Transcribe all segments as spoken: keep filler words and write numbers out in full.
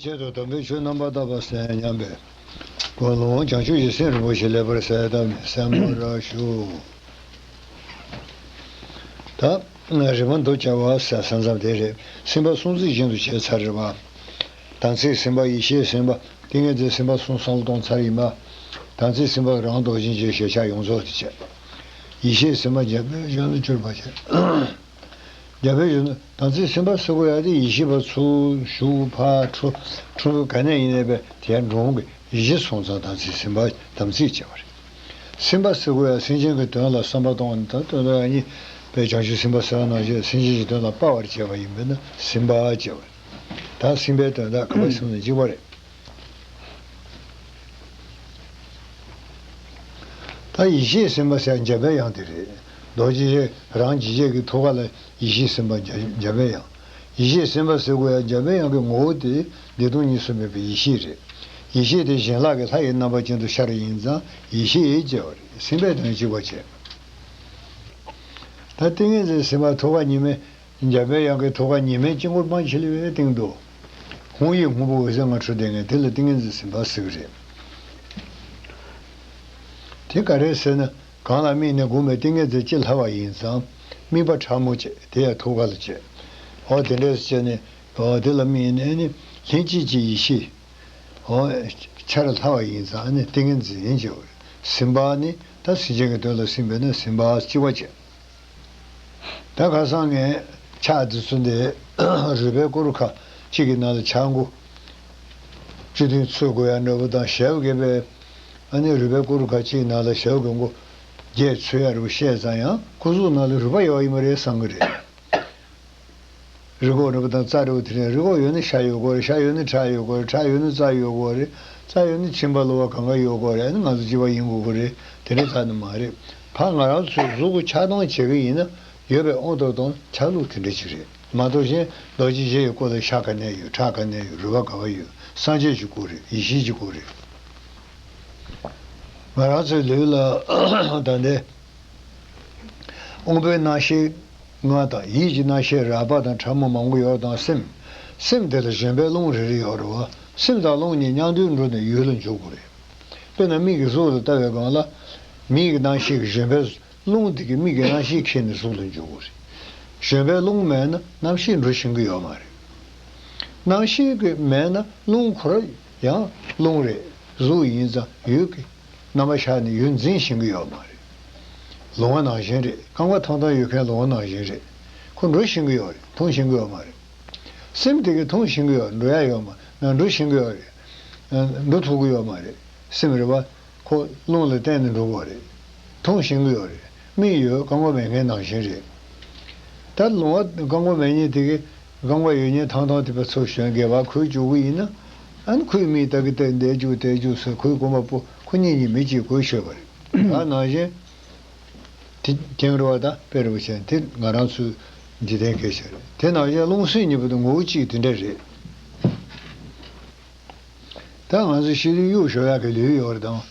ཆེད་དུ་དམ་པའི་ཆོས་རྣམ་པར་དག་པ་གསན་སྙམ་པའི་ཀུན་སློང་བྱང་ཆུབ་ཀྱི་སེམས་རིན་པོ་ཆེ་ལེགས་པར་གསལ་བཏབ་ནས་གསན་པར་ཞུ། ད་རིམ་པ་མདོར་བྱས་པ་ཟེར་ས་མཚམས་དེ་རེད། སེམས་པ་སྲུང་རྩིས་བཞིན་དུ་བྱས་ཚར་རེད་བ། དམ་ཚིག་སེམས་དཔའ། ཡེ་ཤེས་སེམས་དཔའ། ཏིང་ངེ་འཛིན་སེམས་དཔའ་གསུམ་བསམ་བློ་གཏོང་ཚར་ཡིན་པ། དམ་ཚིག་སེམས་དཔའ་རང་རྡོ་རྗེ་འཆང་ཞལ་ཆགས་ཡོངས་རྫོགས་དེ་བྱས། ཡེ་ཤེས་སེམས་དཔའ་རྒྱལ་པོའི་གཞོན་ནུ་གྱུར་པ་བྱས། རྒྱལ་པོའི་གཞོན་ནུ་དམ་ཚིག་སེམས་དཔའ་ཟེར་དགོས་ཡ་དེ་ཡེ་ཤེས་པ་ཚུར་ཞུགས་ཕར་འཕྲོ་འཕྲོ་ག་ནས་ཡིན་ནའི་པས་དེ་འགྲོ་འོང་གི་གཞི་སོང་ཙང་དམ་ཚིག་སེམས་དཔའ་དམ་ཚིག་ཅེས་པ་རེད། སེམས་དཔའ་ཟེར་དགོས་ཡ་སེམས་ཅན་གྱི་དོན་ལ་བསམ་པ་གཏོང་བ་ནི་ད་དོན་དག་ཡ་གཉིས་པས་བྱང་ཆུབ་སེམས་དཔའ་ཟེར་བ་ནང་བཞིན་སེམས་ཅན་གྱི་དོན་ལ་དཔའ་བར་བྱེད་པ་ཡིན་པས་ན་སེམས་དཔའ་ཅེས་པ་རེད། ད་སེམས་དཔའི་དོན་དག་ག་པར་སོང་ནས་འཇིག་པ་རེད། ད་ཡེ་ཤེས་སེམས་དཔའ་ཟེར་འཇམ་པའི་དབྱངས་དེ་རེད། རྡོ་རྗེ་རང་འཇིགས་བྱེད་ཀྱི་ཐུགས་ཀ་ལ་ཡེ་ཤེས་སེམས་དཔའ་འཇམ་འཇམ་པའི་དབྱངས། ཡེ་ཤེས་སེམས་དཔའ་ཟེར་དགོས་ཡ་འཇམ་པའི་དབྱངས་ཀྱི་ངོ་བོ་དེ་བདེ་སྟོང་གཉིས་སུ་མེད་པའི་ཡེ་ཤེས་རེད། ཡེ་ཤེས་དེ་གཞན་ལྷག་གི་ལྷ་ཡི་རྣམ་པ་ཅན་དུ་ཤར་ཡིན་ཙང་ཡེ་ཤེས་ཅེས་པ་རེད། སེམས་དཔའི་དོན་གཅིག་པ་བྱས། ད་ཏིང་ངེ་འཛིན་སེམས་དཔའ་ཐུགས་ཀ་ཉི་མའི། འཇམ་པའི་དབྱངས་ཀྱི་ཐུགས་ཀ་ཉི་མའི་དཀྱིལ་འཁོར་མང་ཆེ་ལ་ཡོད་སྟེང་དུ། ཧཱུྃ་ཡིག་སྔོན་པོ་འོད་ཟེར་ལྔ་འཕྲོས་བསྡད་མཁན་དེ་ལ་ཏིང་ངེ་འཛིན་སེམས་དཔའ་ཟེར་གྱི་རེད། དེ་ག་རེ་ཟེར་ན་གང་ལ་དམིགས་ནས་བསྒོམས་པའི་ཏིང་ངེ་འཛིན་ཅི་ལྷག་པ་ཡིན་ཙང་དམིགས་པ་ཕྲ་མོ་བྱས་དེ་ཡང་ཐུགས་ཀ་ལ་བྱས། འོ་དེ་འདྲས་བྱས་ནས་འོ་དེ་ལ་དམིགས་ནས་ནི་ལྷན་སྐྱེས་ཀྱི་ཡེ་ཤེས། འོ་ཆར་ལྷག་པ་ཡིན་ཙང་ནི་ཏིང་ངེ་འཛིན་ཡིན་ཅེས་པ་རེད། སེམས་དཔའ་ནི་ད་སེམས་ཅན་གྱི་དོན་ལ་སེམས་པས་ན་སེམས་དཔའ་གཅིག་པ་བྱས། ད་ཁ་སང་ངས་ཕྱག་འདི་ཚོ་འདི་རུས་སྦལ་ཀུ་རུ་ཁ་གཅིག་གི་ནང་ལ་ཕྱག་མགོ་བཅུ་བདུན་ཚུད་དགོས་ཡ་འདྲ་པོ་དང་ཞལ་བགད་པས་ཨ་ནི་རུས་སྦལ་ཀུ་རུ་ཁ་གཅིག་གི་ནང་ལ་ཞལ་བགད་མགོ་བརྒྱད་ཚུད་ཡ་འདྲ་པོ་བཤད་ཙང་ཡང་ཁོ་ཚོའི་ནང་ལ་རུས་པ་ཡོད་ཡིན་པ་རེད་བསམ་གི་རེད། རུས་ཁོག་འདྲ་པོ་དང་རྩ་འདྲ་པོ་དེ་ནས་རུས་ཁོག་ཡོད་ན་ཤ་ཡོད་དགོས་རེད། ཤ་ཡོད་ན་ཁྲག་ཡོད་དགོས་རེད། ཁྲག་ཡོད་ན་རྩ་ཡོད་དགོས་རེད། རྩ་ཡོད་ན་མཆིན་པ་གློ་བ་གང་ག་ཡོད་དགོས་རེད། ཨ་ནི་ང་ཚོ་སྐྱེ་བ་ཡིན་དགོས་ཀྱི་རེད། དེ་འདྲ་ཙམ་ནི་མ་རེད། ཕ་ང་རང་ཚོའི་གཟུགས་པོ་ཆགས་སྡང་བྱེད་ཀྱི་ཡིན་ན་ཡོད་པའི་དབང་དུ་བཏང་ཆགས་ལུགས་དེ་འདྲ་ཅིག་རེད་མ་གཏོགས་གཞན་རྡོ་རྗེ་འཆང་གི་སྐུ་ལ་ཤ་ག་ནས་ཡོད། ཁྲག་ག་ནས་ཡོད། རུས་པ་ག་བ་ཡོད། སངས་རྒྱས་ཀྱི་སྐུ་རེད། ཡེ་ཤེས་ཀྱི་སྐུ་རེད། ང་རང་ཚོའི་ལུས་ལ་ད་ལྟའི་དབང་པོའི་རྣམ་ཤེས་ལྔ་དང་ཡིད་ཀྱི་རྣམ་ཤེས་རགས་པ་དང་ཕྲ་མོ་མང་པོ་ཡོད་དང་སེམས། སེམས་དེ་ལ་བཞོན་པའི་རླུང་རེ་རེ་ཡོད་རེད་བ། སེམས་དང་རླུང་གཉིས་མཉམ་དུ་འགྲོ་ནས་ཡུལ་ལ་འཇུག་དགོས་རེད། དཔེར་ན་མིག་གིས་གཟུགས་ལ་ལྟ་བའི་སྒང་ལ། མིག་གི་རྣམ་ཤེས་ཀྱི་བཞོན་པའི་རླུང་དེ་གིས་མིག་གི་རྣམ་ཤེས་ཁྱེར་ནས་གཟུགས་ལ་འཇུག་དགོས་རེད། བཞོན་པའི་རླུང་མེད་ན་རྣམ་ཤེས་འགྲོ་ཤེས་ཀྱི་ཡོད་མ་རེད། རྣམ་ཤེས་ཀྱི་མེད་ན་རླུང་ཁོ་རང་ཡང་རླུང་རེད། གཟུགས་ཡིན་ཙང་ཡུལ་གྱི་རྣམ་པ་ཤར་ནས་ཡུལ་འཛིན་ཤེས་ཀྱི་ཡོད་མ་རེད། ལོང་བ་ནང་བཞིན་རེད། རྐང་པ་ཐང་ཐང་ཡོད་མཁན་ལོང་བ་ནང་བཞིན་རེད། ཁོ་འགྲོ་ཤེས་ཀྱི་ཡོད་རེད། མཐོང་ཤེས་ཀྱི་ཡོད་མ་རེད། སེམས་དེ་གིས་མཐོང་ཤེས་ཀྱི་ཡོད། འགྲོ་ཡ་ཡོད་མ་ན་འགྲོ་ཤེས་ཀྱི་ཡོད་རེད། འགྲོ་ཐུབ་ཀྱི་ཡོད་མ་རེད། སེམས་རེད་བ། ཁོ་རླུང་ལ་བརྟེན་ནས་འགྲོ་གི་ཡོད་རེད། མཐོང་ཤེས་ཀྱི་ཡོད་རེད། མིག་ཡོད། རྐང་པ་མེད་མཁན་ནང་བཞིན་རེད། ད་ལོང་བ་རྐང་པ་མེད་མཁན་དེ་གིས་རྐང་པ་ཡོད་མཁན་ཐང་ཐང་དེ་པ་ཚུར་བཞོན་སྒལ་པར་ཁུར་བཅུག་གི་ཡིན་ན། ཨ་ནི་ཁོའི་མིག་ད་གི་ད་འདས་རྒྱུག་དེ་རྒྱུག་ཟེར་ཁོའི་གོམ་པ་སྤོ་ཁོ་གཉིས་གཉིས་མི་གཅིག་གོ་ཆོད་པ་རེད། ད་ནང་བཞིན། དེ་ཀྱང་རེད་བ། ད་དཔེ་རེད་བ་བྱས་དེ་ང་རང་ཚོའི་འཇིག་རྟེན་སྐད་ཆ་རེད། དེ་ནང་བཞིན་རླུང་སེམས་གཉིས་པོ་དེ་ངོ་བོ་གཅིག་དེ་འདྲ་རེད། ད་ང་ཚོ་ཤི་དུས་གཡུག་ཞོག་ཡག་གི་ལུས་ཡོད་རེད་དང་།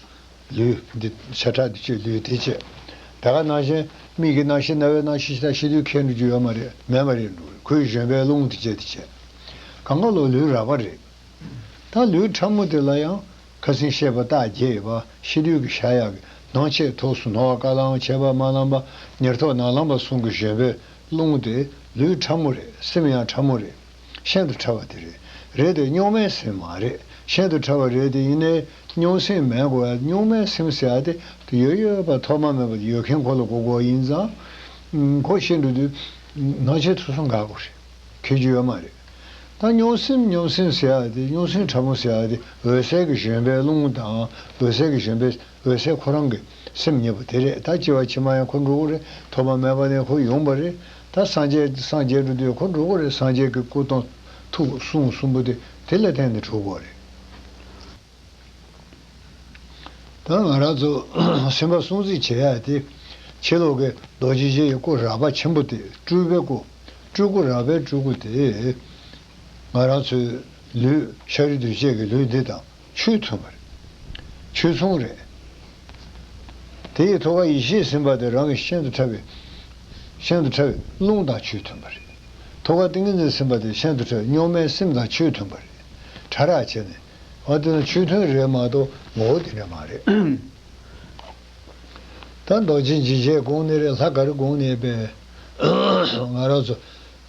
ལུས་འདི་ཤ་ཁྲག་འདི་བཅས་ལུས་དེ་བཅས། ད་ག་ནང་བཞིན་མིག་གི་རྣམ་ཤེས་རྣ་བའི་རྣམ་ཤེས་ཤི་ད་ཤི་དུས་ཁྱེར་འགྲོ་རྒྱུ་ཡོད་མ་རེད། མེད་མ་རེད་འགྲོ་རེད། ཁོའི་བཞོན་པའི་རླུང་དེ་བཅས་དེ་བཅས། གང་ག་ལོ་ལུས་རགས་པ་རེད། ད་ལུས་ཕྲ་མོ་དེ་ལ་ཡང་ཁ་སང་བཤད་པ་རྟགས་བརྒྱད་ཡོད་པ། ཤི་དུས་ཀྱི་ཤ་ཡག་གི་ནང་ཆེས་ཐོག་སུ་ནོར་བ་བཀའ་ལའང་ཆད་པ་མ་ལངས་པ། ཉེར་ཐོབ་ནང་ལངས་པ་གསུམ་གྱི་བཞོན་པའི་རླུང་དེ་ལུས་ཕྲ་མོ་རེད། སེམས་ཡང་ཕྲ་མོ་རེད། ཤིན་ཏུ་ཕྲ་བ་དེ་རེད། རེད་དེ་རྙོག་མའི་སེམས་མ་རེད། ཤིན་ཏུ་ཕྲ་བ་རེད་དེ་ཡིན་ནའི་རྙོག་སེམས་མེད་དགོས། རྙོག་མའི་སེམས་ཟེར་ཡ་དེ་ཡོད་ཡོད་པ་ཐོག་མ་མེད་པ་ཡོད་མཁན་ཁོ་ལ་གོ་དགོས་ཡིན་ཙང་། ཁོ་ཤི་འགྲོ་དུས་ནང་ཆེས་ཐོག་སུ་འགག་དགོས་རེད། ཁེལ་རྒྱུ་ཡོད་མ་རེད། ད་རྙོག་སེམས་རྙོག་སེམས་ཟེར་ཡ་དེ་རྙོག་སེམས་ཕྲ་མོ་ཟེར་ཡ་དེ་འོད་གསལ་གྱི་བཞོན་པའི་རླུང་དང་འོད་གསལ་གྱི་བཞོན་པའི་འོད་གསལ་ཁོ་རང་གི་སེམས་ཉིད་པོ་དེ་རེད། ད་སྐྱེ་བ་ཕྱི་མ་ཡང་ཁོ་འགྲོ་གི་རེད། ཐོག་མ་མེད་པ་ནས་ཁོ་ཡོང་པ་རེད། ད་སངས་རྒྱས་སངས་རྒྱས་འགྲོ་དུས་ཁོ་འགྲོ་གི་རེད། སངས་རྒྱས་ཀྱི་སྐུ་དང་ཐུགས་གསུང་གསུམ་པོ་དེ་དེ་ལ་བརྟེན་ནས་གྲུབ་པ་རེད། ད་ང་རང་ཚོ་སེམས་པ་སྲུང་བརྩི་བྱེད་ཡ་དེ་ཕྱི་ལོགས་ཀྱི་རྡོ་རྗེ་འཆང་གི་སྐུ་རགས་པ་ཆེན་པོ་དེ་སྤྲུལ་པའི་སྐུ། སྤྲུལ་སྐུ་རགས་པའི་སྤྲུལ་སྐུ་དེ་ང་རང་ཚོའི་ལུས་ཤ་རུས་གདོས་བཅས་ཀྱི་ལུས་འདི་དང་ཆོས་མཐུན་པ་རེད། ཆོས་མཚུངས་རེད། དེ་ཡི་ཐུགས་ཀ་ཡེ་ཤེས་སེམས་དཔའ་དེ་རང་གི་ཤིན་ཏུ་ཕྲ་བའི་ཤིན་ཏུ་ཕྲ་བའི་རླུང་དང་ཆོས་མཐུན་པ་རེད། ཐུགས་ཀ་ཏིང་ངེ་འཛིན་སེམས་དཔའ་དེ་ཤིན་ཏུ་ཕྲ་བའི་རྙོག་མའི་སེམས་དང་ཆོས་མཐུན་པ་རེད། ཕྲ་རགས་བྱས་ནས། འོ་དེ་ནི་ཆོས་མཐུན་རེད་མ་གཏོགས་ངོ་བོ་དེ་འདྲ་མ་རེད། ད་རྡོ་རྗེ་འཇིགས་བྱེད་དགོངས་ནི་རེད། ལྷ་ག་རེ་དགོངས་ནི་པས། ང་རང་ཚོ་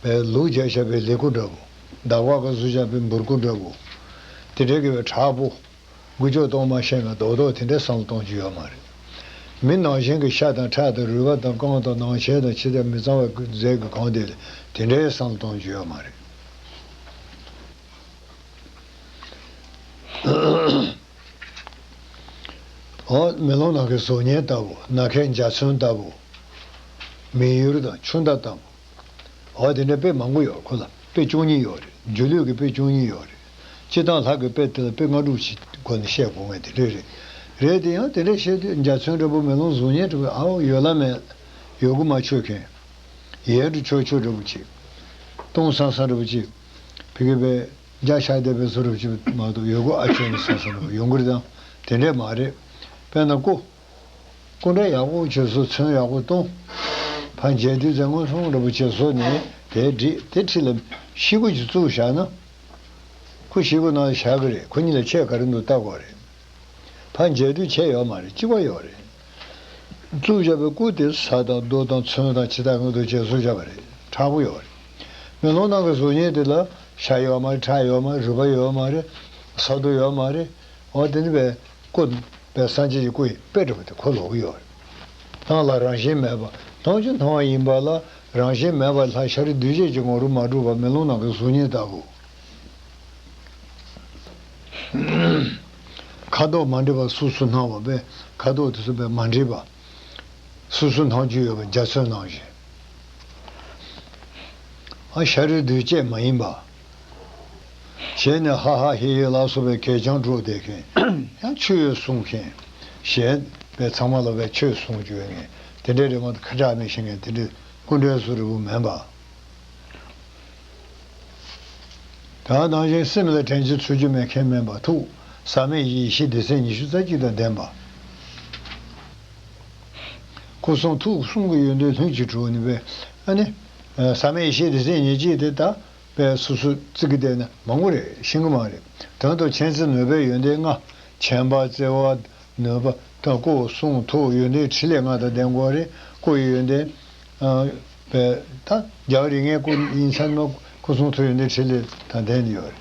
པས་ལུག་རྒྱག་བཞག་པའི་ལེ་ཁུ་འདྲ་བོ། འདག་པ་ག་ཚོད་བཞག་པའི་འབུར་ཁུ་འདྲ་བོ། དེ་འདྲའི་གི་པའི་དྲག་པོ། འགུལ་སྐྱོད་གཏོང་མ་ཤེས་ན་རྡོག་རྡོག་དེ་འདྲའི་བསམ་བློ་གཏོང་རྒྱུ་ཡོད་མ་རེད། མི་ནང་བཞིན་གྱི་ཤ་དང་ཁྲག་དང་རུས་པ་དང་རྐང་དང་ནང་ཆེན་དང་ཕྱི་དང་མི་གཙང་བའི་རྫས་ཀྱི་གང་དེ་ལ་དེ་འདྲའི་བསམ་བློ་གཏོང་རྒྱུ་ཡོད་མ་རེད། འོ་མེ་ལོང་ནང་གི་གཟུགས་བརྙན་ལྟ་བུ། ནམ་མཁའི་འཇའ་ཚོན་ལྟ་བུ། མི་ཡུལ་དང་ཆུ་ཟླ་ལྟ་བུ། འོ་དེ་འདྲ་དཔེ་མང་པོ་ཡོད། ཁོ་ལ་དཔེ་བཅུ་གཉིས་ཡོད་རེད། སྒྱུ་ལུས་ཀྱི་དཔེ་བཅུ་གཉིས་ཡོད་རེད། སྤྱིར་བཏང་ལྷ་གི་དཔེ་དེ་ལ་དཔེ་ལྔ་དྲུག་ཅིག་སྒོ་ནས་བཤད་དགོས་ངེས་དེ་འདྲ་རེད། རེད་དེ་ཡང་དེ་འདྲ་བཤད་དུས་འཇའ་ཚོན་འདྲ་པོ་མེ་ལོང་གཟུགས་བརྙན་འདྲ་པོ་ཨའོ་ཡོད་ལ་མེད། ཡོད་དགུ་མ་ཆོད་མཁན། ཡལ་དུ་ཆོད་ཆོད་འདྲ་པོ་ཅིག་སྟོང་སང་སང་འདྲ་པོ་ཅིག་ཕ་གི་པའི་འཇའ་ཤར་བསྡད་པའི་བཟོ་འདྲ་པོ་ཅིག་མ་གཏོགས་ཡོད་དགུ་ཨ་ཆོད་ནས་སང་སང་འདྲ་པོ་ཡོང་གི་རེད་དམ། དེ་འདྲས་མ་རེད། དཔེར་ན་སྐུ། སྐུ་འདྲ་ཡག་པོ་བྱས་སོ། ཚོན་ཡག་པོ་གཏོང་། ཕར་མཇལ་དུས་ཙང་མངོན་སུམ་འདྲ་པོ་བྱས་སོ་ནས་དེ་བསྒྲིགས། དེ་འཁྲིས་ལ་ཤེལ་སྒོ་ཅིག་བཙུགས་བཞག་ན། ཁོ་ཤེལ་སྒོ་ནང་ལ་བཞག་གི་རེད། ཁོ་གཉིས་ལ་ཁྱད་ག་རེ་འདུག་ལྟ་དགོས་རེད། ཕར་མཇལ་དུས་ཁྱད་ཡོད་མ་རེད། གཅིག་པ་ཡོད་རེད། བཙུགས་བཞག་པའི་སྐུ་དེ་ས་དང་རྡོ་དང་ཚོན་དང་ཇི་ལྟར་ངོས་འདུག་བྱས་བཟོས་བཞག་པ་རེད། མཁྲེགས་པོ་ཡོད་རེད། མེ་ལོང་ནང་གི་གཟུགས་བརྙན་དེ་ལ་ཤ་ཡོད་མ་རེད། ཁྲག་ཡོད་མ་རེད། རུས་པ་ཡོད་མ་རེད། ས་རྡོ་ཡོད་མ་རེད། འོ་དེ་ནི་པའི་སྐུ། པའི་སངས་རྒྱས་ཀྱི་སྐུ་ཡི་དཔེ་འདྲ་པོ་དེ་ཁོ་ལོག་གི་ཡོད་རེད། སྣང་ལ་རང་བཞིན་མེད་པ། མཐོང་ཆོས་མཐོང་བ་ཡིན་པ་ལ་རང་བཞིན་མེད་པ་ལྷ་ཤཱ་རིའི་གདུལ་བྱ་གི་ངོ་རུ་མ་གྲུབ་པ་མེ་ལོང་ནང་གི་གཟུགས་བརྙན་ལྟ་བུ། ཁ་དོག་མ་འདྲེས་པ་སོ་སོ་སྣང་བ་པས་ཁ་དོག་དེ་ཚོ་པས་མ་འདྲེས་པ། སོ་སོ་སྣང་རྒྱུ་ཡོད་པ་འཇའ་ཚོན་ནང་བཞིན། ཨ་ཤཱ་རིའི་གདུལ་བྱ་མ་ཡིན་པ། ཞལ་ནས་ཧ་ཧ་ཧེ་ཧེ་ལ་སོགས་པའི་གད་རྒྱངས་སྒྲོག་བསྡད་མཁན། ཡང་ཆོས་གསུང་མཁན། གཞན་པའི་ཚང་མ་ལ་བས་ཆོས་གསུང་རྒྱུ་ཡོད་མཁན། དེ་འདྲའི་རི་མོ་དེ་ཁ་གྲག་མི་ཤེས་མཁན་དེ་འདྲའི་སྐུ་འདྲའི་བཟོ་འདྲ་པོ་མིན་པ། ད་ནང་བཞིན་སེམས་ལ་དྲན་གྱི་ཚུལ་རྒྱུ་མེད་མཁན་མིན་པ། ཐུགས་ཟག་མེད་ཡེ་ཤེས་སྡེ་ཚན་ཉི་ཤུ་རྩ་གཅིག་དང་ལྡན་པ། སྐུ་གསུང་ཐུགས་གསུམ་གྱི་ཡོན་ཏན་ལྷུན་གྱིས་གྲུབ་ནི་པས། ཨ་ནི། ཟག་མེད་ཡེ་ཤེས་སྡེ་ཚན་ཉེར་གཅིག་དེ་ད་པས་སོ་སོ་བརྩི་གི་བསྡད་ན་མང་པོ་རེད། ཤེས་གི་མ་རེད། དོན་དུ་མཁྱེན་བརྩེ་ནུས་པའི་ཡོན་ཏན་ལྔ། མཁྱེན་པ་བརྩེ་བ་ནུས་པ་དང་སྐུ་གསུང་ཐུགས་ཡོན་ཏན་ཕྲིན་ལས་ལྔ་དང་ལྡན་དགོས་རེད། སྐུ་ཡི་ཡོན་ཏན། པས་ད་རྒྱལ་བ་རིགས་ལྔའི་སྐུ་ཡིན་ཙང་ན་སྐུ་གསུང་ཐུགས་ཡོན་ཏན་ཕྲིན་ལས་དང་ལྡན་ཡོད་རེད།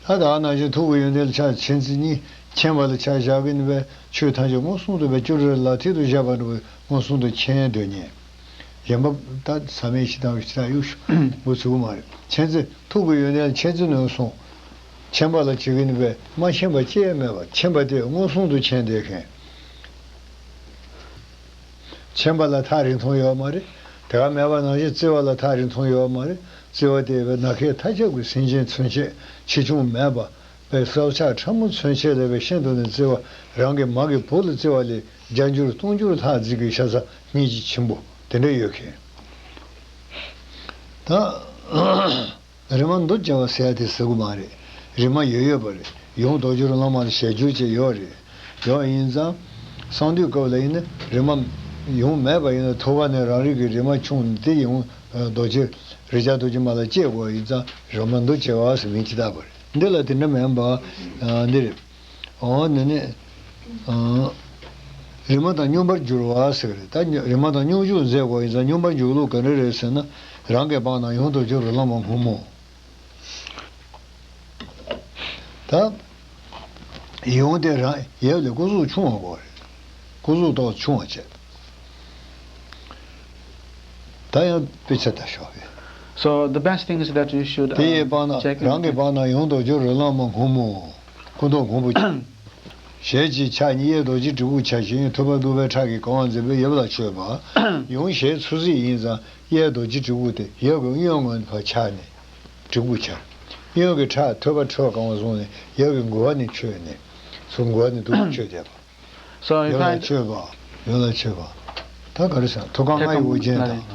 ད་ད་ནང་བཞིན་ཐུགས་ཀྱི་ཡོན་ཏན་ལ་ཕྱག་མཁྱེན་བརྩེ་གཉིས། མཁྱེན་པ་ལ་ཕྱག་བཞག་གི་ནི་པས་ཆོས་ཐམས་ཅད་མངོན་སུམ་དུ་པས་ཅོ་རི་ལ་ཐིག་ཏུ་བཞག་པ་འདྲ་བོ་མངོན་སུམ་དུ་མཁྱེན་འདོད་ཉེ། གཞན་པ་ད་ཟག་མེད་ཞེ་སྡང་ཞེ་སྡང་གཡུག་ཤུ་འགོ་ཚུགས་མ་རེད། མཁྱེན་བརྩེ་ཐུགས་ཀྱི་ཡོན་ཏན་མཁྱེན་བརྩེ་ནུས་གསུང་། མཁྱེན་པ་ལ་བྱེད་ཀྱི་ནི་པས་མ་མཁྱེན་པ་ཅི་ཡང་མེད་པ་མཁྱེན་པ་དེ་མངོན་སུམ་དུ་མཁྱེན་བསྡད་མཁན། མཁྱེན་པ་ལ་ཐག་རིང་ཐུང་ཡོད་མ་རེད། དེ་ག་མེད་པ་ནང་བཞིན་བརྩེ་བ་ལ་ཐག་རིང་ཐུང་ཡོད་མ་རེད། བརྩེ་བ་དེ་བས་ནམ་མཁའི་མཐའ་ཁྱབ་ཀྱི་སེམས་ཅན་ཚུན་ཆད་ཆེ་ཆུང་མེད་པ། པའི་སྲོག་ཆགས་ཕྲ་མོ་ཚུན་ཆད་ལས་པའི་ཤིན་ཏུ་ནས་བརྩེ་བ། རང་གི་མ་གི་བུ་ལ་བརྩེ་བ་ལས་བརྒྱ་འགྱུར་སྟོང་འགྱུར་ལྷག་བརྩི་གི་ཤ་ཚ་སྙིང་རྗེ་ཆེན་པོ་དེ་འདྲ་ཡོད་མཁན། ད། རི་མ་མདོ་རྒྱ་བ་ཟེར་ཡ་དེ་ཟེར་གི་མ་རེད། རི་མ་ཡོད་ཡོད་པ་རེད། ཡང་རྡོ་རྗེ་རི་ལ་མ་ལ་ཞལ་བསྒྱུར་བྱས་ཡོད་རེད། ཡོད་ཡིན་ཙང་། གསང་འདུས་སྐབས་ལ་ཡིན་ན་རི་མ་ཡང་མེད་པ་ཡིན་ན་ཐུབ་པ་ནས་རང་རིག་གི་རི་མ་ཁྱུང་དེ་ཡང་རྡོ་རྗེ་རི་བྱ་རྡོ་རྗེ་མ་ལ་བཅས་དགོས་ཡིན་ཙང་རི་མ་མདོ་རྒྱ་བ་ཟེར་མིང་ཅི་བཏགས་པ་རེད། འདི་ལ་དེ་འདྲ་མིན་པ། འདི་རེད། འོ་ནི་ནི། རི་མ་དང་སྙོམས་པར་འགྱུར་བ་ཟེར་གི་རེད། ད་རི་མ་དང་སྙོམས་འཇུག་མཛད་དགོས་ཡིན་ཙང་སྙོམས་པར་འཇུག་ལུགས་ག་འདྲ་རེད་ཟེར་ན། རང་གི་བར་ན་ཡང་རྡོ་རྗེ་རི་ལ་མ་སྔོན་མོ། ད། ཡང་དེ་རང་ཡབ་ལས་སྐུ་གཟུགས་ཆུང་བ་དགོས་རེད། སྐུ་གཟུགས་ཏོག་ཆུང་བ་བྱས། ད་ཡང་དཔེ་ཆ་ལྟ་ཤོག་གི། So the best thing is that you should དེ་ཡི་བར་ན་check རང་གི་བར་ན་ཡང་རྡོ་རྗེ་རི་ལ་མ་སྔོན་མོ། སྐུ་མདོག་སྔོན་པོ། ཞལ་གཅིག་ཕྱག་གཉིས་གཡས་རྡོ་རྗེ་གྲི་གུག་ཕྱག་བཞི་ཐོད་པ་གདུག་པའི་ཁྲག་གིས་གང་བ་མཛད་པའི་ཡབ་ལ་མཆོད་པ། ཡང་ཞལ་ཚུར་གཟིགས་ཡིན་ཙང་གཡས་རྡོ་རྗེ་གྲི་གུག་དེ་ཡབ་ཀྱི་གཡོན་ངོས་ཕར་ཕྱག་ནས་གྲི་གུག་ཕྱག་གཡོན་གྱི་ཁྲག་ཐོད་པ་ཁྲོད་གང་བ་བཟུང་ནས་ཡབ་ཀྱི་མགུལ་བ་ནས་མཆོད་ནས་ཚུར་མགུལ་བ་ནས་འདུག་མཆོད་བསྡད་པ། So if ཡབ་ལ་I མཆོད་པ། ཡབ་ལ་མཆོད་པ། ད་ག་རེ་ཟེར། ཐུགས་ཀར་ལྔ་ཡི་དབུ་ཅན་དང་།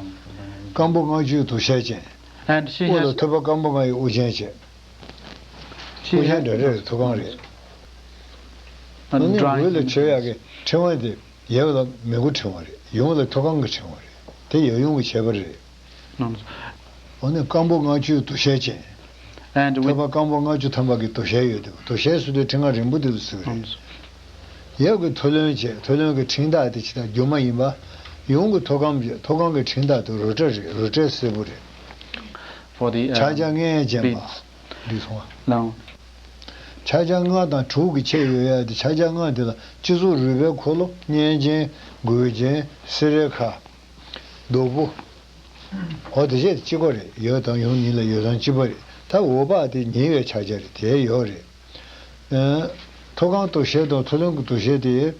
སྐམ་པོ་ལྔ་བཅུའི་དོ་ཤལ་ཅན། And she དབུ་ལ་has ཐོད་པ་སྐམ་པོ་ལྔ་ཡི་དབུ་ཅན་བྱས། she དབུ་ཅན་has འདྲ་རེ་རེ་ཐུགས་ཀར་རེད། ཨ་ནི་མགུལ་ལ་མཆོད་ཡག་གི་ཕྲེང་བ་དེ་ཡབ་ལ་མི་མགོ་ཕྲེང་བ་རེད། ཡུམ་ལ་ཐུགས་ཀར་གྱི་ཕྲེང་བ་རེད། དེ་ཡབ་ཡུམ་གྱི་ཁྱད་པར་རེད། ཨ་ནི་སྐམ་པོ་ལྔ་བཅུའི་དོ་ཤལ་ཅན། And with ཐོད་པ་སྐམ་པོ་ལྔ་བཅུ་ཐམ་པ་གི་དོ་ཤལ་ཡོད་དེ། དོ་ཤལ་ཟེར་དུས་ཕྲེང་བ་རིང་པོ་དེ་ལ་ཟེར་གི་རེད། ཡབ་ཀྱི་ཐུགས་ལྷུན་བྱས། ཐུགས་ལྷུན་གྱི་ཕྲེང་ཐག་དེ་ཇི་ལྟར་རྒྱུ་མ་ཡིན་པ། ཡུམ་གྱི་ཐུགས་སྐམ་བྱས། ཐུགས་སྐམ་གྱི་ཕྲེང་ཐག་དེ་རོ་བྲག་རེད། རོ་བྲག་སེར་པོ་རེད། For the, ཕྱག་རྒྱ um, ལྔའི་བརྒྱན་པ། beads. འདི་སོང་བ། Now, ཕྱག་རྒྱ་ལྔ་དང་དྲུག་གི་ཕྱེད་ཡོད་ཡ་དེ། ཕྱག་རྒྱ་ལྔ་དེ་ལ་སྤྱི་གཙུག་རུས་པའི་འཁོར་ལོ། སྙན་རྒྱན། མགུལ་རྒྱན། སེ་ར་ཁ། རྡོ་བུ། འོ་དེ་བྱས་དེ་གཅིག་པ་རེད། ཡོད་དང་ཡོད་ཉིད་ལ་ཡོད་དང་གཅིག་པ་རེད། ད་འོད་དཔག་དེ་ཉེ་བའི་ཕྱག་རྒྱ་རེད། དེ་ཡོད་རེད། ཨ། ཐུགས་སྐམ་དོ་ཤལ་དང་ཐུགས་ལྷུན་གྱི་དོ་ཤལ་དེ།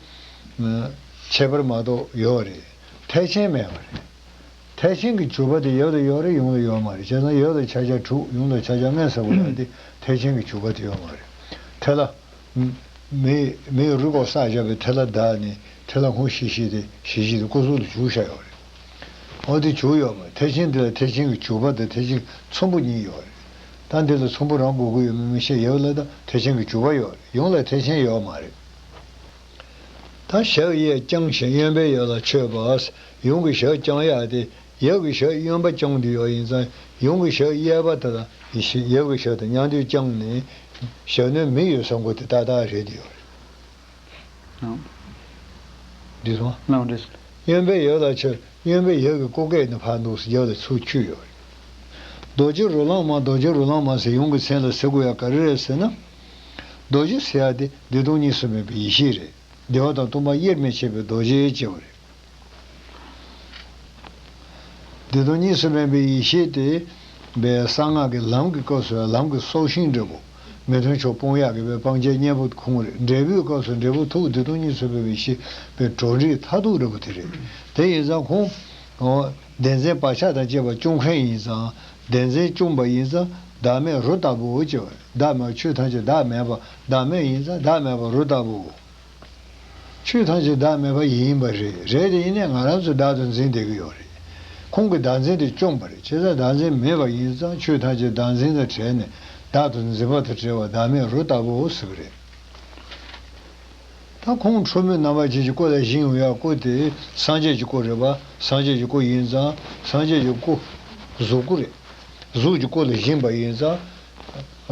ཨ། ཁྱད་པར་མ་གཏོགས་ཡོད་རེད། ཐེག་ཆེན་མེད་པ་རེད། ཐེག་ཆེན་གྱི་འཇུག་པ་དེ་ཡབ་ལ་ཡོད་རེད། ཡུམ་ལ་ཡོད་མ་རེད། བྱས་ཙང་ཡབ་ལ་ཕྱག་རྒྱ་དྲུག་ཡུམ་ལ་ཕྱག་རྒྱ་ལྔ་ཟེར་བ་ཡང་དེ་ཐེག་ཆེན་གྱི་འཇུག་པ་དེ་ཡོད་མ་རེད། དེ་ལ། མི། མིའི་རུས་ཁོག་བསགས་བཞག་པའི་ཐལ་བ་བརྡར་ནས་ཐལ་བ་ཧུ་ཤི་ཤི་དེ་ཤི་ཤི་དེ་སྐུ་གཟུགས་ལ་བྱུགས་བཞག་ཡོད་རེད། འོ་དེ་བྱུགས་ཡོད་མ་རེད། ཐེག་ཆེན་འདི་ལ་ཐེག་ཆེན་གྱི་འཇུག་པ་དང་ཐེག་ཆེན་ཚོམ་བུ་གཉིས་ཡོད་རེད། ད་འདི་ལ་ཚོམ་བུ་རང་དགོས་ཀྱི་ཡོད་མེད་མི་ཤེས། ཡབ་ལ་ད་ཐེག་ཆེན་གྱི་འཇུག་པ་ཡོད་རེད། ཡུམ་ལ་ཐེག་ཆེན་ཡོད་མ་རེད། ད་ཞབས་གཡས་བརྐྱང་ཞིང་གཡོན་པས་ཡབ་ལ་མཆོད་པ། ཡུམ་གྱི་ཞབས་བརྐྱང་ཡག་དེ། ཡབ་ཀྱི་ཞབས་གཡོན་པ་བརྐྱང་དུ་ཡོད་ཡིན་ཙང་། ཡུམ་གྱི་ཞབས་གཡས་པ་དེ་དང་ཡབ་ཀྱི་ཞབས་དང་མཉམ་དུ་བརྐྱངས་ནས། ཞབས་ནས་མི་ཡོད་ས་མགོ་དེ་ཏག་ཏག་རེད་དེ་ཡོད་རེད། ཨང་། འདི་སོང་། ཨང་། འདི་སོང་། གཡོན་པས་ཡབ་ལ་མཆོད། གཡོན་པས་ཡབ་ཀྱི་སྐུ་སྐེགས་ནས་ཕར་འདུག་སེ་ཡབ་ལ་ཚུར་འཁྱུད་ཡོད་རེད། རྡོ་རྗེ་རོ་ལངས་མ། རྡོ་རྗེ་རོ་ལངས་མ་ཟེར་ཡུམ་གྱི་མཚན་ལ་ཟེར་དགོས་ཡ་ག་རེ་རེད་ཟེར་ན། རྡོ་རྗེ་ཟེར་ཡ་དེ་བདེ་སྟོང་གཉིས་སུ་མེད་པའི་ཡེ་ཤེས་རེད། བདེ་བ་དང་སྟོང་པ་དབྱེར་མི་ཕྱེད་པའི་རྡོ་རྗེ་ཅེས་པ་རེད། བདེ་སྟོང་གཉིས་སུ་མེད་པའི་ཡེ་ཤེས་དེ། པའི་གསང་སྔགས་ཀྱི་ལམ་གྱི་སྐབས་སུ་ལམ་གྱི་སྲོག་ཤིང་འབྲས་བུ། མི་མཐུན་ཕྱོགས་སྤོང་ཡག་གི་པའི་སྤང་བྱའི་གཉེན་པོ་ཁོང་རེད། འབྲས་བུའི་སྐབས་སུ་འབྲས་བུ་ཐུགས་བདེ་སྟོང་གཉིས་སུ་མེད་པའི་ཡེ་ཤེས་པའི་གྲོགས་འདྲིས་མཐར་ཐུག་འབྲས་བུ་དེ་རེད། དེ་ཡིན་ཙང་ཁོང་། འོ། བདེན་འཛིན་བག་ཆགས་དང་བཅས་པ་བཅོམ་མཁན་ཡིན་ཙང་། བདེན་འཛིན་བཅོམ་པ་ཡིན་ཙང་། བདག་མེད་རོ་ལྟ་བུའོ་ཅེས་པ། བདག་མེད་ཆོས་ཐམས་ཅད་བདག་མེད་པ། བདག་མེད་ཡིན་ཙང་བདག་མེད་པ་རོ་ལྟ་བུའོ། ཆོས་ཐམས་ཅད་བདག་མེད་པ་ཡིན་པ་རེད། རེད་དེ་ཡིན་ནའི་ང་རང་ཚོ་བདག་ཏུ་འཛིན་བསྡད་ཀྱི་ཡོད་རེད། ཁོང་གིས་བདག་འཛིན་དེ་བཅོམ་པ་རེད། བྱས་ཙང་བདག་འཛིན་མེད་པ་ཡིན་ཙང་ཆོས་ཐམས་ཅད་བདག་འཛིན་དང་བྲལ་ནས་བདག་ཏུ་འཛིན་པ་དང་བྲལ་བ་བདག་མེད་རོ་ལྟ་བུའོ་ཟེར་གྱི་རེད། ད་ཁོང་ཁྲོ་མོའི་རྣམ་པ་ཅན་གྱི་སྐུ་ལ་བཞེངས་ཡོང་ཡ་སྐུ་དེ་སངས་རྒྱས་ཀྱི་སྐུ་རེད་པ། སངས་རྒྱས་ཀྱི་སྐུ་ཡིན་ཙང་སངས་རྒྱས་ཀྱི་སྐུ། གཟུགས་སྐུ་རེད། གཟུགས་ཀྱི་སྐུ་ལ་བཞེངས་པ་ཡིན་ཙང་།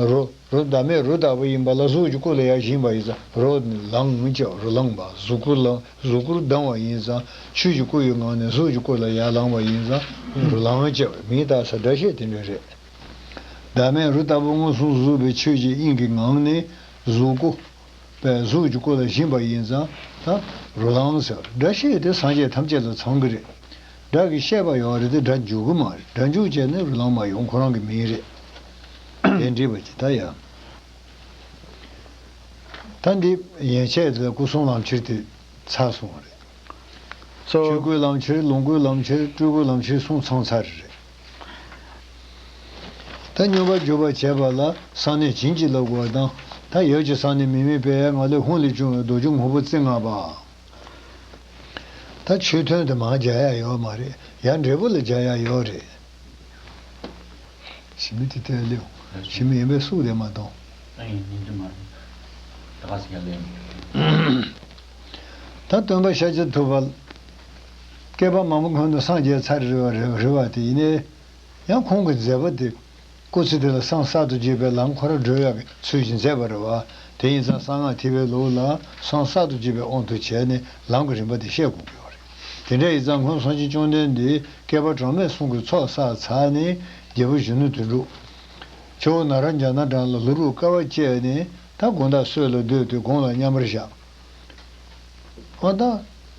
རོ། རོ། བདག་མེད་རོ་ལྟ་བུ་ཡིན་པ་ལ་གཟུགས་ཀྱི་སྐུ་ལ་ཡར་བཞེངས་པ་ཡིན་ཙང་རོ་ལངས་ཀྱི། རོ་ལངས་པ། གཟུགས་སྐུ་ལངས། གཟུགས་སྐུར་ལྡང་བ་ཡིན་ཙང་ཆོས་ཀྱི་སྐུ་ཡི་ངང་ནས་གཟུགས་ཀྱི་སྐུ་ལ་ཡར་ལངས་པ་ཡིན་ཙང་རོ་ལངས་ཀྱི། མིང་བཏགས་ས་སྒྲ་བཤད་དེ་འདྲ་རེད། བདག་མེད་རོ་ལྟ་བུ་མངོན་སུམ་གཟུགས་པའི་ཆོས་ཀྱི་དབྱིངས་ཀྱི་ངང་ནས་གཟུགས་སྐུ། པའི་གཟུགས་ཀྱི་སྐུ་ལ་བཞེངས་པ་ཡིན་ཙང་ད་རོ་ལངས་ཟེར། སྒྲ་བཤད་དེ་སངས་རྒྱས་ཐམས་ཅད་ལ་ཚང་གི་རེད། སྒྲ་གིས་བཤད་པ་ཡོད་རེད་དེ་སྒྲ་འཇུག་གི་མ་རེད། སྒྲ་འཇུག་བྱས་ནས་རོ་ལངས་མ་ཡོང་། ཁོ་རང་གི་མིང་རེད། དེ་འདྲ་བ་ཅིག་ད་ཡ། ད་འདི་ཡན་ཆད་དེ་སྐུ་གསུམ་ལམ་ཁྱེར་དེ་ཚར་སོང་བ་རེད། So ཆོས་སྐུའི་ལམ་ཁྱེར། ལོངས་སྐུའི་ལམ་ཁྱེར། སྤྲུལ་སྐུའི་ལམ་ཁྱེར་གསུམ་ཚང་ཚར་རེད། ད་སྙོམས་པར་འཇུག་པར་བྱེད་པ་ལ་གསང་གནས་བྱིན་གྱིས་བརླབ་དགོས་པ་དང་། ད་ཡབ་ཀྱི་གསང་གནས་མི་དམིགས་པའི་ངང་ལས་ཧཱུྃ་ལས་བྱུང་བའི་རྡོ་རྗེ་སྔོན་པོ་རྩེ་ལྔ་པ། ད་ཆོས་ཐུན་དུ་མར་སྦྱར་ཡ་ཡོད་མ་རེད། ཡར་འབྲས་བུ་ལ་སྦྱར་ཡ་ཡོད་རེད། ཞི་མི་དེ་ལྟར་ལེའུ། ཞི་མི་ཡིན་པས་སུ་དེ་མ་གཏོང་། ཨ་ཡིན་ཡིན་གྱི་མ་རེད། ད་ག་ཟེར་ཡ་ལེའུ། ད་སྟོན་པ་ཤཱཀྱ་ཐུབ་པ། བསྐལ་པ་མང་པོ་སྔོན་དུ་སངས་རྒྱས་ཚར་རེད་པ། རེད་པ་དེ་ཡིན་ནའི། ཡང་ཁོང་གི་མཛད་པ་དེ། སྐུ་ཚེ་དེ་ལ་སངས་གསར་དུ་འགྱུར་བའི་ལམ་ཁོ་ར་བགྲོད་ཡག་གི་ཚུལ་བཞིན་མཛད་པ་རེད་པ། དེ་ཡིན་ཙང་གསང་སྔགས་ཐེག་པའི་ལུགས་ལ་སངས་གསར་དུ་འགྱུར་བའི་དབང་དུ་བྱས་ནས་ལམ་གྱི་རིམ་པ་དེ་བཤད་དགོས་ཀྱི་ཡོད་རེད། དེ་འདྲ་ཡིན་ཙང་སྔོན་སངས་རྒྱས་བཅོམ་ལྡན་འདས་བསྐལ་པ་གྲངས་མེད་གསུམ་གྱི་ཚོགས་བསགས་ཚར་ནས་རྒྱལ་པོ་གཞོན་ནུ་དོན་གྲུབ། ཇོ་བོ་ནཱ་རོ་ཛྙཱ་ན་དང་ལ་ལུ་རུ་དཀའ་བ་སྤྱད་ནས་ད་དགོང་དག་སྲོད་ལ་བསྡད་དུས་དགོང་ལ་མཉམ་པར་བཞག་འོ་ད།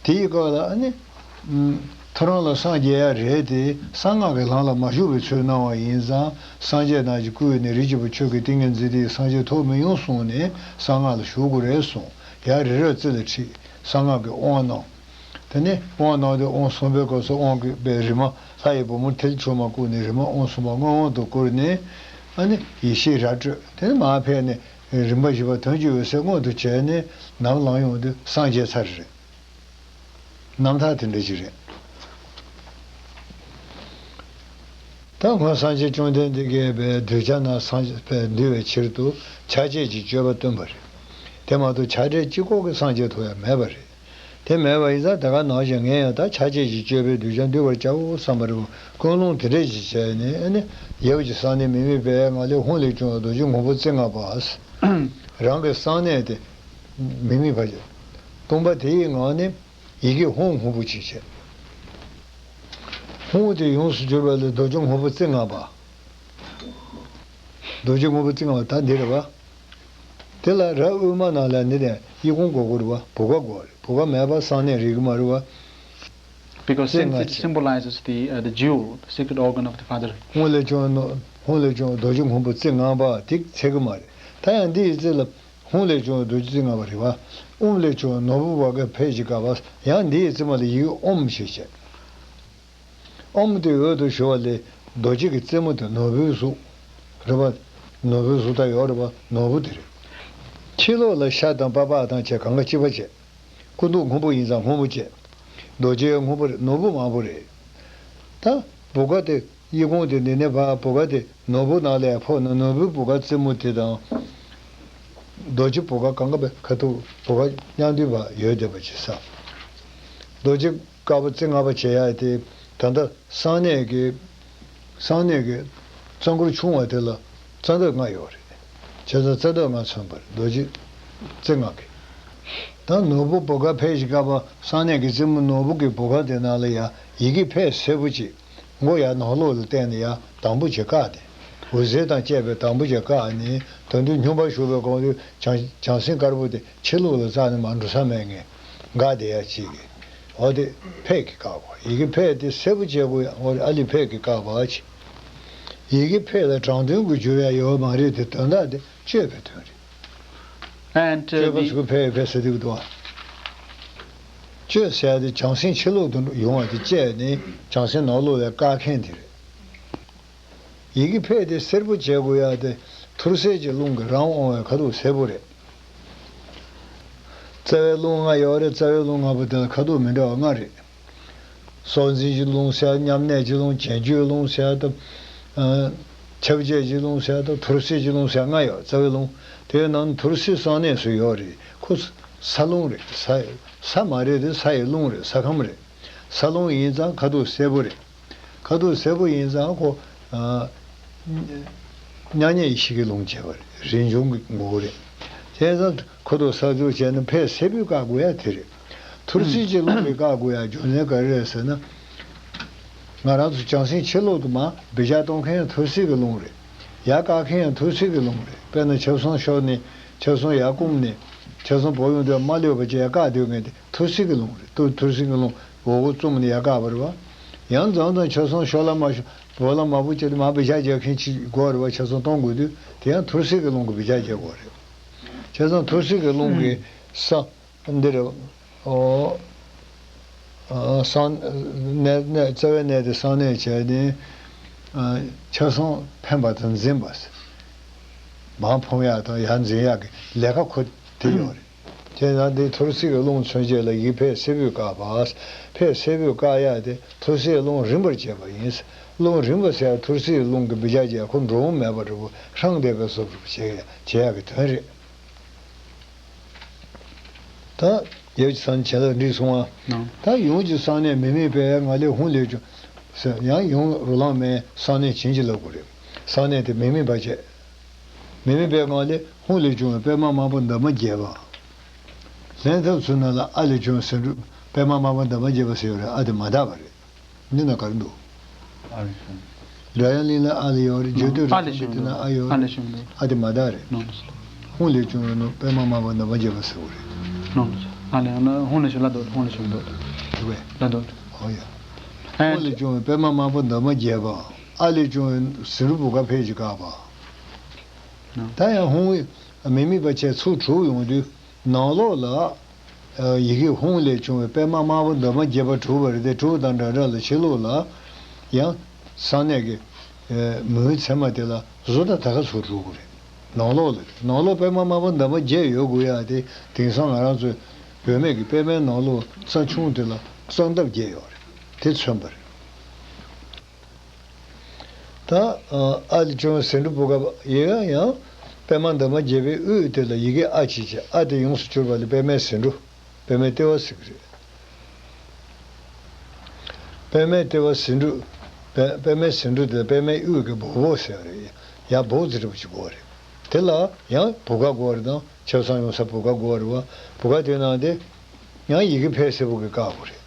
དེའི་སྐབས་ལ་ཨ་ནི། ཨུམ། ཐོ་རངས་ལ་སངས་རྒྱས་ཡ་རེད་དེ་གསང་སྔགས་ཀྱི་ལམ་ལ་མ་ཞུགས་པའི་ཚུལ་གནང་བ་ཡིན་ཙང་། སངས་རྒྱས་རྣམས་ཀྱིས་བསྐུལ་ནས་རིགས་ཀྱི་བུ་ཁྱོད་ཀྱི་ཏིང་ངེ་འཛིན་དེ་ཡིས་སངས་རྒྱས་ཐོབ་མི་ཡོང་གསུངས་ནས་གསང་སྔགས་ལ་ཞུགས་དགོས་རེད་གསུངས། ཡ་རི་རབ་རྩེ་ལ་ཁྲིད། གསང་སྔགས་ཀྱི་དབང་གནང་། དེ་ནས་དབང་གནང་དུས་དབང་གསུམ་པའི་སྐབས་སུ་དབང་གི་པའི་རིམ་པ་ལྷ་ཡི་བུ་མོ་མཐིལ་ཆུང་མ་བཀུག་ནས་རིམ་པ་དབང་གསུམ་པ་མངོན་དབང་དུ་བསྐུར་ནས། ཨ་ནི་ཡེ་ཤེས་ར་སྤྲོད། དེ་ནས་མར་ཕེབས་ནས། རིམ་པ་བཞི་པ་དོན་བཅུ་པའི་སྲས་མངོན་དུ་བྱས་ནས་ནམ་ལངས་ཡོང་དུས་སངས་རྒྱས་ཚར་རེད། རྣམ་ཐར་དེ་འདྲ་ཞིག་རེད། ད་སྔོན་སངས་རྒྱས་བཅོམ་ལྡན་འདས་ཀྱིས་པའི་གདུལ་བྱ་རྣམས་སངས་རྒྱས་པའི་འདུལ་བའི་ཕྱིར་དུ་ཕྱག་རྒྱའི་སྤྱོད་པ་སྟོན་པ་རེད། དེ་མ་གཏོགས་ཕྱག་རྒྱའི་སྤྱི་ཁོག་གི་སངས་རྒྱས་ཐོབ་ཡ་མེད་པ་རེད། དེ་མེད་པ་ཡིན་ཙང་ད་ག་ནང་བཞིན་ངས་ཡང་ད་ཆ་བྱད་ཀྱི་སྤྱོད་པས་གདུལ་བྱ་འདུལ་བར་བྱའོ་བསམ་པ་རེད། ཀུན་སློང་དེ་འདྲ་ཞིག་བྱས་ནས་ཨ་ནི་ཡབ་ཀྱི་གསང་གནས་མི་དམིགས་པའི་ངང་ལས་ཧཱུྃ་ལས་བྱུང་བ་རྡོ་རྗེ་སྔོན་པོ་རྩེ་ལྔ་པ། རང་གི་གསང་གནས་དེ་མི་དམིགས་པ་ཅིག་སྟོང་པ་དེ་ཡི་ངང་ནས་ཡི་གེ་ཧཱུྃ་སྔོན་པོ་ཅིག་བྱས། ཧཱུྃ་དེ་ཡོངས་སུ་གྱུར་པ་ལས་རྡོ་རྗེ་སྔོན་པོ་རྩེ་ལྔ་པ། རྡོ་རྗེ་སྔོན་པོ་རྩེ་ལྔ་པ་ད་འདི་རེད་བ། དེ་ལ་རྭ་དབུས་མ་ནང་ལ་ནི་དེ་དབྱི་ཀོང་དགོས་དགོས་རེད་བ། བུ་ག་དགོས་རེད། བུ་ག་མེད་པ་གསང་གནས་རིག་གི་མ་རེད་བ། Because རྩེ་since ལྔ་it བྱས། Symbolizes the, uh, the jewel, the sacred organ of the father. ཧཱུྃ་ལས་བྱུང་བའི་ནོར། ཧཱུྃ་ལས་བྱུང་བའི་རྡོ་རྗེ་སྔོན་པོ་རྩེ་ལྔ་པ་དེ་ཚད་གི་མ་རེད། ད་ཡང་འདི་ཡི་རྩེ་ལ་ཧཱུྃ་ལས་བྱུང་བའི་རྡོ་རྗེ་རྩེ་ལྔ་པ་རེད་བ། ཨོཾ་ལས་བྱུང་བའི་ནོར་བུ་བ་ག་ཕཊ་ཅིག་བཀག་པ། ཡང་འདི་ཡི་རྩེ་མོ་ལ་ཡི་གེ་ཨོཾ་ཞེས་བྱས། ཨོཾ་དེ་འོད་དུ་ཞུ་བ་ལས་རྡོ་རྗེ་གི་རྩེ་མོ་དེ་ནོར་བུའི་གཟུགས་རེད་བ། ནོར་བུའི་གཟུགས་ད་ཡོད་རེད་བ། ནོར་བུ་དེ་རེད། ཕྱི་ལོགས་ལ་ཤ་དང་པགས་པ་དང་བཅས་གང་ག་གཅིག་པ་བཅས། སྐུ་མདོག་སྔོན་པོ་ཡིན་ཙང་སྔོན་པོ་བཅས། རྡོ་རྗེ་ཡང་སྔོན་པོ་རེད། ནོར་བུ་མང་པོ་རེད། ད་བུ་ག་དེ་དབྱི་ཀོང་དེ་འདི་ནས་ཕར་བུ་ག་དེ་ནོར་བུ་ནང་ལ་ཡར་ཕོག་ན་ནོར་བུའི་བུ་ག་རྩེ་མོ་དེ་དང་། རྡོ་རྗེ་བུ་ག་གང་ག་བའི་ཁ་ཐུག་བུ་ག་མཉམ་འདུས་པ་ཡོད་བསྡད་པ་ཅིག་བསམ། རྡོ་རྗེ་དཀར་པོ་རྩེ་ལྔ་པ་བྱེད་ཡག་དེ་ད་ལྟ་གསང་གནས་ཀྱི། གསང་གནས་ཀྱི་རྩ་འཁོར་ཆུང་བ་དེ་ལ་རྩ་འདབ་ལྔ་ཡོད་རེད། བྱས་ཙང་རྩ་འདབ་ལྔ་མཚོན་པར་རྡོ་རྗེ་རྩེ་ལྔ་གི། ད་ནོར་བུ་བུ་ག་ཕཊ་ཅིག་བཀག་པ། གསང་གནས་ཀྱི་རྩེ་མོ་ནོར་བུ་གི་བུ་ག་དེ་ནང་ལ་ཡ་ཡི་གེ་ཕཊ་སེར་པོ་ཅིག་མགོ་ཡར་ནང་ལོགས་ལ་བསྟན་ནས་ཡར་དམ་པོ་ཅིག་བཀག་སྟེ། འོད་ཟེར་དང་བཅས་པའི་དམ་པོ་ཅིག་བཀག་ནས་ད་དུང་སྙོམས་པར་ཞུགས་པའི་གོང་དུ་བྱང་བྱང་སེམས་དཀར་པོ་དེ་ཕྱི་ལོགས་ལ་བཙལ་ནས་མར་འགྲོ་ས་མེད་ངེས་འགག་བསྡད་ཡ་ཅིག་གི། འོ་དེ་ཕཊ་ཀྱིས་བཀག་གོ། ཡི་གེ་ཕཊ་དེ་སེར་པོ་བྱས་དགོས་ཡ། འོ་ཨ་ལི་ཕཊ་ཀྱིས་བཀག་པ་ཅིག་ཡི་གེ་ཕཊ་ལ་དྲང་དོན་གྱི་སྦྱོར་ཡ་ཡོད་མ་རེད་དེ། དོན་དག་དེ་བཅོས་པའི་དོན་རེད། And, uh, སྤྱོད་པ་the ཟུག་ཕཊ་ཕཊ་ཟེར་དུས་འདུག་བ། བཅོས་ཟེར་ཡ་དེ་བྱང་སེམས་ཕྱི་ལོགས་དུ་ཡོང་བ་དེ་བཅད་ནས་བྱང་སེམས་ནང་ལོགས་ལ་བཀག་མཁན་དེ་རེད། ཡི་གེ་ཕཊ་དེ་སེར་པོ་བྱེད་དགོས་ཡ་དེ་ཐུར་སེལ་གྱི་རླུང་གིས་རང་དབང་བའི་ཁ་དོག་སེར་པོ་རེད། རྩ་བའི་རླུང་ལྔ་ཡོད་རེད། རྩ་བའི་རླུང་ལྔ་པོ་དེ་ལ་ཁ་དོག་མི་འདྲ་བ་ལྔ་རེད། སྲོག་འཛིན་གྱི་རླུང་ཟེར། མཉམ་གནས་ཀྱི་རླུང་། བྱེད་རྒྱུའི་རླུང་ཟེར་དང་། ཨ། ཁྱབ་བྱེད་ཀྱི་རླུང་ཟེར་དང་། ཐུར་སེལ་གྱི་རླུང་ཟེར་ལྔ་ཡོད། རྩ་བའི་རླུང་། དེའི་ནང་ཐུར་སེལ་གསང་གནས་སུ་ཡོད་རེད། ཁོ་ས་རླུང་རེད། ས་ས་མ་རེད་དེ། ས་ཡི་རླུང་རེད། ས་ཁམས་རེད། ས་རླུང་ཡིན་ཙང་ཁ་དོག་སེར་པོ་རེད། ཁ་དོག་སེར་པོ་ཡིན་ཙང་ཁོ། ཨ། མྱ་ངན་ཡེ་ཤེས་ཀྱི་རླུང་བྱེད་པ་རེད། རིན་འབྱུང་གི་ངོ་བོ་རེད། བྱས་ཙང་ཁ་དོག་སེར་པོ་བྱས་ན་ཕཊ་སེར་པོས་བཀག་དགོས་ཡ་དེ་རེད། ཐུར་སེལ་གྱི་རླུང་གིས་བཀག་དགོས་ཡ་རྒྱུ་མཚན་ག་རེ་རེད་ཟེར་ན། ང་རང་ཚོ་བྱང་སེམས་ཕྱི་ལོགས་དུ་མར་སྦིར་ཆ་གཏོང་མཁན་ཡང་ཐུར་སེལ་གྱི་རླུང་རེད། ཡར་བཀག་མཁན་ཡང་ཐུར་སེལ་གྱི་རླུང་རེད། དཔེར་ན་ཆབ་གསང་ཤོར་ནས་ཆབ་གསང་ཡར་བསྐུམས་ནས་ཆབ་གསང་བོར་ཡོང་དུས་མ་ལྷོད་པ་བྱས་ཡར་བཀག་སྡོད་མཁན་དེ་ཐུར་སེལ་གྱི་རླུང་རེད། ཐུར་ཐུར་སེལ་གྱི་རླུང་འོག་སྒོ་བཙུམས་ནས་ཡར་བཀག་པ་རེད་བ། ཡང་མཚམས་མཚམས་ཆབ་གསང་ཤོར་ལ་མ་ཤོར། བོར་ལ་མ་བོར་བྱས་ཏེ་མར་སྦིར་ཆ་རྒྱག་མཁན་ཅིག་དགོས་རེད་བ། ཆབ་གསང་གཏོང་དགོས་དུས་དེ་ཡང་ཐུར་སེལ་གྱི་རླུང་གིས་སྦིར་ཆ་རྒྱག་དགོས་རེད། བྱས་ཙང་ཐུར་སེལ་གྱི་རླུང་གིས་ས་འདི་རེད། ཨོ། ཨ། གསང་གནས་གནས་རྩ་བའི་གནས་དེ་གསང་གནས་བྱས་ནས། ཨ། ཆབ་གསང་འཕེན་པ་དང་འཛིན་པ། མར་འཕུང་ཡག་དང་ཡར་འཛིན་ཡག་གི་ལས་ཀ་ཁོ་དེ་ཡོད་རེད། དེ་ཡང་དེ་ཐུར་སེལ་གྱི་རླུང་མཚོན་བྱེད་ལ་ཡི་གེ་ཕཊ་སེར་པོས་བཀག་པ། ཕཊ་སེར་པོས་བཀག་ཡག་དེ་ཐུར་སེལ་རླུང་རིམ་པར་བྱེད་པ་ཡིན། རླུང་རིམ་པ་ཟེར་ཐུར་སེལ་རླུང་གིས་སྦིར་ཆ་བྱས། ཁོ་འགྲོ་འོང་མེད་པ་འདྲ་པོ་ཧྲང་བསྡད་པའི་བཟོ་འདྲ་པོ་བྱེད་བྱེད་ཡག་གི་དོན་རེད། ད་ཡབ་ཀྱི་གསང་གནས་བྱིན་རླབས་འགྲིག་སོང་ང་། ད་ཡུམ་གྱི་གསང་གནས་མི་དམིགས་པའི་ངང་ལས་ཧཱུྃ་ལས་བྱུང་ཟེར། ཡང་ཡུམ་རོ་ལངས་མའི་གསང་གནས་བྱིན་གྱིས་བརླབ་དགོས་རེད། གསང་གནས་དེ་མི་དམིགས་པ་བྱས། མི་དམིགས་པའི་ངང་ལས་ཧཱུྃ་ལས་བྱུང་བའི་པདྨ་དམར་པོ་འདབ་མ་བརྒྱད་པ། ལྷན་ཐབས་ཚུལ་རྣམས་ལ་ཨ་ལས་བྱུང་བའི་སེང་འབྲུག་པདྨ་དམར་པོ་འདབ་མ་བརྒྱད་པ་ཟེར་ཡོད་རེད། ཨ་དེ་མ་དག་པ་རེད། འདི་ན་ག་རེ་འདུག་ཨ་ལས་བྱུང་། སྒྲ་དབྱངས་གླིང་ལ་ཨ་ལས་ཡོད་རེད། རྒྱུད་སྟོད་ར་ཁང་གི་དེ་ན་ཨ་ཡོད་རེད། ཨ་ལས་བྱུང་འདུག་ཨ་དེ་མ་དག་རེད། ནོ་ནོ། ཧཱུྃ་ལས་བྱུང་བའི་ནོ་པདྨ་དམར་པོ་འདབ་མ་བརྒྱད་པ་ཟེར་བ་རེད། ནོ་ནོ། ཨ་ལས་ཡང་ན་ཧཱུྃ་ལས་བྱུང་ལ་འདུག་ཧཱུྃ་ལས་བྱུང་འདུག་དེ་བས། ལ་འདུག་ཨོ་ཡ། ཨ་ཧཱུྃ་ལས་བྱུང་བའི་པདྨ་དམར་པོ་འདབ་མ་བརྒྱད་པ། ཨ་ལས་བྱུང་བའི་སེང་འབྲུག་བུ་ག་ཕཊ་ཀྱིས་བཀག་པ། ད་ཡང་ཧཱུྃ་མི་དམིགས་པ་བྱས་ཚུར་གྲུབ་ཡོང་དུས། ནང་ལོགས་ལ་ཡི་གེ་ཧཱུྃ་ལས་བྱུང་བའི་པདྨ་དམར་པོ་འདབ་མ་བརྒྱད་པ་གྲུབ་པ་རེད་དེ། གྲུབ་དང་འདྲ་འདྲ་ལ་ཕྱི་ལོགས་ལ་ཡང་གསང་གནས་ཀྱི་མུན་ཚད་མ་དེ་ལ་བཟོ་ལྟ་ད་ག་ཚུར་གྲུབ་དགོས་རེད། ནང་ལོགས་ལ་ནང་ལོགས་པདྨ་དམར་པོ་འདབ་མ་བརྒྱད་ཡོད་དགོས་ཡ་དེ། དེང་སང་ང་རང་ཚོའི་བུད་མེད་ཀྱི་པདྨའི་ནང་ལོགས་རྩ་ཆུང་དེ་ལ་རྩ་འདབ་བརྒྱད་ཡོད་རེད། དེ་མཚོན་པ་རེད། ད་ཨ་ལས་བྱུང་བའི་སེང་འབྲུག་བུ་ག་ཡི་ཡང་ཡང་པདྨ་འདབ་མ་བརྒྱད་པའི་དབུས་དེ་ལ་ཡི་གེ་ཨ་ཅེས་བྱས། ཨ་དེ་ཡོངས་སུ་གྱུར་པ་ལས་པདྨའི་སེང་འབྲུག་པདྨའི་ལྟེ་བ་ཟེར་གྱི་རེད། པདྨའི་ལྟེ་བ་ཟེའུ་འབྲུ། པད་པདྨའི་ཟེའུ་འབྲུ་དེ་པདྨའི་དབུས་ཀྱི་སྦུག་སྦུག་ཟེར་བ་རེད། ཡར་སྦུག་ཙམ་རིང་པོ་ཅིག་དགོས་རེད། དེ་ལ་ཡང་བུ་ག་དགོས་རེད་དང་། ཆབ་གསང་ཡོང་ས་བུ་ག་དགོས་རེད་བ། བུ་ག་དེ་ནང་དེ་ཡང་ཡི་གེ་ཕལ་སེར་པོ་གིས་བཀག་དགོས་རེད།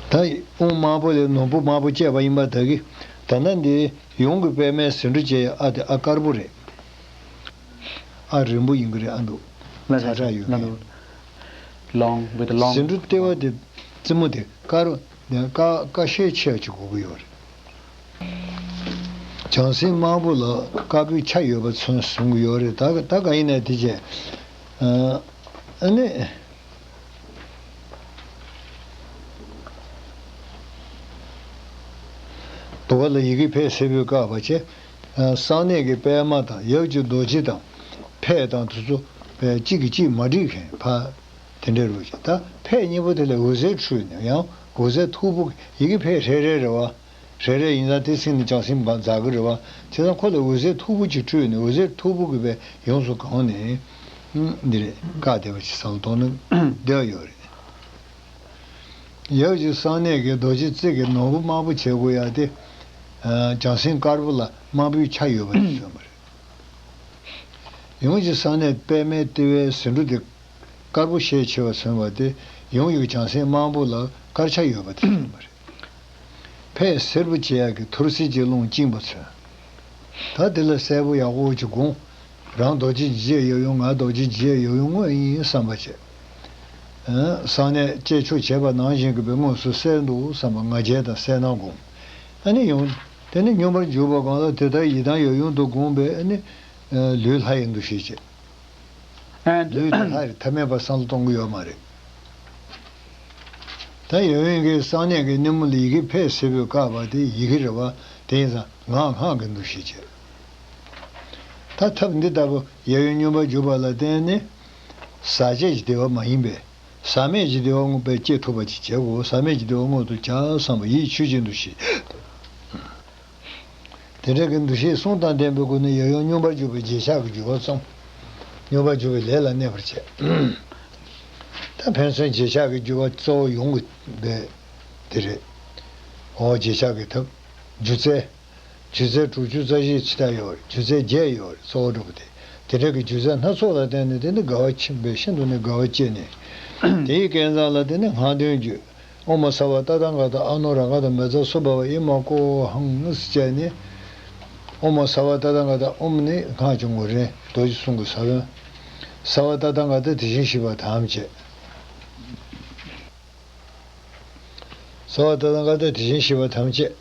ད་དབུ་དམར་པོ་ལས་ནོར་བུ་དམར་པོ་སྐྱེས་པ་ཡིན་པ་དག་གིས། ད་ལྟ་འདི་ཡུམ་གྱི་པདྨའི་ཟེའུ་འབྲུ་ཅན་ཡང་ཨ་དེ་ཨ་དཀར་པོ་རེད། ཨ་རིང་པོ་ཡིན་གྱི་རེད། ཨ་འདུག་ལ་ཚ་དྲག་ཡོད་ལ་མེད། འདུག long with the long ཟེའུ་འབྲུ་ལྟེ་བ་དེ་རྩེ་མོ་དེ་དཀར་ཀ་ཀ་ཤས་ཆེ་བ་ཅིག་དགོས་ཀྱི་ཡོད་རེད། བྱང་སེམས་དམར་པོ་ལ་དཀར་པོའི་ཆ་ཡོད་པ་མཚོན་གསུང་གི་ཡོད་རེད། ད་ད་གང་ཡིན་ནའི་དེ་བྱས། ཨ་ནི། འདུག་ག་ལ་ཡི་གེ་ཕལ་སེར་པོས་བཀག་པ་བྱས། གསང་གནས་ཀྱི་པདྨ་དང་ཡབ་ཀྱི་རྡོ་རྗེ་དང་ཕཊ་དང་དེ་ཚོ་གཅིག་གིས་གཅིག་མ་འགྲིག་མཁན་ཕ་དེ་འདྲ་རུ་བྱས། ད་ཕཊ་གཉིས་པོ་དེ་ལ་འོད་ཟེར་འཕྲོས་ནས་ཡང་འོད་ཟེར་མཐུག་པོ། ཡི་གེ་ཕཊ་རེ་རེ་རེད་བ། རེ་རེ་ཡིན་ཙང་དེ་ཚིག་ནི་བྱང་སེམས་འབར་འཛག་གི་རེད་བ། བྱས་ཙང་ཁོ་ལ་འོད་ཟེར་མཐུག་པོ་ཅིག་འཕྲོས་ནས་འོད་ཟེར་མཐུག་པོ་གིས་བས་ཡོངས་སུ་གང་ནས་འདི་རེད། བཀག་བསྡད་པ་ཅིག་བསམ་བློ་གཏོང་ན་བདེ་བ་ཡོད་རེད། ཡབ་ཀྱི་གསང་གནས་ཀྱི་རྡོ་རྗེ་རྩེ་གི་ནོར་བུ་དམར་པོ་བྱེད་དགོས་ཡ་དེ། བྱང་སེམས་དཀར་པོ་ལ་དམར་པོའི་ཆ་ཡོད་པ་དེ་མཚོན་པ་རེད། ཡུམ་གྱི་གསང་གནས་པདྨའི་ལྟེ་བའི་ཟེའུ་འབྲུ་དེ་དཀར་པོ་ཤས་ཆེ་བ་མཚོན་པ་དེ། ཡུམ་གྱི་བྱང་སེམས་དམར་པོ་ལ་དཀར་ཆ་ཡོད་པ་དེ་མཚོན་པ་རེད། ཕཊ་སེར་པོ་བྱེད་ཡག་གི་ཐུར་སེལ་གྱི་རླུང་བཅིངས་པ་མཚོན། ད་དེ་ལ་གསལ་པོ་ཡག་པོ་ཅིག་དགོངས། རང་རྡོ་རྗེ་འཇིགས་བྱེད་ཡབ་ཡུམ། ང་རྡོ་རྗེ་འཇིགས་བྱེད་ཡབ་ཡུམ་དངོས་ཡིན་བསམ་པ་བྱས། གསང་གནས་བཅས་ཆོག་བྱས་པ་ནང་བཞིན་གྱི་པའི་དངོས་སུ་གསལ་འདུག་བསམ་པ་ང་རྒྱལ་དང་གསལ་སྣང་སྒོམ། ཨ་ནི་ཡང་དེ་ནི་སྙོམས་པར་འཇུག་པ་གང་ལ་དེ་ལྟར་ཡི་དམ་ཡབ་ཡུམ་དུ་བསྒོམས་པས། ཨ་ནི་ལུས་ལྷ་ཡི་འདུ་ཤེས་བྱེད། ལུས་དེ་ལྷ་རེད། ཐ་མལ་པ་བསམ་བློ་གཏོང་གི་ཡོད་མ་རེད། ད་ཡབ་ཡུམ་གྱི་གསང་གནས་ཀྱི་སྣེ་མོ་ལ་ཡི་གེ་ཕཊ་སེར་པོས་བཀག་པ་དེ་ཡི་གེ་རེད་བ། དེ་ཡིན་ཙང་ངག་སྔགས་ཀྱི་འདུ་ཤེས་བྱེད། ད་ཐབས་འདི་ལྟ་བུ་ཡབ་ཡུམ་སྙོམས་པར་འཇུག་པ་ལ་བརྟེན་ནས་ཟག་བཅས་ཀྱི་བདེ་བ་མ་ཡིན་པའི་ཟག་མེད་ཀྱི་བདེ་བ་མངོན་པར་སྐྱེ་ཐུབ་པ་ཅིག་བྱེད་དགོས། ཟག་མེད་ཀྱི་བདེ་བ་མངོན་དུ་བྱ་བསམ་པ་ཡིད་ཆོས་ཀྱི་འདུ་ཤེས། དེ་འདྲ་གི་འདུ་ཤེས་གསུམ་དང་ལྡན་པའི་སྒོ་ནས་ཡབ་ཡུམ་སྙོམས་པར་འཇུག་པའི་རྗེས་ཆགས་ཀྱི་རྒྱུ་བ་བཅོམ། སྙོམས་པར་འཇུག་པའི་ལས་ལ་གནས་པར་བྱེད། ད་ཕན་ཚུན་རྗེས་ཆགས་ཀྱི་རྒྱུ་བ་གཙོ་བོ་ཡོང་གི་འདུག་དེ་རེད། འོ་རྗེས་ཆགས་ཀྱི་ཐབས། སྒྱུ་རྩལ། སྒྱུ་རྩལ་དྲུག་ཅུ་རྩ་བཞི་ཅིག་ད་ཡོད་རེད། སྒྱུ་རྩལ་བརྒྱད་ཡོད་རེད། གཙོ་བོ་གྲུབ་པ་དེ། དེ་འདྲ་གི་སྒྱུ་རྩལ་སྣ་ཚོགས་ལ་བརྟེན་ནས་དེ་ནི་དགའ་བ་ཆེན་པོས་ཤིན་ཏུ་ནས་དགའ་བ་སྐྱེས་ནས། དེའི་སྐལ་བཟང་ལ་དེ་ནི་སྔགས་འདོན་བརྗོད། ཨོཾ་སརྦ་ཏ་ཐཱ་ག་ཏ་ཨ་ནུ་རཱ་ག་ཏ་མེ་ཛ་སུ་བྷ་ཝ་ཨི་མ་ཀོ་ཧཾ་ཟེར་བྱས་ནས། ཨོཾ་སརྦ་ཏ་ཐཱ་ག་ཏ། ཨོཾ་ནི་སྔགས་ཀྱི་ངོ་རེད། རྡོ་རྗེ་གསུང་གི་ས་བོན། སརྦ་ཏ་ཐཱ་ག་ཏ་དེ་བཞིན་གཤེགས་པ་ཐམས་ཅད། སརྦ་ཏ་ཐཱ་ག་ཏ་དེ་བཞིན་གཤེགས་པ་ཐམས་ཅད།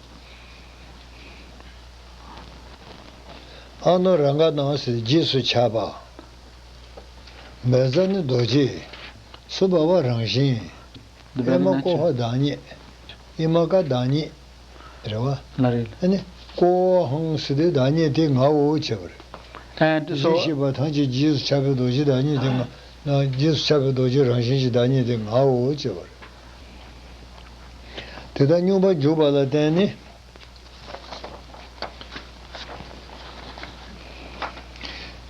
ཨ་ནུ་རཱ་ག་ཏ་ཟེར་རྗེས་སུ་ཆགས་པ། མེ་ཛ་ནི་རྡོ་རྗེ། སུ་བྷ་ཝ་རང་བཞིན། ཨི་མ་ཀོ་ཧ་བདག་ཉིད། ཨི་མ་ཀ་བདག་ཉིད་རེད་བ། ལ་རེད། ཨ་ནི་ཀོ་ཧཾ་ཟེར་དུས་བདག་ཉིད་དེ་ངའོ་བྱས་པ་རེད། ཨ་དེ་ཚོ། རྗེས་ཤེས་པ་ཐམས་ཅད་རྗེས་སུ་ཆགས་པའི་རྡོ་རྗེ་བདག་ཉིད་དེ་ང་། རྗེས་སུ་ཆགས་པའི་རྡོ་རྗེ་རང་བཞིན་གྱི་བདག་ཉིད་དེ་ངའོ་བྱས་པ་རེད། དེ་ལྟར་སྙོམས་པར་འཇུག་པ་ལ་བརྟེན་ནས།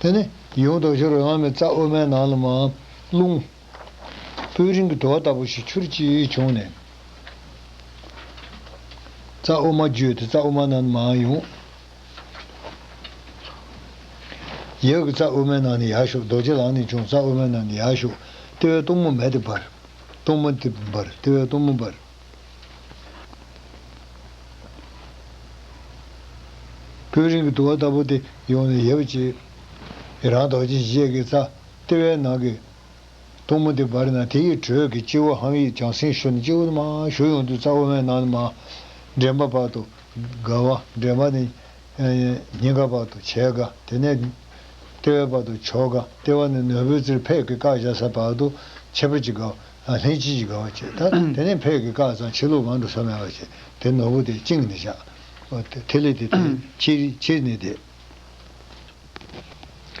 དེ་ནས་ཡུམ་རྡོ་རྗེ་རོ་ལངས་མའི་རྩ་དབུ་མའི་ནང་ལ་མར་རླུང་། སྤོས་རིང་གི་དུ་བ་ལྟ་བུ་ཞིག་ཆུ་རུ་ཅིག་བྱུང་ནས། རྩ་དབུ་མ་བརྗོད་དེ་རྩ་དབུ་མ་ནང་ནས་མར་ཡོང་། ཡབ་ཀྱི་རྩ་དབུ་མའི་ནང་ནས་ཡར་ཞུགས། རྡོ་རྗེ་ལག་ནས་བྱུང་། རྩ་དབུ་མའི་ནང་ནས་ཡར་ཞུགས། ལྟེ་བའི་སྟོང་མོ་མེ་དེ་འབར། སྟོང་མོ་དེ་འབར། ལྟེ་བའི་སྟོང་མོ་འབར། སྤོས་རིང་གི་དུ་བ་ལྟ་བུ་དེ་ཡོང་ནས་ཡབ་ཀྱི་རང་རྡོ་རྗེ་འཇིགས་བྱེད་ཀྱི་རྩ་ལྟེ་བའི་ནང་གི་སྟོང་མོ་དེ་འབར་ན། དེ་ཡི་དྲོད་ཀྱི་སྤྱི་བོ་ཧཾ་ཡིག་བྱང་སེམས་ཞུ་ནས་སྤྱི་བོ་དེ་མར་ཞུ་ཡོང་དུས་རྩ་དབུ་མའི་ནང་ནས་མར་འདྲེན་པ་བར་དུ་དགའ་བ། འདྲེན་པ་ནས་སྙིང་ག་བར་དུ་བྱད་དགའ། དེ་ནས་ལྟེ་བའི་བར་དུ་མཆོག་དགའ། ལྟེ་བ་ནས་ནོར་བུའི་རྩེར་ཕཊ་ཀྱིས་བཀག་བཞག་ས་བར་དུ་ཁྱད་པར་གྱི་དགའ་བ། ལྷན་སྐྱེས་ཀྱི་དགའ་བ་བྱེད། ད་དེ་ནས་ཕཊ་ཀྱིས་བཀག་ཙང་ཕྱི་ལོགས་མར་འགྲོ་ས་མེད་པ་བྱེད། དེ་ནོར་བུ་དེ་བཅིངས་ནས་བཞག་ཐིག་ལེ་དེ་དེ་ཕྱིར་ཕྱིར་ནས་བསྡད།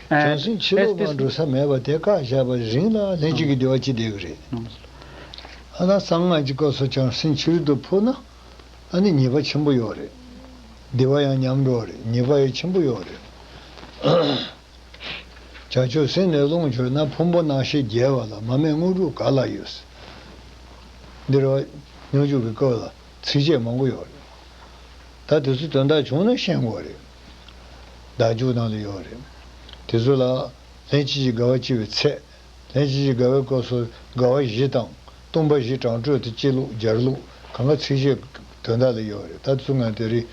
བྱང་སེམས་ཕྱི་ལོགས་མར་འགྲོ་ས་མེད་པ་དེ་བཀག་བཞག་པ་རིང་ལ་ལྷན་སྐྱེས་ཀྱི་བདེ་བ་ཅི་བསྡད་ཀྱི་རེད། ཨ་ན་གསང་སྔགས་ཀྱི་སྐབས་སུ་བྱང་སེམས་ཕྱི་རོལ་དུ་འཕོ་ན། ཨ་ནི་ཉེས་པ་ཆེན་པོ་ཡོད་རེད། བདེ་བ་ཡང་ཉམས་འགྲོ་བ་རེད། ཉེས་པ་ཡང་ཆེན་པོ་ཡོད་རེད། བྱང་ཆུབ་སེམས་ནི་རླུང་བྱོས་ན། ཕུང་པོ་རྣམ་ཤེས་རྒྱལ་བ་ལ། མ་རྨོས་དངོས་གྲུབ་ག་ལ་ཡོད། འདིར་བ་སྙོམས་འཇུག་གི་སྐབས་ལ་ཚིགས་བཅད་མང་པོ་ཡོད་རེད། ད་དེ་ཚོ་དོན་དག་བྱུང་ན་ཤེས་དགོས་རེད། བདག་འཇུག་ནང་ལ་ཡོད་རེད། དེ་ཚོ་ལ་ལྷན་ཅིག་སྐྱེས་དགའ་བ་སྐྱེ་བའི་ཚད། ལྷན་ཅིག་སྐྱེས་དགའ་བའི་སྐབས་སུ་དགའ་བ་བཞི་དང་། སྟོང་པ་བཞི་གྲངས་སྤྲོས་ཏེ་སྐྱེ་ལུགས་སྦྱར་ལུགས་གང་ག་ཚིགས་བཅད་དོན་དག་ལ་ཡོད་རེད། ད་དེ་ཚོ་ང་དེ་རིང་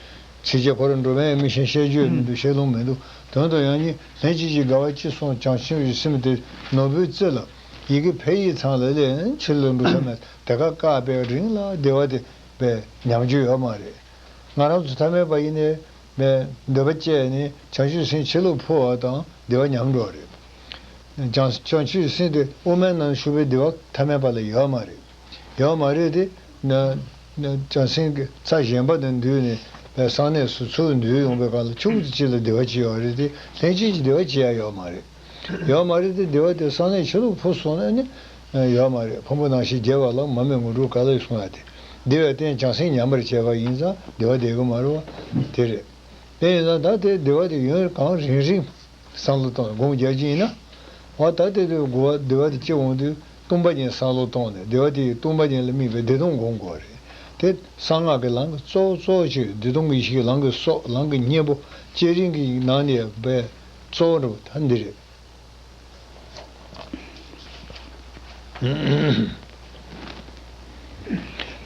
ཚིགས་བཅད་ཁོ་རང་འགྲོ་མིན་མི་ཤེས། བཤད་རྒྱུ་མི་འདུག་བཤད་ལུང་མི་འདུག་དོན་དུ་ཡང་ནི་ལྷན་ཅིག་སྐྱེས་དགའ་བ་སྐྱེས་སོང་། བྱང་ཆུབ་ཀྱི་སེམས་དེ་ནོར་བུའི་རྩེ་ལ་ཡི་གེ་ཕ་ཡིག་ཚང་ལ་ལན་ཕྱིར་ལ་འགྲོ་ས་མེད། དེ་ག་བཀག་པའི་རིང་ལ་བདེ་བ་དེ་བས་ཉམས་རྒྱུ་ཡོད་མ་རེད། ང་རང་ཚོ་ཐ་མལ་པ་ཡིན་ནའི་མེད་འདོད་པ་སྐྱེས་ནས་བྱང་ཆུབ་སེམས་ཆེ་ལུགས་འཕོ་བ་དང་བདེ་བ་ཉམས་འགྲོ་བ་རེད། བྱང་བྱང་ཆུབ་སེམས་དེ་དབུ་མའི་ནང་བཞུགས་པའི་བདེ་བ་ཐ་མལ་པ་ལ་ཡོད་མ་རེད། ཡོད་མ་རེད་དེ། ན་ན་བྱང་སེམས་ཀྱི་ཚ་གཞན་པ་དང་འདུས་ནས་བས་གསང་གནས་སུ་ཚུར་འདུས་ཡོང་པའི་སྐབས་ལ་ཕྱོགས་གཅིག་ལ་བདེ་བ་ཅིག་ཡོད་རེད་དེ། ལྷན་ཅིག་གི་བདེ་བ་ཅིག་ཡང་ཡོད་མ་རེད། ཡོད་མ་རེད་དེ། བདེ་བ་དེ་གསང་གནས་ཆེ་ལུགས་འཕོ་སོང་ན་ནི་ཡོད་མ་རེད། ཕུང་པོ་རྣམ་ཤེས་རྒྱས་པ་ལ་མར་མེ་མགོན་གྲུ་ག་ལ་གསུང་ཡ་དེ། བདེ་བའི་རྟེན་བྱང་སེམས་ཉམས་པར་བྱས་པ་ཡིན་ཙང་བདེ་བ་བསྡད་ཀྱི་མ་རེད་བ། དེ་རེད། དེ་ཡིན་ཙང་ད་དེ་བདེ་བ་དེ་ཡུན་གང་རིང་རིང་བསམ་བློ་བཏང་སྒོམ་རྒྱག་གི་ཡིན་ན། འོ་ད་དེ་དེ་དགུ་བ་བདེ་བ་དེ་སྐྱེ་འོང་དུས་སྟོང་པ་ཉིད་བསམ་བློ་བཏང་ནས་བདེ་བ་དེ་སྟོང་པ་ཉིད་ལ་དམིགས་པའི་བདེ་སྟོང་སྒོམ་དགོས་རེད། དེ་གསང་སྔགས་ཀྱི་ལམ་གྱི་གཙོ་བོ་གཙོ་བོ་ཆེ་བདེ་སྟོང་གི་ཡེ་ཤེས་ཀྱི་ལམ་གྱི་སྲོག་ལམ་གྱི་སྙིང་པོ་བསྐྱེད་རིམ་གྱི་ནང་ནས་པའི་གཙོ་བོ་འདྲ་བོ་ད་འདི་རེད།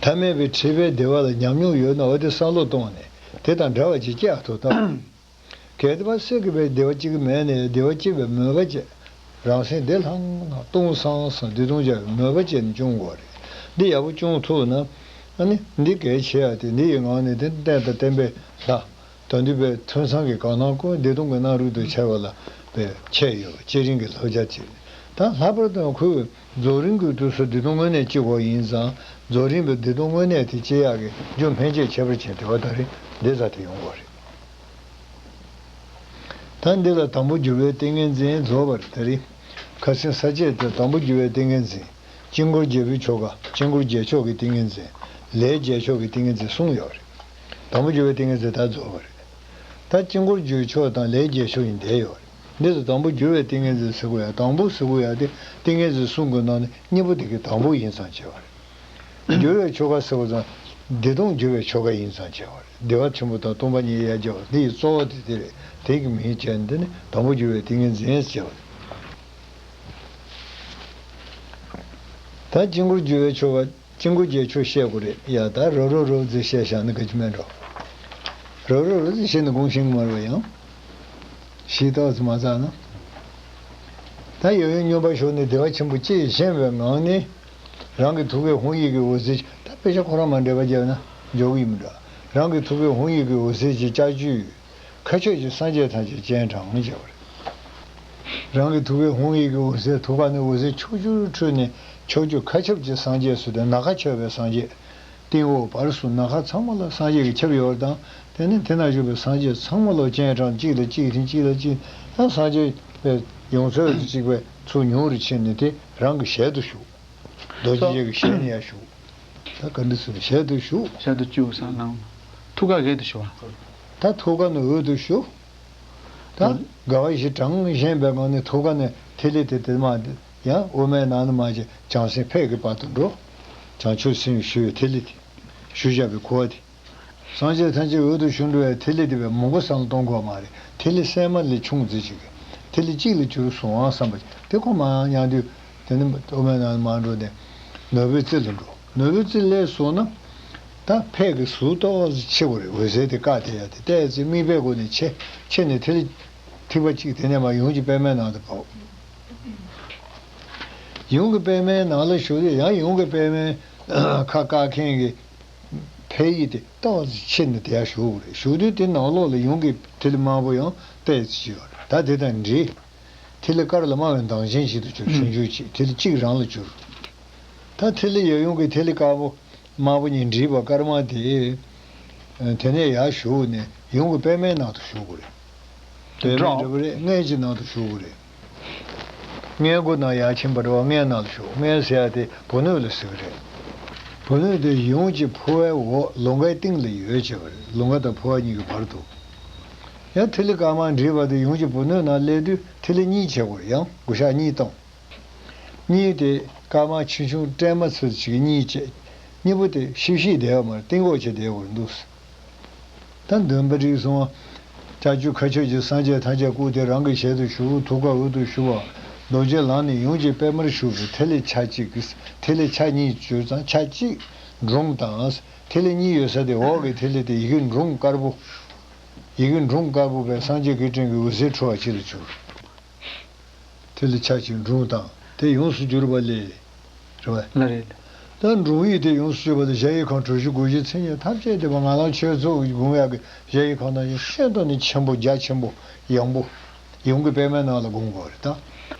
ཐ་མལ་པའི་འཁྲིད་པའི་བདེ་བ་ལ་ཉམས་མྱོང་ཡོད་ན་འོ་དེ་བསམ་བློ་བཏང་ནས་དེ་དང་འདྲ་བ་ཅིག་སྐྱེ་ཐུབ་ཐབས། གལ་ཏེ་བ་སྲིད་ཀྱི་བའི་བདེ་བ་སྐྱེ་གི་མེད་ནས་བདེ་བ་སྐྱེ་བའི་མོས་པ་བྱས། རང་སེམས་བདེ་ལྷང་ལྷང་སྟོང་སང་སང་བདེ་སྟོང་རྒྱལ་བའི་མོས་པ་བྱས་ནས་སྐྱོང་དགོས་རེད། འདི་ཡག་པོ་སྐྱོང་ཐུབ་ན། ཨ་ནི་འདི་གལ་ཆེ་ཡ་དེ་འདི་ཡི་ངང་ནས་དེ་བསྟན་དང་བསྟན་པའི་ལྷ། དོན་བསྡུས་པའི་ཐུན་མཚམས་ཀྱི་གང་སྣང་ཀུན་བདེ་སྟོང་གི་སྣང་རུང་དུ་འཆར་བ་ལ་བའི་ཁྱད་ཡོད་པ་བསྐྱེད་རིམ་གྱི་བསླབ་བྱ་བྱེད། ད་ལྷག་པར་དུ་ཁོས་རྫོགས་རིམ་གྱི་དུས་སུ་བདེ་སྟོང་དངོས་གནས་སྐྱེ་དགོས་ཡིན་ཙང་རྫོགས་རིམ་པའི་བདེ་སྟོང་དངོས་གནས་དེ་སྐྱེ་ཡག་གི་རྒྱུ་སྨན་དཔྱད་ཁྱད་པར་ཅན་དེ་བ་ད་རེས་འདི་ཙམ་དེ་ཡོང་དགོས་རེད། ད་འདི་ལ་དང་པོ་འགྱུར་བའི་ཏིང་ངེ་འཛིན་རྫོགས་པ་རེད། ད་རེས་ཁ་སང་ས་བཅད་དེ་དང་པོ་འགྱུར་བའི་ཏིང་ངེ་འཛིན། དཀྱིལ་འཁོར་རྒྱལ་པོའི་ཆོ་ག་དཀྱིལ་འཁོར་རྒྱལ་མཆོག་གི་ཏིང་ངེ་འཛིན། ལས་རྒྱལ་མཆོག་གི་ཏིང་ངེ་འཛིན་གསུམ་ཡོད་རེད། དང་པོ་འགྱུར་བའི་ཏིང་ངེ་འཛིན་ད་རྫོགས་པ་རེད། ད་དཀྱིལ་འཁོར་རྒྱལ་མཆོག་དང་ལས་རྒྱལ་མཆོག་ཡིན་བསྡད་ཡོད་རེད། འདི་ལ་དང་པོ་འགྱུར་བའི་ཏིང་ངེ་འཛིན་ཟེར་དགོས་ཡ། དང་པོ་ཟེར་དགོས་ཡ་དེ་ཏིང་ངེ་འཛིན་གསུམ་གྱི་ནང་ནས་གཉིས་པོ་དེ་གི་དང་པོ་ཡིན་ཙང་བྱས་པ་རེད། འགྱུར་བའི་ཆོ་ག་ཟེར་བ་ཙང་བདེ་སྟོང་འགྱུར་བའི་ཆོ་ག་ཡིན་ཙང་བྱས་པ་རེད། བདེ་བ་ཆེན་པོ་དང་སྟོང་པ་ཉིད་ཡར་རྒྱས་པ་འདི་ཡི་གཙོ་བོ་དེ་དེ་རེད། དེ་གི་མིང་བྱས་འདི་ནི་དང་པོ་འགྱུར་བའི་ཏིང་ངེ་འཛིན་ཟེར་བ་རེད། ད་དཀྱིལ་འཁོར་འགྱུར་བའི་ཆོ་ག་དཀྱིལ་འཁོར་རྒྱལ་མཆོག་བཤད་དགོས་རེད་ཡ། ད་རོ་རོ་རོ་ཟེར་བཤད་བཞག་ན་ག་ཅི་མེད་འགྲོ། རོ་རོ་རོ་ཟེར་བཤད་ན་དགོངས་ཤེས་ཀྱི་མ་རེད་པ། ཡང་ཞིག་ཏོག་ཙམ་མ་ཚར་ན། ད་ཡོད་ཡོད་སྙོམས་པར་ཞོག་ནས་བདེ་བ་ཆེན་པོ་ཅིག་བཞེངས་པའི་ངང་ནས། རང་གི་ཐུགས་ཀའི་ཧཱུྃ་ཡིག་གི་འོད་ཟེར་གྱིས། ད་དཔེ་ཆ་ཁོ་རང་མ་འདྲེས་པ་བརྒྱབ་ན་འཇོག་གི་ཡིན་མི་འདྲ། རང་གི་ཐུགས་ཀའི་ཧཱུྃ་ཡིག་གི་འོད་ཟེར་གྱིས་ལྕགས་ཀྱུས། མཁའ་ཁྱབ་ཀྱི་སངས་རྒྱས་ཐམས་ཅད་སྤྱན་དྲངས་བྱས་པ་རེད། རང་གི་ཐུགས་ཀའི་ཧཱུྃ་ཡིག་གི་འོད་ཟེར་ཐུགས་ཀ་ནས་འོད་ཟེར་ཕྱོགས་བཅུར་འཕྲོས་ནས་ཕྱོགས་བཅུ་མཁའ་ཁྱབ་ཀྱི་སངས་རྒྱས་སུ་དེ་ནམ་མཁའ་ཁྱབ་པའི་སངས་རྒྱས། སྟེང་འོག་བར་གསུམ་ནམ་མཁའ་ཚང་མ་ལ་སངས་རྒྱས་ཀྱིས་ཁྱབ་ཡོད་པ་དང་། དེ་ནས་དེ་ན་བཞུགས་པའི་སངས་རྒྱས་ཚང་མ་ལ་སྤྱན་དྲངས། གཅིག་ལ་གཅིག་དང་གཅིག་ལ་གཅིག་ད་སངས་རྒྱས་པའི་ཡོངས་རྫོགས་སུ་གཅིག་པའི་ཚུལ་ཉུང་རུ་ཕྱིན་ནས་དེ་རང་གི་ཞལ་དུ་ཞུགས། རྡོ་རྗེ་འཆང་གི་ཞལ་ནས་ཡར་ཞུགས། ད་ག་འདྲ་ཟེར་ན་ཞལ་དུ་ཞུགས། ཞལ་དུ་བཅུག་བསམ་ལམ། ཐུགས་ཀ་ག་ཏུ་ཞུགས་པ། ད་ཐུགས་ཀ་ནས་འོད་དུ་ཞུགས། ད་དགའ་བ་བཞི་གྲངས་བཞེངས་པའི་ངང་ནས་ཐུགས་ཀ་ནས་ཐིག་ལེ་དེ་དེ་མ་ཡང་དབུ་མའི་ནང་ནས་མར་བྱས་བྱང་སེམས་ཕས་ཀྱི་བར་དུ་འགྲོ། བྱང་ཆུབ་སེམས་ཞུ་བའི་ཐིག་ལེ་དེ། ཞུ་བཞག་པའི་གོ་བ་དེ། སངས་རྒྱས་ཐམས་ཅད་འོད་དུ་ཞུ་འགྲོ་བའི་ཐིག་ལེ་དེ་བས་མང་པོ་བསམ་བློ་གཏོང་དགོས་མ་རེད། ཐིག་ལེ་སྲན་མ་ལས་ཆུང་ཙི་ཅིག་གི་ཐིག་ལེ་གཅིག་ལ་གྱུར་སོང་བསམ་པ་དེ་ཁོ་མར་མྱང་དུས། དེ་ནི་དབུ་མའི་ནང་མར་འགྲོ་ནས་ནོར་བུའི་རྩེ་ལ་འགྲོ། ནོར་བུའི་རྩེ་སླེབས་སོང་ན། ད་ཕས་ཀྱི་ཟུར་ཏོག་ཙམ་ཕྱེ་དགོས་རེད། འོད་ཟེར་དེ་བཀག་བསྡད་ཡ་དེ་ཏོག་ཙམ་དམིགས་པའི་སྒོ་ནས་ཕྱེ། ཕྱེ་ནས་ཐིག་ལེ་ཐིགས་པ་གཅིག་དེ་ནས་མར་ཡུམ་གྱི་པདྨའི་ནང་དུ་ཕབ། ཡུམ་གྱི་པདྨའི་ནང་ལ་ཞུགས་དུས་ཡང་ཡུམ་གྱི་པདྨའི་ཁ་བཀག་མཁན་གྱི་ཕ་ཡིག་དེ་ཏོག་ཙམ་ཕྱེ་ནས་དེ་ཡར་ཞུགས་དགོས་རེད། ཞུགས་དུས་དེ་ནང་ལོགས་ལ་ཡུམ་གྱི་ཐིག་ལེ་དམར་པོ་ཡང་ཏོག་ཙམ་ཅིག་ཡོད་རེད། ད་དེ་དང་འདྲེས། ཐིག་ལེ་དཀར་ལ་དམར་བའི་མདངས་ཅན་ཞིག་ཏུ་གྱུར། ཆུང་ཆུང་ཅིག་ཐིག་ལེ་གཅིག་རང་ལ་གྱུར། ད་ཐིག་ལེ་ཡབ་ཡུམ་གྱི་ཐིག་ལེ་དཀར་པོ་དམར་པོ་གཉིས་འདྲེས་པ་དཀར་དམར་དེ། དེ་ནས་ཡར་ཞུགས་ནས་ཡུམ་གྱི་པདྨའི་ནང་དུ་ཞུགས་དགོས་རེད། པདྨའི་འདྲ་པོ་རེད། མངལ་གྱི་ནང་དུ་ཞུགས་དགོས་རེད། མངལ་སྒོ་ནས་ཡར་ཕྱིན་པ་རེད་པ། མངལ་ནང་ལ་ཞུགས། མངལ་ཟེར་ཡ་དེ་བུ་སྣོད་ལ་ཟེར་གི་རེད། བུ་སྣོད་དེ་ཡུམ་གྱི་ཕོ་བའི་འོག་ལོང་གའི་སྟེང་ལ་ཡོད་བྱས་པ་རེད། ལོང་ག་དང་ཕོ་བ་གཉིས་ཀྱི་བར་དུ། ཡང་ཐིག་ལེ་དཀར་དམར་འདྲེས་པ་དེ་ཡུམ་གྱི་བུ་སྣོད་ནང་སླེབས་དུས་ཐིག་ལེ་གཉིས་བྱེད་དགོས་རེད། ཡང་དགུ་ཤག་གཉིས་བཏང་། གཉིས་དེ་དཀར་དམར་ཆུང་ཆུང་སྲན་མ་ཚོ་ཅིག་གཉིས་བྱས། གཉིས་པོ་དེ་ཤིབ་ཤིབ་བསྡད་པ་མ་རེད། གཏིང་འོག་ཅིག་བསྡད་དགོས་འདུག། ད་འདོན་པ་རིགས་གསུམ། ལྕགས་ཀྱུ་མཁའ་སྤྱོད་ཀྱི་སངས་རྒྱས་ཐམས་ཅད་བཀུག་སྟེ་རང་གི་ཞལ་དུ་ཞུགས། ཐུགས་ཀ་འོད་དུ་ཞུ་བ། རྡོ་རྗེ་ལག་ནི་ཡུམ་གྱི་པདྨར་ཞུགས་པའི་ཐིག་ལེ་ཆ་གཅིག་གི། ཐིག་ལེ་ཆ་གཉིས་བྱས་ཙང་ཆ་གཅིག་འབྲོང་དང་། ཐིག་ལེ་གཉིས་ཡོད་ས་དེ་འོག་གི་ཐིག་ལེ་དེ་ཡི་གེ་འབྲོང་དཀར་པོ། ཡི་གེ་འབྲོང་དཀར་པོ་པས་སངས་རྒྱས་ཀྱི་སྤྲིན་གྱི་འོད་ཟེར་འཕྲོ་བ་ཅིག་ལ་གྱུར། དེ་ལ་ཆ་གཅིག་འབྲོང་དང་དེ་ཡོངས་སུ་གྱུར་པ་ལས། རེད་བ། ལ་རེད། ད་འབྲོང་ཡིག་དེ་ཡོངས་སུ་གྱུར་པ་ལ་གཞལ་ཡས་ཁང་གྲུ་བཞི་སྒོ་བཞི་མཚན་ཉིད་ཐམས་ཅད་དེ་བ་ང་རང་ཆོས་ཚོགས་ཀྱི་སྒོམ་ཡག་གི་གཞལ་ཡས་ཁང་ནང་བཞིན་ཤིན་ཏུ་ནས་ཆེན་པོ་རྒྱ་ཆེན་པོ་ཡངས་པོ། ཡུམ་གྱི་པདྨའི་ནང་ལ་སྒོམ་དགོས་རེད་ད།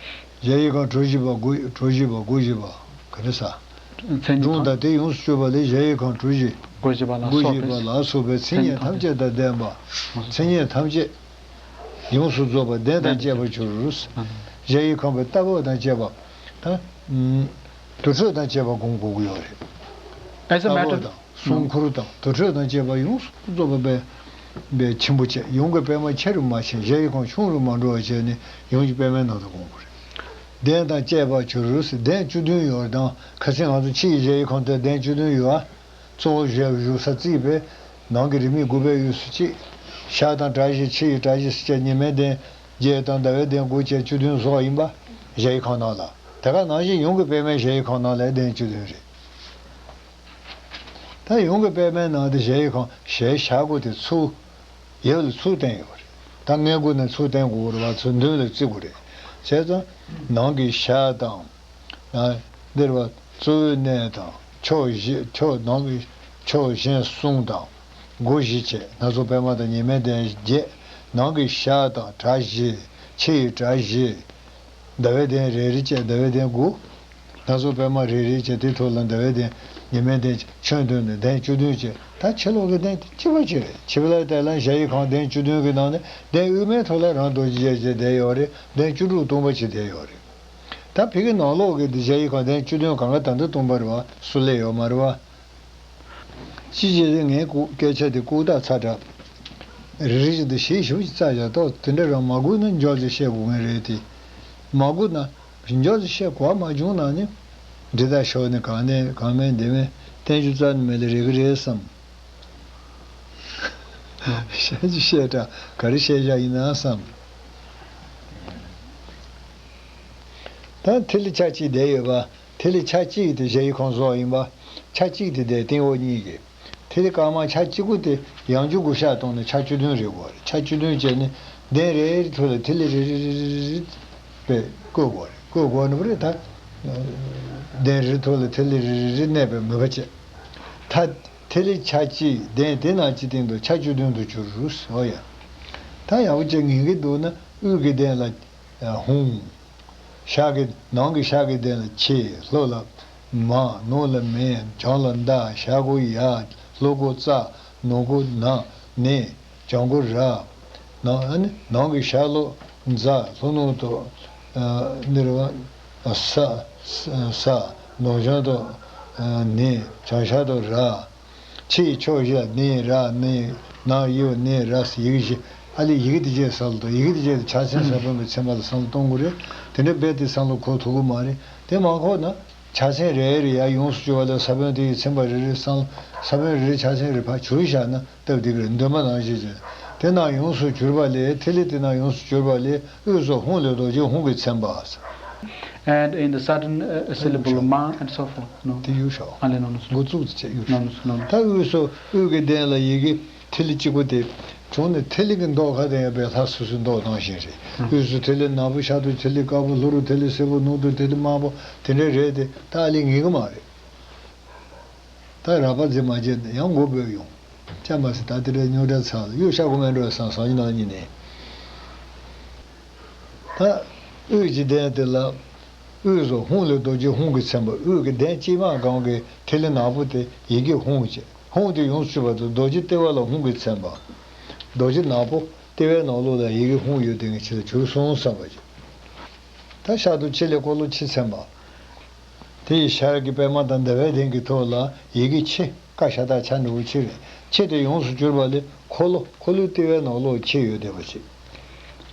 གཞལ་ཡས་ཁང་གྲུ་བཞི་པ་སྒོ་གྲུ་བཞི་པ་སྒོ་བཞི་པ་ག་རེ་ཟ། མཚན་ཉིད་འབྲོང་ཐམས་དང་དེ་ཡོངས་སུ་གྱུར་པ་ལས་གཞལ་ཡས་ཁང་གྲུ་བཞི། སྒོ་བཞི་པ་ལ་སྒོ་སོགས་བཞི་པ་པའི་ལ་སོགས་པའི་མཚན་ཉིད་ཐམས་ཅད་དང་ལྡན་པ། མཚན་ཉིད་ཐམས་ཅད་ཡོངས་སུ་རྫོགས་པ་གདན་དང་བཅས་པར་གྱུར། གཞལ་ཡས་ཁང་པའི་ལྟ་བ་དང་བཅས་པ། ད་དུར་ཁྲོད་དང་བཅས་པ་སྒོམ་དགོས་ཀྱི་ཡོད་རེད། ལྟ་བ་དང་སྲུང་འཁོར་དང་དུར་ཁྲོད་དང་བཅས་པ་ཡོངས་སུ་རྫོགས་པ་པའི་པའི་ཆེན་པོ་བཅས་ཡུམ་གྱི་པདྨ་ཆེ་རུ་མ་ཕྱིན། གཞལ་ཡས་ཁང་ཆུང་རུ་མ་འགྲོ་བ་བྱས་ནས་ཡུམ་གྱི་པདྨའི་ནང་དུ་སྒོམ་དགོས་རེད། གདན་དང་བཅས་པར་གྱུར། གདན་བཅུ་བདུན་ཡོད་དང་ཁ་སང་ང་ཚོ་ཕྱི་ཡི་གཞལ་ཡས་ཁང་དེར་གདན་བཅུ་བདུན་ཡོད་ཨ། གཙོ་བོ་བཞུགས་ས་རྩིག་པའི་ནང་གི་རིས་མེད་དགུ་པའི་དབུས་སུ་གཅིག། ཤར་དང་གྲྭ་བཞི་ཕྱི་ཡི་གྲྭ་བཞི་སྲིད་སྐྱ་ཉི་མའི་གདན་བརྒྱད་དང་ཟླ་བའི་གདན་དགུ་བཅས་བཅུ་བདུན་བཟོ་བ་ཡིན་པ། གཞལ་ཡས་ཁང་ནང་ལ་དེ་ག་ནང་བཞིན་ཡུམ་གྱི་པདྨའི་གཞལ་ཡས་ཁང་ནང་ལ་གདན་བཅུ་བདུན་རེད། ད་ཡུམ་གྱི་པདྨའི་ནང་དུ་གཞལ་ཡས་ཁང་ཞལ་ཞལ་སྒོ་དེ་ཚུར། ཡབ་ལ་ཚུར་བསྟན་ཡོད་རེད། ད་སྔས་མགོ་ནས་ཚུར་བསྟན་དགོས་རེད་བ། ཚུར་མདུན་ལ་བརྩི་དགོས་རེད། བྱས་ཙང་ནང་གི་ཞལ་དང་། ཨ། འདིར་བ་གཙོ་བོའི་གནས་དང་ཕྱོགས་བཞི་ཕྱོགས་ནང་གི་ཕྱོགས་གཞན་གསུམ་དང་སྒོ་བཞི་བཅས་སྣ་ཚོགས་པད་མ་དང་ཉི་མའི་གདན་བརྒྱད། ནང་གི་ཞལ་དང་གྲྭ་བཞི། ཕྱི་ཡི་གྲྭ་བཞི། ཟླ་བའི་གདན་རེ་རེ་བཅས་ཟླ་བའི་གདན་དགུ། སྣ་ཚོགས་པད་མ་རེ་རེ་བཅས་དེའི་ཐོག་ལ་ཟླ་བའི་གདན། ཉི་མའི་གདན། ཆོས་འདོན་ནས་གདན་བཅུ་བདུན་བཅས། ད་ཕྱི་ལོགས་ཀྱི་གདན་དེ་གཅིག་པ་གཅིག་རེད། ཕྱི་པ་ལ་དེ་ལ་གཞལ་ཡས་ཁང་གདན་བཅུ་བདུན་གྱི་ནང་ནས་གདན་དབུས་མའི་ཐོག་ལ་རང་རྡོ་རྗེ་རྒྱལ་བྱེད་བསྡད་ཡོད་རེད། གདན་བཅུ་དྲུག་སྟོང་པ་ཅིག་བསྡད་ཡོད་རེད། ད་ཕ་གི་ནང་ལོགས་ཀྱི་འདི་གཞལ་ཡས་ཁང་གདན་བཅུ་བདུན་གང་ག་ད་ལྟ་སྟོང་པ་རེད་བ། སུ་ལས་ཡོད་མ་རེད་བ། ཅི་བྱེད་དེ་ངའི་ལྐུགས་སྐད་ཆ་དེ་ལྐུགས་རྟགས་ཚ་དྲགས། རེ་རེ་བཞིན་དུ་ཞིབ་ཞིབ་ཅིག་བཙལ་བཞག་ཏོ། དེ་འདྲ་རང་མ་དགོས་ན་མགྱོགས་ཙམ་བཤད་དགོས་ངེས་རེད་དེ། མ་དགོས་ན་མགྱོགས་ཙམ་བཤད་དགོས་པ་མ་བྱུང་ན་ནི། འདི་ལྟར་ཞོག་ནི་གང་ནས་གང་མིན་འདི་མིན་བསྟན་རྒྱུ་རྩ་ནས་མེད་ལ་རེ་གི་རེད་བསམ། བཤད་རྒྱུ་བཤད་དྲ་ག་རེ་བཤད་བཞག་ཡིན་ན་བསམ། ད་ཐིག་ལེ་ཆ་གཅིག་བསྡད་ཡོད་པ། ཐིག་ལེ་ཆ་གཅིག་དེ་གཞལ་ཡས་ཁང་བཟོ་བ་ཡིན་པ། ཆ་གཅིག་དེ་དེ་སྟེང་འོག་གཉིས་ཀྱི། ཐིག་ལེ་དཀར་དམར་ཆ་གཅིག་པོ་དེ་ཡང་འཇུག་དགུ་ཤར་གཏོང་ནས་ཆ་བཅུ་བདུན་རེད་དགོས་རེད། ཆ་བཅུ་བདུན་བྱས་ནས་གདན་རེ་རེའི་ཐོག་ལ་ཐིག་ལེ་རེ་རེ་རེ་རེ་རེ་རེ་བཀོད་དགོས་རེད། བཀོད་དགོས་ནི་བ་རེད་ད། གདན་རེའི་ཐོག་ལ་ཐིག་ལེ་རེ་རེ་རེ་གནས་པའི་མོས་པ་བྱེད། ད་ཐིག་ལེ་ཆ་གཅིག་གདན་དེ་ནང་གཅིག་སྟེང་དུ་ཆ་བཅུ་བདུན་དུ་གྱུར་རུ་ཟེར་བ་ཡ། ད་ཡག་པོ་བྱས་ངེས་ཀྱི་འདུག་ན་དབུས་ཀྱི་གདན་ལ་ཧཱུྃ། ཤར་གྱི་ནང་གི་ཤར་གྱི་གདན་ལ་ཆེ། ལྷོ་ལ་མ། ནུབ་ལ་མེ། བྱང་ལ་མདའ། ཤར་སྒོ་ཡ། ལྷོ་སྒོ་ཙ། ནུབ་སྒོ་ན། ནི། བྱང་སྒོ་ར། ནང་ནང་གི་ཤར་ལྷོ་ཛ། ལྷོ་ནུབ་ཏུ་ནི་ར་ས། ས། ནུབ་བྱང་དུ་ནི། བྱང་ཤར་དུ་ར། ཕྱི་ཡི་ཕྱོགས་བཞི་ལ་ནི་ར་ནི། ནང་ཡོད་ནི་ར་ཡི་གེ་བཞི། ཨ་ལས་ཡི་གེ་དེ་བརྒྱད་ས་ལ་གཏོང་། ཡི་གེ་དེ་བརྒྱད་དེ་ཕྱག་མཚན་ས་བོན་གྱི་ཚན་པ་ལ་བསམ་བློ་གཏོང་དགོས་རེད། དེ་འདྲ་རྦད་དེ་བསམ་བློ་འཁོར་ཐུབ་ཀྱི་མ་རེད། དེ་མ་འཁོར་ན་ཕྱག་མཚན་རེ་རེ་ཡར་ཡོངས་སུ་གྱུར་པ་ལ་ས་བོན་དེ་ཡི་ཚན་པ་རེ་རེ་བསམ་བློ། ས་བོན་རེ་རེ་ཕྱག་མཚན་རེ་ཕར་གྱུར་བཞག་ན་སྟབས་བདེ་གི་རེད། འདོན་པ་ནང་བཞིན་བྱས། དེ་ནང་ཡོངས་སུ་གྱུར་པ་ལས། ཐིག་ལེ་དེ་ནང་ཡོངས་སུ་གྱུར་པ་ལས། དབུས་སུ་ཧཱུྃ་ལས་རྡོ་རྗེ་ཧཱུྃ་གི་ཚན་པ། And in the sudden, uh, syllable, ma and so forth. No. དེ་ཡོད་ཤག། ཨ་ལེ། No, no, no. འགོ་བཙུགས་ཚེ་ཡོད་ཤག། No, no, no. ད་དབུས་སུ་དབུས་ཀྱི་གདན་ལ་ཡི་གེ་ཐིག་ལེ་གཅིག་པོ་དེ་བྱུང་ནས་ཐིག་ལེ་གི་མདོག་ཁ་དེ་ཡང་བས་ལྷ་སོ་སོའི་མདོག་ནང་བཞིན་རེད། ཨ། དབུས་སུ་ཐིག་ལེ་ནག་པོ། ཤར་དུ་ཐིག་ལེ་དཀར་པོ། ལྷོ་རུ་ཐིག་ལེ་སེར་པོ། ནུབ་ཏུ་ཐིག་ལེ་དམར་པོ། དེ་འདྲ་རེད་དེ། ད་ཨ་ལེ་ངེས་གི་མ་རེད། ད་རགས་པ་འཛིན་མ་བྱས་ན་ཡང་མགོ་སྦས་ཡོང་། ཅང་མ་ཟད་ད་དེ་འདྲའི་རྙོག་དྲ་ཚ་ལ་གཡུ་ཤ་གོ་མེད་འགྲོ་བསམ་སང་ཉིན་ནང་ཉིན་ནས། ད་དབུས་ཀྱི་གདན་དེ་ལ་དབུས་སུ་ཧཱུྃ་ལས་རྡོ་རྗེ་ཧཱུྃ་གི་ཚན་པ། དབུས་ཀྱི་གདན་སྤྱི་མ་སྒང་གི་ཐིག་ལེ་ནག་པོ་དེ་ཡི་གེ་ཧཱུྃ་བྱས། ཧཱུྃ་དེ་ཡོངས་སུ་གྱུར་པ་དང་རྡོ་རྗེ་ལྟེ་བ་ལ་ཧཱུྃ་གི་ཚན་པ། རྡོ་རྗེ་ནག་པོ་ལྟེ་བའི་ནང་ལོགས་ལ་ཡི་གེ་ཧཱུྃ་ཡོད་དེ་ངས་ཁྱེད་ལ་གྱུར་སོང་བསམ་པ་བྱས། ད་ཤར་དུ་ཕྱི་ལས་འཁོར་ལོ་ཕྱི་ཚན་པ། དེ་ཡི་ཤར་གྱི་པད་མ་དང་ཟླ་བའི་གདན་གྱི་ཐོག་ལ་ཡི་གེ་ཕྱི། ཀ་ཤ་སྟག་ཆ་འགྲེང་བུ་ཕྱི་རེད། ཕྱི་དེ་ཡོངས་སུ་གྱུར་པ་ལས་འཁོར་ལོ། འཁོར་ལོའི་ལྟེ་བའི་ནང་ལོགས་ཕྱི་ཡོད་བསྡད་པ་ཅིག།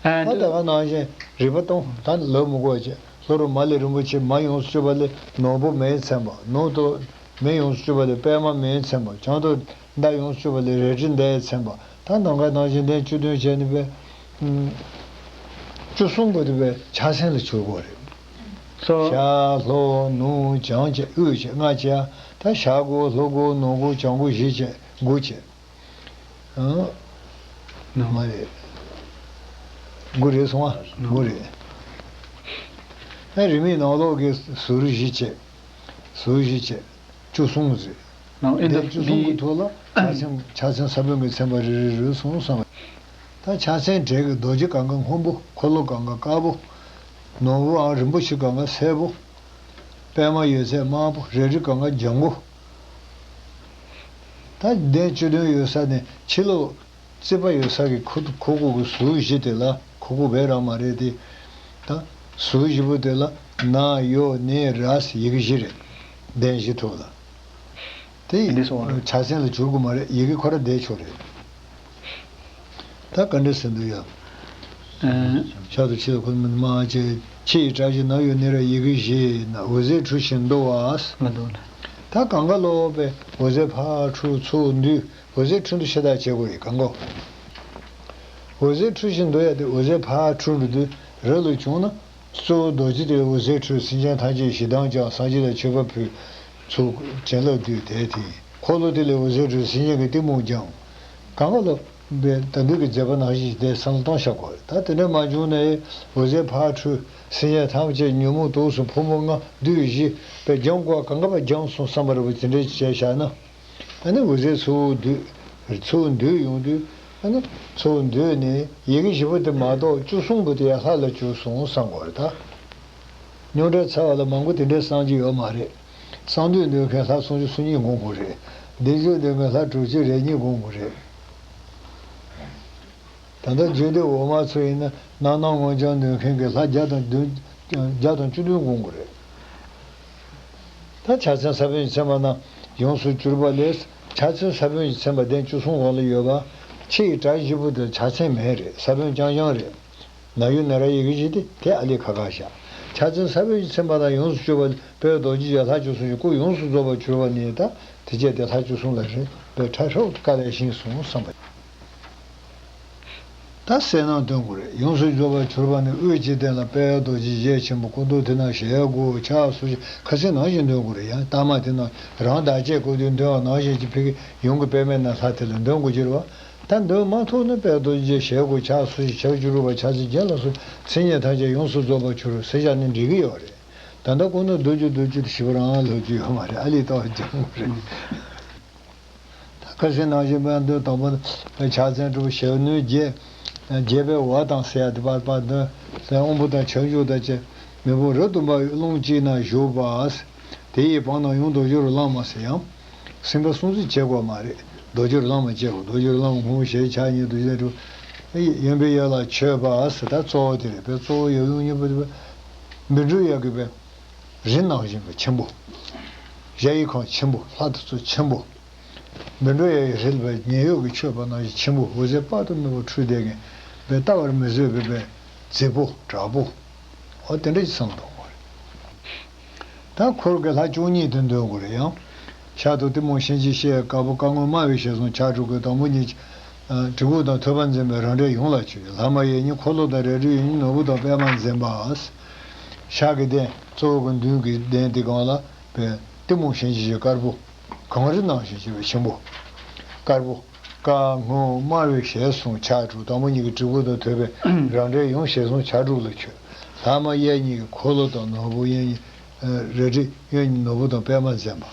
And ད་ད་ག་ནང་བཞིན་རིག་པ་གཏོང་། ད་ལབ་མི་དགོས་བྱས། ལྷོ་རུ་མ་ལས་རིན་པོ་ཆེ། མ་ཡོངས་སུ་གྱུར་པ་ལས་ནོར་བུ་མེའི་ཚན་པ། ནུབ་ཏུ་ མེ་ཡོངས་སུ་གྱུར་པ་ལས་པད་མ་མེས་མཚན་པ། བྱང་དུ་མདའ་ཡོངས་སུ་གྱུར་པ་ལས་རལ་གྲི་མདའི་མཚན་པ། ད་ནམ་མཁའ་ནང་བཞིན་གདན་བཅུ་བདུན་བྱས་ནས་པས། ཨུམ། བཅུ་གསུམ་པོ་དེ་པས་ཕྱག་མཚན་ལ་གྱུར་དགོས་རེད། ལྷོ། ཤར་ལྷོ་ནུབ་བྱང་བཅས་དབུས་བཅས་ལྔ་བཅས། ད་ཤར་དགུ་ལྷོ་དགུ་ནུབ་དགུ་བྱང་དགུ་བཞི་བཅས་དགུ་བཅས། ཨང་། ནུབ། མ་རེད། དགུ་རེད་སོང་ཨ། ནུབ། དགུ་རེད། ཨ། རིས་མེད་ནང་ལོགས་ཀྱི་ཟུར་བཞི་བཅས། ཟུར་བཞི་བཅས། བཅུ་གསུམ་རེད། ནང་ཨེ་འདི་འདི་བཅུ་གསུམ་གྱི་ཐོག་ལ་ཕྱག་མཚན་ཕྱག་མཚན་ས་བོན་གྱི་མཚན་པ་རེ་རེ་རེ་སོང་བསམ། ད་ཕྱག་མཚན་གྲས་ཀྱི་རྡོ་རྗེ་གང་ག་སྔོན་པོ། འཁོར་ལོ་གང་ག་དཀར་པོ། ནོར་བུའམ་རིན་པོ་ཆེ་གང་ག་སེར་པོ། པད་མ་ཡོད་ཚད་དམར་པོ། རལ་གྲི་གང་ག་ལྗང་གུ། ད་གདན་བཅུ་བདུན་ཡོད་ས་ནས་ཕྱི་ལོགས་རྩིག་པ་ཡོད་ས་གི་ཁུག་ཁུག་ཁུག་གི་ཟུར་བཞི་དེ་ལ། ཁུག་ཁུག་བེ་རང་མ་རེད་དེ། ད་ཟུར་བཞི་པོ་དེ་ལ་ན་ཡོ་ནེ་ར་ཟེར་ཡི་གེ་བཞི་རེད། གདན་བཞི་ཐོག་ལ། དེ་འདི་སོང་བ་རེད། ཕྱག་མཚན་ལ་འགྱུར་དགོས་མ་རེད། ཡི་གེ་ཁོ་ར་བསྡད་ཆོག་རེད། ད་ག་འདྲ་ཟེར་འདུག་ཡ། ཨ། ཤར་དུ་ཕྱི་ལ་ཁོ་མི་མ་བྱེད། ཕྱི་ཡི་བཀྲ་ཤིས་ནང་ཡོད་ནི་ར་ཡི་གེ་བཞི་ན། འོད་ཟེར་འཕྲོ་ཞིང་འདུ་བ། མི་འདུག་ན། ད་གང་ག་ལོག་པས་འོད་ཟེར་ཕར་འཕྲོ་ཚུར་འདུས། འོད་ཟེར་འཕྲོ་འདུ་ཤ་སྟག་བྱེད་དགོས་ཡི་གང་གོ། འོད་ཟེར་འཕྲོ་ཞིང་འདུ་ཡ་དེ་འོད་ཟེར་ཕར་འཕྲོ་འགྲོ་དུས་རི་ལ་བྱུང་ན། གཙོ་བོ་རྡོ་རྗེ་དེ་འོད་ཟེར་འཕྲོས་སེམས་ཅན་ཐམས་ཅད་ཞེ་སྡང་སྦྱངས། སངས་རྒྱས་ལ་མཆོད་པ་ཕུལ། ཚུར་བྱིན་རླབས་བསྡུས་དེ་དེ། འཁོར་ལོ་དེ་ལས་འོད་ཟེར་འཕྲོས་སེམས་ཅན་གྱི་གཏི་མུག་སྦྱངས། གང་ག་ལ་བས་ད་འདོད་ཀྱི་མཛད་པ་ནང་བཞིན་དེ་བསམ་བློ་གཏོང་བཞག་དགོས། ད་དེ་འདྲ་མ་བྱུང་ན་འོད་ཟེར་ཕར་འཕྲོས་སེམས་ཅན་ཐམས་ཅད་ཉོན་མོངས་དུག་གསུམ་ཕུང་པོ་ལྔ་བདུད་བཞི་བས་སྦྱང་དགོས། གང་ག་བ་སྦྱངས་སོང་བསམ་པ་རེད་པ། དེ་འདྲ་བྱས་བཞག་ན། ཨ་ནི་འོད་ཟེར་ཚུར་འདུས། ཚུར་འདུས་ཡོང་དུས། ཨ་ནི་ཚུར་འདུས་ནས་ཡི་གེ་བཞི་པོ་དེ་མ་གཏོགས་བཅུ་གསུམ་པོ་དེ་ཡང་ལྷ་ལ་གྱུར་སོང་བསམ་དགོས་རེད་ད། རྙོག་དྲ་ཚ་བ་ལ་མང་པོ་དེ་འདྲའི་གསང་རྒྱུ་ཡོད་མ་རེད། གསང་འདུས་འདོན་མཁན་ལྷ་སུམ་ཅུ་སོ་གཉིས་སྒོམ་དགོས་རེད། བདེ་མཆོག་འདོན་མཁན་ལྷ་དྲུག་ཅུ་རེ་གཉིས་སྒོམ་དགོས་རེད། ད་ལྟ་རྗེ་བདུད་འོག་མ་ཚོ་ཡིན་ན་རྣམ་སྣང་མངོན་བྱང་འདོན་མཁན་གྱི་ལྷ་བརྒྱ་དང་བདུན། བརྒྱ་དང་བཅུ་བདུན་སྒོམ་དགོས་རེད། ད་ཕྱག་མཚན་ས་བོན་གྱི་མཚན་པ་རྣམས་ཡོངས་སུ་གྱུར་པ་ལས། ཕྱག་མཚན་ས་བོན་གྱི་མཚན་པ་གདན་བཅུ་གསུམ་འོག་ལ་ཡོད་པ། ཕྱི་ཡི་བྲག་བཞི་པོ་དེ་ཕྱག་མཚན་མེད་རེད། ས་བོན་རྐྱང་རྐྱང་རེད། ན་ཡོ་ན་ར་ཡི་གེ་བཞི་དེ་དེ་ཨ་ལི་ཁ་ཁ་བཞག་ཕྱག་མཚན་ས་བོན་གྱི་མཚན་པ་དང་ཡོངས་སུ་གྱུར་པ་ལས། དཔལ་རྡོ་རྗེ་འཆང་ལྷ་བཅུ་གསུམ་གྱི་སྐུ་ཡོངས་སུ་རྫོགས་པར་གྱུར་པ་ནི། ད་དེ་བྱས་ཏེ་ལྷ་བཅུ་གསུམ་ལ་རེད་པས། ཕྲ་ཞོག་དཀའ་ལས་ཤིང་སོང་བསམ་པ། ད་གསལ་སྣང་སྟོན་དགོས་རེད། ཡོངས་སུ་རྫོགས་པར་གྱུར་པ་ནི། དབུས་ཀྱི་སྟེང་ལ་དཔལ་རྡོ་རྗེ་ཞལ་ཆེན་པོ། སྐུ་མདོག་དེ་ན་ཞལ་དགུ། ཕྱག་སོར་བཞི། ཁ་སང་ནང་བཞིན་འདོན་དགོས་རེད། ཡང་རྟགས་མ་དེ་ན་རང་བདག་བསྐྱེད་སྐུ་མདོག་འདོན་པ་ནང་བཞིན་གྱི་ཕ་གི་ཡུམ་གྱི་པད་མའི་ནང་ལྷ་དེ་ལ་འདོན་དགོས་ཀྱི་རེད་བ། ད་འདོན་མ་ཐུབ་ན་དཔལ་རྡོ་རྗེ་ཞལ་དགུ། ཕྱག་སོར་བཞི། ཕྱག་བཅུ་དྲུག་པ། ཕྱག་མཚན་བརྒྱད་ལ་སོགས་མཚན་ཉིད་ཐམས་ཅད་ཡོངས་སུ་རྫོགས་པར་གྱུར་ཟེར་བཞག་ན་འགྲིག་གི་ཡོད་རེད། ད་ལྟ་ཁོ་ན་བདུན་ཅུ་བདུན་ཅུ་དེ་ཞིབ་རང་ལབ་རྒྱུ་ཡོད་མ་རེད། ཨ་ལི་ཏོག་སྦྱང་དགོས་རེད། ད་ཁ་སང་ནང་བཞིན་པའི་འདོན་དང་པོ་ཕྱག་མཚན་གྲུབ། ཞལ་ནུབ་བརྒྱད། བརྒྱད་པའི་འོག་དང་ཟེར་ཡ་དེ་པར་པར་འདོན་ཟེར། དབང་པོ་དང་ཁྱབ་འཇུག་དང་བཅས། མེ་དཔུང་རབ་ཏུ་འབར་བའི་རླུང་དཀྱིལ་ན་བཞུགས་པ། དེ་ཡི་བར་ན་ཡུམ་རྡོ་རྗེ་རུ་ལངས་མ་ཟེར་ཡང་། སེམས་དཔའ་སྲུང་བརྩི་བྱེད་དགོས་མ་རེད། རྡོ་རྗེ་རུ་ལངས་མ་བྱེད་དགོས། རྡོ་རྗེ་རུ་ལངས་མ་སྔོན་ཞལ་ཕྱག་གཉིས་རྡོ་རྗེ་རུ། གཡོན་པས་གཡོན་ལ་མཆོད་པ་ཟེར། ད་གཙོ་བོ་དེ་རེད་པས། གཙོ་བོ་ཡབ་ཡུམ་གཉིས་པོ་དེ་བཻ་ཌཱུརྱ་གི་པའི་རི་ནང་བཞིན་པའི་ཆེན་པོ། གཞལ་ཡས་ཁང་ཆེན་པོ། ལྷ་དེ་ཚོ་ཆེན་པོ། བཻ་ཌཱུརྱ་ཡི་རི་ལ་བའི་ཉེ་ཡོད་ཀྱི་མཆོད་པ་ནང་བཞིན་ཆེན་པོ། འོད་ཟེར་དཔག་ཏུ་མེད་པ་འཕྲོས་བསྡད་མཁན་པའི་ལྟ་བར་མི་བཟོད་པའི་པའི་མཛེས་པོ་དྲག་པོ། འོ་དེ་འདྲ་ཞིག་བསམ་གཏོང་དགོས་རེད། ད་འཁོར་གྱི་ལྷ་བཅུ་གཉིས་དེ་འདོན་དགོས་རེད་ཡང་། ཤར་དུ་གཏི་མུག་གཤིན་རྗེའི་གཤེད་དཀར་པོ། བཀའ་རྔོན་དམར་བའི་ཞལ་གསུམ་ཕྱག་དྲུག་གི། དང་པོ་གཉིས་གྲི་གུག་དང་ཐོད་པ་འཛིན་པའི་རང་འདྲའི་ཡུམ་ལ་མཆོད། ལྷ་མ་ཡིན་གཉིས་འཁོར་ལོ་དང་། རལ་གྲི་ཡིན་གཉིས་ནོར་བུ་དང་པད་མ་འཛིན་པ། ཤར་གྱི་གདན་གཙོ་བོ་གི་མདུན་གྱི་གདན་དེ་སྒང་ལ་པའི་གཏི་མུག་གཤིན་རྗེའི་གཤེད་དཀར་པོ། གངས་རི་ནང་བཞིན་བྱེད་པའི་ཆེན་པོ། དཀར་པོ། བཀའ་རྔོན་དམར་བའི་ཞལ་གསུམ་ཕྱག་དྲུག། དང་པོ་གཉིས་ཀྱི་གྲི་གུག་དང་ཐོད་པའི་རང་འདྲའི་ཡུམ་ཞལ་གསུམ་ཕྱག་དྲུག་ལ་མཆོད། ལྷ་མ་གཡས་གཉིས་ཀྱི་འཁོར་ལོ་དང་ནོར་བུ། གཡོན་གཉིས་རལ་གྲི། གཡོན་གཉིས་ནོར་བུ་དང་པད་མ་འཛིན་པ།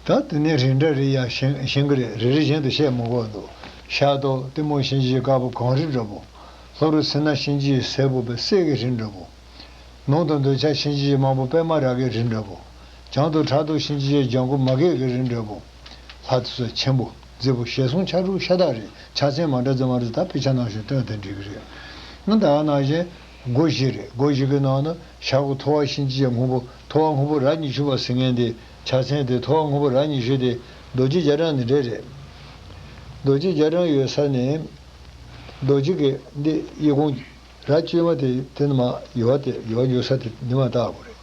ད་དེ་ནས་རིགས་འདྲ་རེ་ཡང་ཤེས་ཤེས་ཀྱི་རེད། རེ་རེ་བཞིན་དུ་བཤད་མི་དགོས་འདུག་ཤར་དུ་གཏི་མུག་གཤིན་རྗེའི་དཀར་པོ་གངས་རི་འདྲ་པོ། ལྷོ་རུ་སེར་སྣ་གཤིན་རྗེའི་སེར་པོ་པའི་གསེར་གྱི་རི་འདྲ་པོ། ནུབ་དང་འདོད་ཆགས་གཤིན་རྗེའི་དམར་པོ་པད་མ་རཱ་གའི་རི་འདྲ་པོ། བྱང་དུ་ཁྲག་འཐུང་གཤིན་རྗེའི་ལྗང་གུ་མ་གས་ཀྱི་རི་འདྲ་པོ། ལྷ་དེ་ཚོ་ཆེན་པོ་མཛེས་པོ་ཞལ་གསུམ་ཕྱག་དྲུག་ཤ་སྟག་རེད། ཕྱག་མཚན་མ་འདྲ་ཙམ་མ་རེད། ད་དཔེ་ཆ་ནང་བཞིན་སྟོན་ཏེ་འགྲིག་གི་རེད། ང་ད་ག་ནང་བཞིན་སྒོ་བཞི་རེད། སྒོ་བཞི་གི་ནང་ན་ཤར་སྒོ་ཐོ་བ་གཤིན་རྗེའི་སྔོན་པོ། ཐོ་བ་སྔོན་པོ་རྭ་ཉི་ཤུ་པ་ཟེར་མཁན་དེ་ཕྱག་མཚན་དེ། ཐོ་བ་སྔོན་པོ་རྭ་ཉི་ཤུ་དེ་རྡོ་རྗེ་རྒྱ་གྲམ་ནི་འདྲ་རེད། རྡོ་རྗེ་རྒྱ་གྲམ་ཡོད་ས་ནས་རྡོ་རྗེ་གི་འདི་གཡས་གོང་རྭ་བཅོས་མ་དེ་དེ་ནི་མ་ཡོད་དེ་ཡོད་ཡོད་ས་དེ་ནི་མ་བཏགས་དགོས་རེད།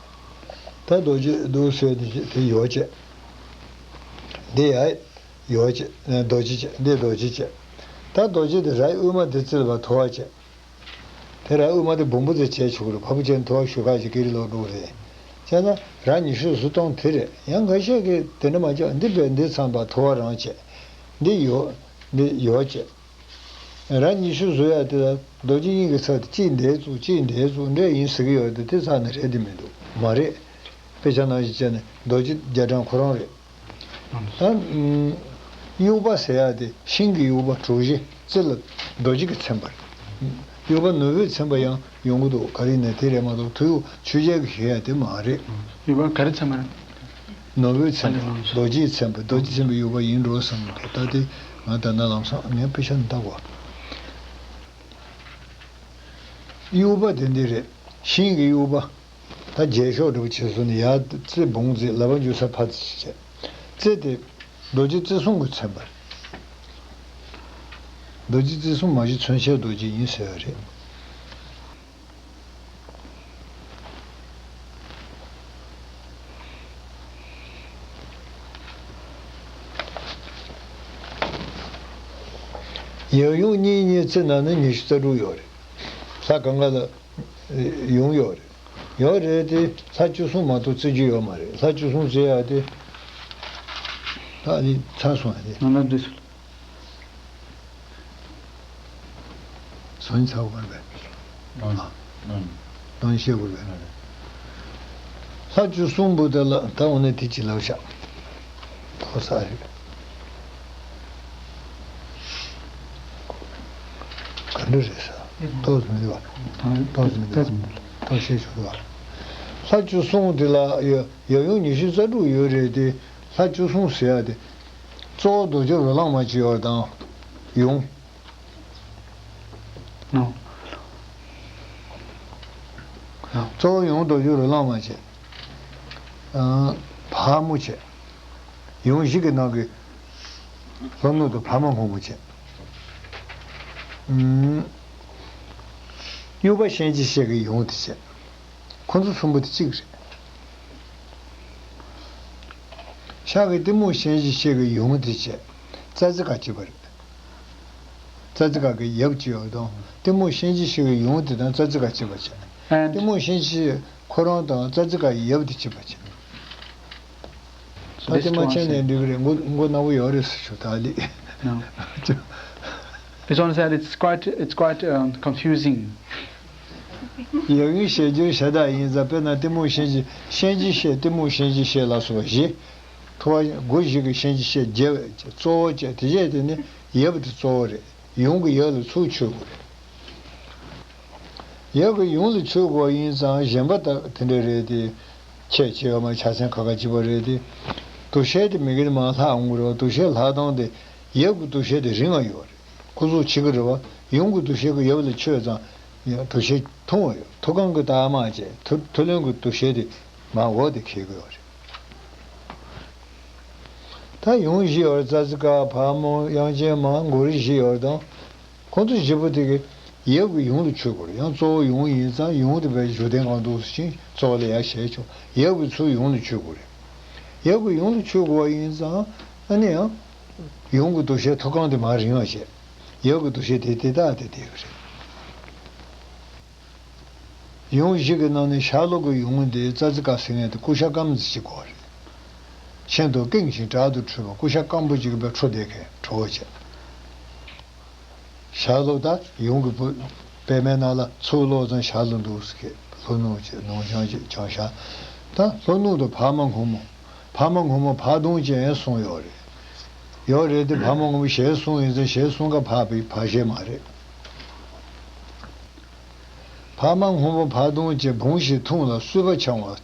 ད་རྡོ་རྗེ་འདུག་ཟེར་དེ་དེ་ཡོ་བྱས། འདི་ཡ་ཡོ་བྱས། རྡོ་རྗེ་བྱས། འདི་རྡོ་རྗེ་བྱས། ད་རྡོ་རྗེ་དེ་རའི་དབུས་མ་དེ་བརྩིགས་པ་ཐོ་བ་བྱས། དེ་རའི་དབུས་མ་དེ་སྦོམ་པོ་དེ་བྱས་ཆོག་རེད། ཕ་བུ་ཅན་ཐོ་བ་ཞུ་ཁ་ཅིག་ཀི་རི་ལོ་འགྲོ་རེད། བྱས་ན་ར་ཉི་ཤུ་རྩ་གཏོང་དེ་རེད། ཡང་འགའ་ཤས་ཀྱིས་དེ་འདྲ་མ་བྱས། འདི་བས་འདི་མཚམས་པ་ཐོ་བ་རང་བྱས། འདི་ཡོ། འདི་ཡོ་བྱས། ར་ཉི་ཤུ་བཟོ་ཡ་དེ་ལ་རྡོ་རྗེ་དབྱིངས་ཀྱི་ཚབ་དེ་གཅིག་འདིར་བཙུགས། གཅིག་འདིར་བཙུགས། འདྲ་ཡིན་ཟེར་གྱི་ཡོད་དེ། དེ་ཚ་ནས་རེད་དེ་མི་འདུག་མ་རེད། དཔེ་ཆ་ནང་བཞིན་བྱས་ནས་རྡོ་རྗེ་རྒྱ་གྲམ་ཁོ་རང་རེད། ད་དབྱུག་པ་ཟེར་ཡ་དེ་ཤིང་གི་དབྱུག་པ་གྲུ་བཞི་རྩེ་ལ་རྡོ་རྗེ་གིས་མཚན་པ་རེད། དབྱུག་པ་ནོར་བུས་མཚན་པ་ཡང་ཡོང་གི་འདུག་ག་རེ་ཡིན་ན་དེ་རེད་མ་གཏོགས་ཐུ་ཡུག་ཆུ་བྱད་ཀྱིས་བྱེད་ཡ་དེ་མ་རེད། དབྱུག་པ་ག་རེ་མཚན་པ་རེད། ནོར་བུས་མཚན་པ། རྡོ་རྗེས་མཚན་པ། རྡོ་རྗེས་མཚན་པའི་དབྱུག་པ་ཡིན་འགྲོ་བསམ་གྱི་འདུག་ད་དེ་ང་ད་ནང་ལམ་སང་ངས་དཔེ་ཆ་ནས་བལྟ་དགོས། དབྱུག་པ་དེ་འདི་རེད། ཤིང་གི་དབྱུག་པ། ད་རྒྱས་ཤོག་འདྲ་པོ་བྱས་སོང་ནས་ཡར་རྩེ་སྦོམ་རྩེ་ལག་པ་འཇུ་ས་ཕར་རྩེ་བྱས། རྩེ་དེ་རྡོ་རྗེ་རྩེ་གསུམ་གྱིས་མཚན་པ་རེད། རྡོ་རྗེ་རྩེ་གསུམ་མ་གཞི་མཚོན་བྱེད་རྡོ་རྗེ་ཡིན་ཟེར་བ་རེད། ཡབ་ཡུམ་གཉིས་གཉིས་རྩེ་ན་ནི་ཉི་ཤུ་རྩ་དྲུག་ཡོད་རེད། ལྷ་གང་ག་ལ་ཡུམ་ཡོད་རེད། ཡོད་རེད་དེ། ལྷ་བཅུ་གསུམ་མ་གཏོགས་རྩེ་རྒྱུ་ཡོད་མ་རེད། ལྷ་བཅུ་གསུམ་རྩེ་ཡག་དེ། ད་ནི་ཚར་སོང་ཡ་དེ། ང་ལ་འདི་སུ། སང་ཉིན་ཚར་དགོས་རེད་པས། ཨ། ཨ། གཏམ་བཤད་དགོས་རེད། ལྷ་བཅུ་གསུམ་པོ་དེ་ལ་ད་འོ་ན་དེ་ཅི་ལབ་ཤག་ཐོག་ས་རེད། ག་འདྲ་རེད་ས། ཏོག་ཙམ་མི་འདུག་བ། ཏོག་ཙམ་མི་འདུག་བ། ཏོག་ཙམ་མི་འདུག་ཏོག་བཤད་ཆོག་འདུག་བ། ལྷ་བཅུ་གསུམ་དེ་ལ་ཡ་ཡབ་ཡུམ་ཉི་ཤུ་རྩ་དྲུག་ཡོད་རེད་དེ། ལྷ་བཅུ་གསུམ་ཟེར་ཡ་དེ། གཙོ་བོ་རྡོ་རྗེ་རོ་ལངས་མ་ཅིག་ཡོད་དང་། ཡུམ། ནོ། ནོ། གཙོ་བོ་ཡུམ་རྡོ་རྗེ་རོ་ལངས་མ་བྱས། ཨ། ཕག་མོ་བྱས། ཡུམ་བཞི་གི་ནང་གི་ལྷོ་ནུབ་ཏུ་ཕག་མོ་སྔོན་མོ་བྱས། ཨུམ། དབྱུག་པ་གཤིན་རྗེ་གཤེད་ཀྱི་ཡུམ་དེ་བྱས། ཁོ་ཚོ་གསུམ་པོ་དེ་གཅིག་རེད། ཤར་གྱི་གཏི་མུག་གཤིན་རྗེ་གཤེད་ཀྱི་ཡུམ་དེ་བྱས། ཙ་ཙི་ཀ་གཅིག་པ་རེད། ཙ་ཙི་ཀ་གི་ཡབ་གཅིག་ཡོད་དང་། གཏི་མུག་གཤིན་རྗེ་གཤེད་ཀྱི་ཡུམ་དེ་དང་ཙ་ཙི་ཀ་གཅིག་པ་བྱས། And གཏི་མུག་གཤིན་རྗེ་ཁོ་རང་དང་ཙ་ཙི་ཀ་ཡི་ཡབ་དེ་གཅིག་པ་བྱས། So ད་དེ་མ་བྱས་ནས་འགྲིག་གི་རེད། མགོ་མགོ་ནག་པོ་ཡོད་རེད་ཟེར་ཞུ་ད་ལི། No. It's honestly, it's quite, it's quite, um, confusing. ཡབ་ཡུམ་ཞེས་བརྗོད་བྱ་དག་ཡིན་ཙང་། དཔེར་ན་གཏི་མུག་གཤིན་རྗེ། གཤིན་རྗེ་གཤེད། གཏི་མུག་གཤིན་རྗེ་གཤེད་ལ་སོགས་བཞི། ཐུ་བ་སྒོ་བཞི་གི་གཤིན་རྗེ་གཤེད་བརྒྱད་གཙོ་བོ་བྱས། དེ་བྱས་དེ་ནི་ཡབ་དེ་གཙོ་བོ་རེད། ཡུམ་གྱི་ཡབ་ལ་ཚུར་ཆུད་དགོས་རེད། ཡབ་ཀྱིས་ཡུམ་ལ་ཆུད་དགོས་ཡིན་ཙང་གཞན་པ་དག་དེ་འདྲ་རེད་དེ། ཁྱད་ཆེ་བ་མ་ཆ་ཚན་ཁ་ཁ་གཅིག་པ་རེད་དེ། དུ་ཤེས་དེ་མི་དགེ་དེ་མར་ལྷག་འོང་གི་རེད་བ། དུ་ཤེས་ལྷག་སྟངས་དེ། ཡབ་ཀྱི་དུ་ཤེས་དེ་རིང་ང་ཡོད་རེད། ཁོ་ཚོ་བྱེད་ཀྱི་རེད་བ། ཡུམ་གྱི་དུ་ཤེས་ཀྱིས་ཡབ་ལ་ཆུད་ཙང་། དུ་ཤེས་ཐུང་བ་ཡོད། ཐུགས་རྐང་གི་རྟགས་མ་བྱས། ཐུ་ཐུ་ལོན་གྱི་དུ་ཤེས་དེ་མར་འོག་དེ་འཁེལ་གྱི་ཡོད་རེད། ད་ཡུམ་བཞི་ཡོད་རེད། ཙ་ཙི་ཀ། ཕག་མོ། དབྱངས་ཅན་མ། མགོ་རིལ་བཞི་ཡོད་རེད་དང་། ཁོང་ཚོ་བཞི་པོ་དེ་གིས་ཡབ་ཀྱིས་ཡུམ་ལ་ཆུད་དགོས་རེད། ཡང་གཙོ་བོ་ཡུམ་ཡིན་ཙང་ཡུམ་དེ་བས་བཞུགས་གདན་གང་འདུག་ཟེར་ཕྱིན་གཙོ་བོ་ལ་ཡར་བཞེས་ཆོག་ཡབ་ཀྱིས་ཚུར་ཡུམ་ལ་ཆུད་དགོས་རེད། ཡབ་ཀྱིས་ཡུམ་ལ་ཆུད་དགོས་པ་ཡིན་ཙང་ཨ་ནི་ཡང་ཡུམ་གྱི་དུ་ཤེས་ཐུགས་རྐང་དེ་མར་རིང་བ་བྱས། ཡབ་ཀྱི་དུ་ཤེས་དེ་དེ་དག་དེ་དེ་གི་རེད། ཡུམ་བཞི་གི་ནང་ནས་ཤར་ལྷོ་གི་ཡུམ་དེ་ཙ་ཙི་ཀ་ཟེར་མཁན་དེ་ཀུ་ཤ་སྐམ་ཙི་ཅིག་གོ་རེད། ཤིན་ཏུ་སྐེངས་ཤིང་དྲག་ཏུ་ཁྲོས་པ། ཀུ་ཤ་སྐམ་པོ་ཅིག་གི་བས་ཁྲོ་བསྡད་མཁན་ཁྲོ་བོ་བྱས། ཤར་ལྷོ་ད་ཡུམ་གྱི་བུ། པད་མའི་ནང་ལ་ཚུར་ལོག་ཙང་ཤར་ལྷོ་འདུག་ཟེར་མཁན། ལྷོ་ནུབ་བྱས། ནུབ་བྱང་བྱས། བྱང་ཤར། ད་ལྷོ་ནུབ་ཏུ་ཕག་མོ་སྔོན་མོ། ཕག་མོ་སྔོན་མོ་ཕག་གདོང་ཅན་གསུངས་ཡོད་རེད། ཡོད་རེད་དེ། ཕག་མོ་སྔོན་མོ་ཞལ་གསུམ་ཡིན་ཙང་ཞལ་གསུམ་ཀ་ཕག་པའི་ཕག་ཞལ་མ་རེད། ཕག་མོ་སྔོན་མོ་ཕག་གདོང་ཅན། བུང་ཞིང་འཐུང་ལ་གསུས་པ་འཆང་བ།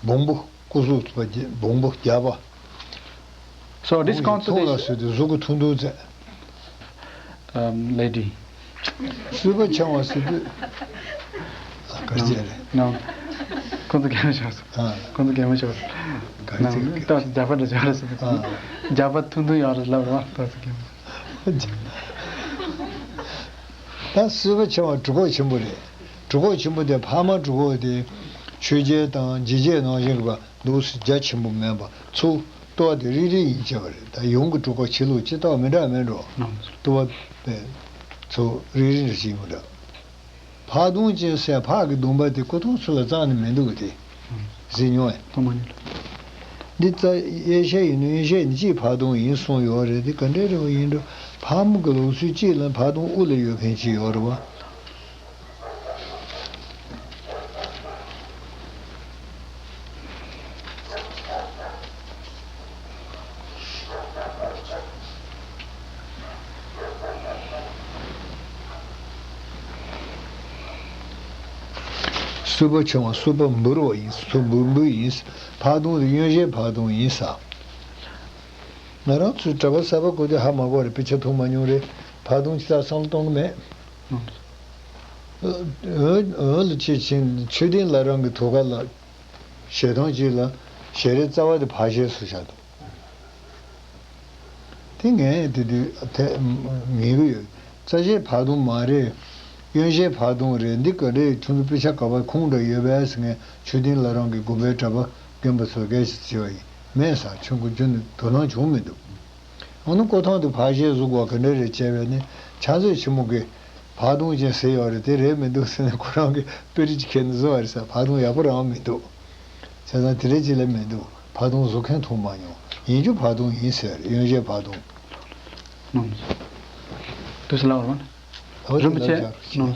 བོང་བུ་སྐུ་གཟུགས་བ་བརྒྱ། བོང་བུ་རྒྱལ་པོ། So this བུང་ཞིང་འཐུང་ལ་consultation གསོས་ཏེ་གཟུགས་ཀྱི་ཐུང་ཐུང་མཛད། Um, lady. གསུས་པ་འཆང་བ་ཟེར་དུས། ཨ། ག་རེ་བྱས་རེད། No. ཁོང་ཚོ་གད་མོ་ཤོར་སོང་། ཨ། ཁོང་ཚོ་གད་མོ་ཤོར་སོང་། ག་རེ། No. བྱས་རེད། ཏོག་ཙམ་རྒྱགས་པ་འདྲ་བྱས་རེད་ཟེར། ཨ། རྒྱགས་པ་ཐུང་ཐུང་ཡོད་རེད་ལབ་རེད་བ། ཏོག་ཙམ་གད་མོ། ད་གསུས་པ་འཆང་བ་གྲུབ་ཐོབ་ཆེན་པོ་རེད། གྲུབ་ཐོབ་ཆེན་པོ་དེ། ཕག་མོ་གྲུབ་ཐོབ་དེ། ཆོས་རྒྱལ་དང་འཇིགས་བྱེད་ནང་བཞིན་གྱི་བ་འདུག་སེ་རྒྱ་ཆེན་པོ་མེད་པ་ཚུར་ལྟོ་བ་དེ་རིལ་རིལ་ཡིན་བྱས་པ་རེད། ད་ཡུམ་གྱི་གྲུ་ཁ་ཕྱི་ལུགས་སྤྱི་ལྟར་མི་འདྲ་མེད་འགྲོ། ལྟོ་བ་པའི་ཚུར་རིལ་རིལ་འདྲ་ཞིག་མི་འདྲ། ཕག་གདོང་ཅན་ཟེར་ཕག་གི་གདོང་པ་དེ་སྐུ་ཐང་ཚུ་ལ་རྩ་ནས་མི་འདུག་སྟེ། གཟིགས་མྱོང་ཡ། ཐོག་མ་ཉིད་ལ། འདི་རྩ་གཡས་ཞལ་ཡིན་ནོ་གཡོན་ཞལ་ཡིན་གཅིག་ཕག་གདོང་ཡིན་གསུངས་ཡོད་རེད། འདི་ག་འདྲའི་རེད་བ་ཡིན་འགྲོ། ཕག་མོ་གི་ལུགས་སྲོལ་གཅིག་ལ་ཕག་གདོང་དབུ་ལ་ཡོད་མཁན་གཅིག་ཡོད་རེད་བ། སུ་པ་ཆུང་བ་སུ་པ་འབུར་བ་ཡིན། སུ་འབུར་འབུར་ཡིན། ཕག་གདོང་དེ་གཡོན་ཞལ་ཕག་གདོང་ཡིན་ས། ང་རང་ཚོའི་གྲྭ་པ་གསར་པ་ཀུན་དེ་ཧ་མ་གོ་རེད། དཔེ་ཆ་མཐོང་མ་མྱོང་རེད། ཕག་གདོང་ཅི་ལྟར་བསམ་བློ་གཏོང་གི་མེད། འོན་འོན་ལ་ཅི་ཕྱིན་ཆོས་ལྡན་བླ་བྲང་གི་ཐུགས་ཀ་ལ་ཞལ་ཐང་གཅིག་ལ་ཞལ་རས་རྩ་བ་དེ་ཕག་ཞལ་བཟོས་བཞག་འདུག་དེ་ངས་དེ་དུས་དེ་ངེས་ཀྱི་ཡོད། རྩ་ཞལ་ཕག་གདོང་མ་རེད། གཡོན་ཞལ་ཕག་གདོང་རེད། འདི་ག་རེད། ཁྱོད་ཚོ་དཔེ་ཆ་ག་པར་ཁུངས་འདྲ་ཡོད་པས་ཟེར། ངས་ཆོས་ལྡན་བླ་བྲང་གི་དགོན་པའི་གྲྭ་པ་རྒན་པ་ཚོར་སྐད་ཆ་དྲིས་པ་ཡིན། མེད་ཟེར། ཁྱོད་ཀྱིས་ཁྱོན་ནས་དོ་སྣང་བྱུང་མི་འདུག་འོ་ན་སྐུ་ཐང་དུ་ཕག་ཞལ་བཟོ་དགོས་ག་འདྲ་རེད་བྱས་པས་ནི་ཕྱག་མཛོད་ཆེན་མོ་གིས་ཕག་གདོང་ཅན་ཟེར་ཡོད་རེད། དེ་རེད་མི་འདུག་ཟེར་ནས་ཁོ་རང་གིས་དཔེ་རིས་ཅིག་ཁྱེར་ནས་བཟོས་པ་རེད་ཟེར། ཕག་གདོང་ཡག་པོ་རང་མི་འདུག་བྱས་ཙང་དེ་རེད་ཅིག་ལས་མི་འདུག་ཕག་གདོང་བཟོ་མཁན་མཐོང་མ་མྱོང་། ཡིན་རྒྱུ་ཕག་གདོང་ཡིན་ཟེར། གཡོན་ཞལ་ཕག་གདོང་། ནམ། དུས་སུ་ལ་བར་མ། རིན་པོ་ཆེ། ནམ།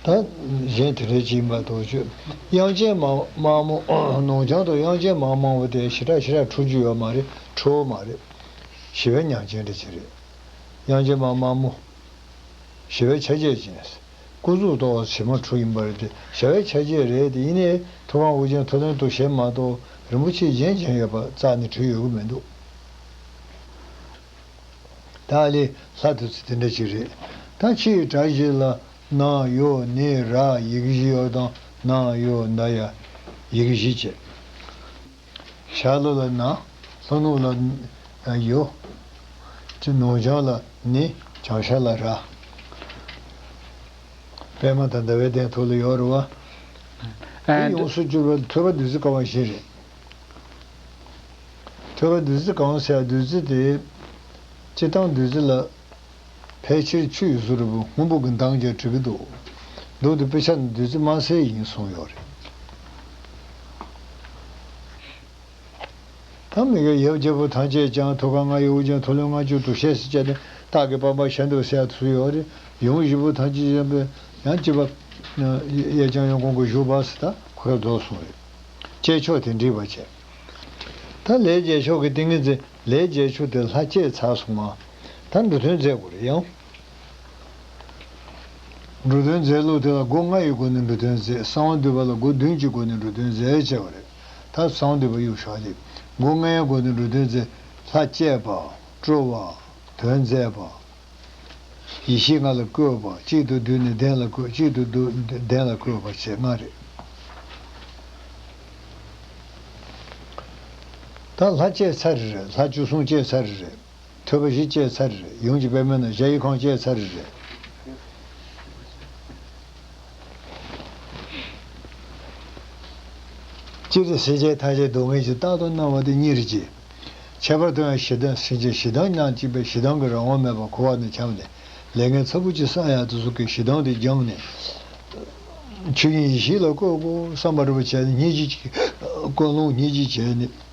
ད་གཞན་དེ་འདྲའི་ཅིག་མ་གཏོགས་ཆོས། དབྱངས་ཅན་མ་དམར་མོ། ནོར་བྱང་དུ་དབྱངས་ཅན་མ་དམར་མོ་དེ་ཞེ་དྲག་ཞེ་དྲག་འཁྲུལ་རྒྱུ་ཡོད་མ་རེད། འཁྲུལ་བ་མ་རེད། ཞི་བའི་ཉམས་ཅན་འདྲ་ཅིག་རེད། དབྱངས་ཅན་མ་དམར་མོ། ཞི་བའི་ཆ་བྱད་ཅན། སྐུ་གཟུགས་ཏོག་ཙམ་མ་འཁྲུལ་ཡིན་པ་རེད་དེ། ཞི་བའི་ཆ་བྱད་རེད་དེ། ཡིན་ནའི་ཐུབ་དབང་ཨོ་རྒྱན་མཐོ་ལོན་ཏོ་ཞེས་མ་གཏོགས་རིན་པོ་ཆེ་གཞན་གཞན་ཡོད་པ་རྩ་ནས་བྲིས་ཡོད་གི་མི་འདུག་ད་ཨ་ལས་ལྷ་དེ་ཚོ་དེ་འདྲ་ཅིག་རེད། ད་ཕྱིའི་གྲྭ་བཞི་ལ་ན་ཡོ་ནི་ར་ཡི་གེ་བཞི་ཡོད་དང་། ན་ཡོ་ན་ཡ་ཡི་གེ་བཞི་བྱས། ཤར་ལྷོ་ལ་ན། ལྷོ་ནུབ་ལ་ཡོ། ཅི་ནུབ་བྱང་ལ་ནི། བྱང་ཤར་ལ་ར། པདྨ་དང་ཟླ་བའི་གདན་ཐོག་ལ་ཡོད་རེད་བ། ཨ། དེ་ཡོངས་སུ་གྱུར་པའི་ཐོད་པ་བདུད་རྩི་གང་བ་བཞི་རེད། ཐོད་པ་བདུད་རྩི་གང་ཟེར་བ་བདུད་རྩི་དེ། སྤྱིར་བཏང་བདུད་རྩི་ལ་ཕལ་ཆེར་ཆུ་ཡི་གཟུགས་རེད་པ། སྔོན་པོ་གི་མདངས་ཀྱང་འབྲི་གི་འདུག་འདུག་དེ་དཔེ་ཆ་ནས་བདུད་རྩི་དམར་སེར་ཡིན་གསུངས་ཡོད་རེད། ད་མི་དགེ་ཡབ་རྒྱལ་པོ་ཐམས་ཅད་ཀྱང་ཐུགས་ཀ་ལྔ་ཡི་དབུ་ཅན་མཐོ་ལོན་ལྔ་བཅུ་དྲུག་ཞལ་ཟེར་བྱས་ནས་སྟག་གི་པགས་པ་བཞག་འདུག་ཟེར་ཡ་ཚུལ་ཡོད་རེད། ཡུམ་བཞི་པོ་ཐམས་ཅད་ཀྱང་ཡང་གཅིག་པ། གཡས་བརྐྱང་གཡོན་བསྐུམ་གྱི་བཞུགས་པ་ཟེར། ད་ཁོ་ར་རྫོགས་སོང་རེད། བསྐྱེད་ཆོག་དེ་འགྲིག་པ་བྱས། ད་ལས་བསྐྱེད་ཆོག་གི་ཏིང་ངེ་འཛིན། ལས་བསྐྱེད་ཆོག་དེ་ལྷ་བསྐྱེད་ཚར་སོང་ང་། ད་འགྲོ་དོན་མཛད་དགོས་རེད་ཡང་། འགྲོ་དོན་མཛད་ལུགས་དེ་ལ་སྒོ་ལྔ་ཡི་སྒོ་ནས་འགྲོ་དོན་མཛད། གསང་བ་འདུས་པ་ལ་སྒོ་བདུན་གྱི་སྒོ་ནས་འགྲོ་དོན་མཛད་བྱས་པ་རེད། ད་གསང་བ་འདུས་པ་གཡུག་བཞག་ཅིག་སྒོ་ལྔའི་སྒོ་ནས་འགྲོ་དོན་མཛད། ལྷ་བསྐྱེད་པ། སྤྲོ་བ། དོན་མཛད་པ། ཡེ་ཤེས་ལྔ་ལ་བཀོད་པ། གཅིག་ཏུ་བསྡུས་ནས་གདན་ལ་བཀོད། གཅིག་ཏུ་བསྡུ་གདན་ལ་བཀོད་པ་བྱས་ལྔ་རེད། ད་ལྷ་བསྐྱེད་ཚར་རེད། ལྷ་བཅུ་གསུམ་བསྐྱེད་ཚར་རེད། ཐོད་པ་བཞི་བསྐྱེད་ཚར་རེད། ཡུམ་གྱི་པདྨའི་ནང་གཞལ་ཡས་ཁང་བསྐྱེད་ཚར་རེད། སྤྱིར་སེམས་ཅན་ཐམས་ཅད་སྡུག་བསྔལ་གྱིས་རྟག་ཏུ་མནར་བ་དེ་གཉིས་རེད་ཀྱི། ཁྱད་པར་དུ་ཡང་ཞེ་སྡང་། སེམས་ཅན་ཞེ་སྡང་ཉག་གཅིག་པའི་ཞེ་སྡང་གི་རང་དབང་མེད་པར་འཁོར་བ་ནས་འཁྱམས་ནས་ལས་ངན་ཚ་པོ་ཅིག་བསགས་ཡག་དེ་ཚོ་གི་ཞེ་སྡང་དེ་སྦྱངས་ནས། ཆོས་དབྱིངས་ཡེ་ཤེས་ལ་བཀོད་དགོས་བསམ་པ་རེད་པ་བྱས་ནས་སྙིང་རྗེ་གཅིག་ཀུན་སློང་སྙིང་རྗེ་བྱས་ནས།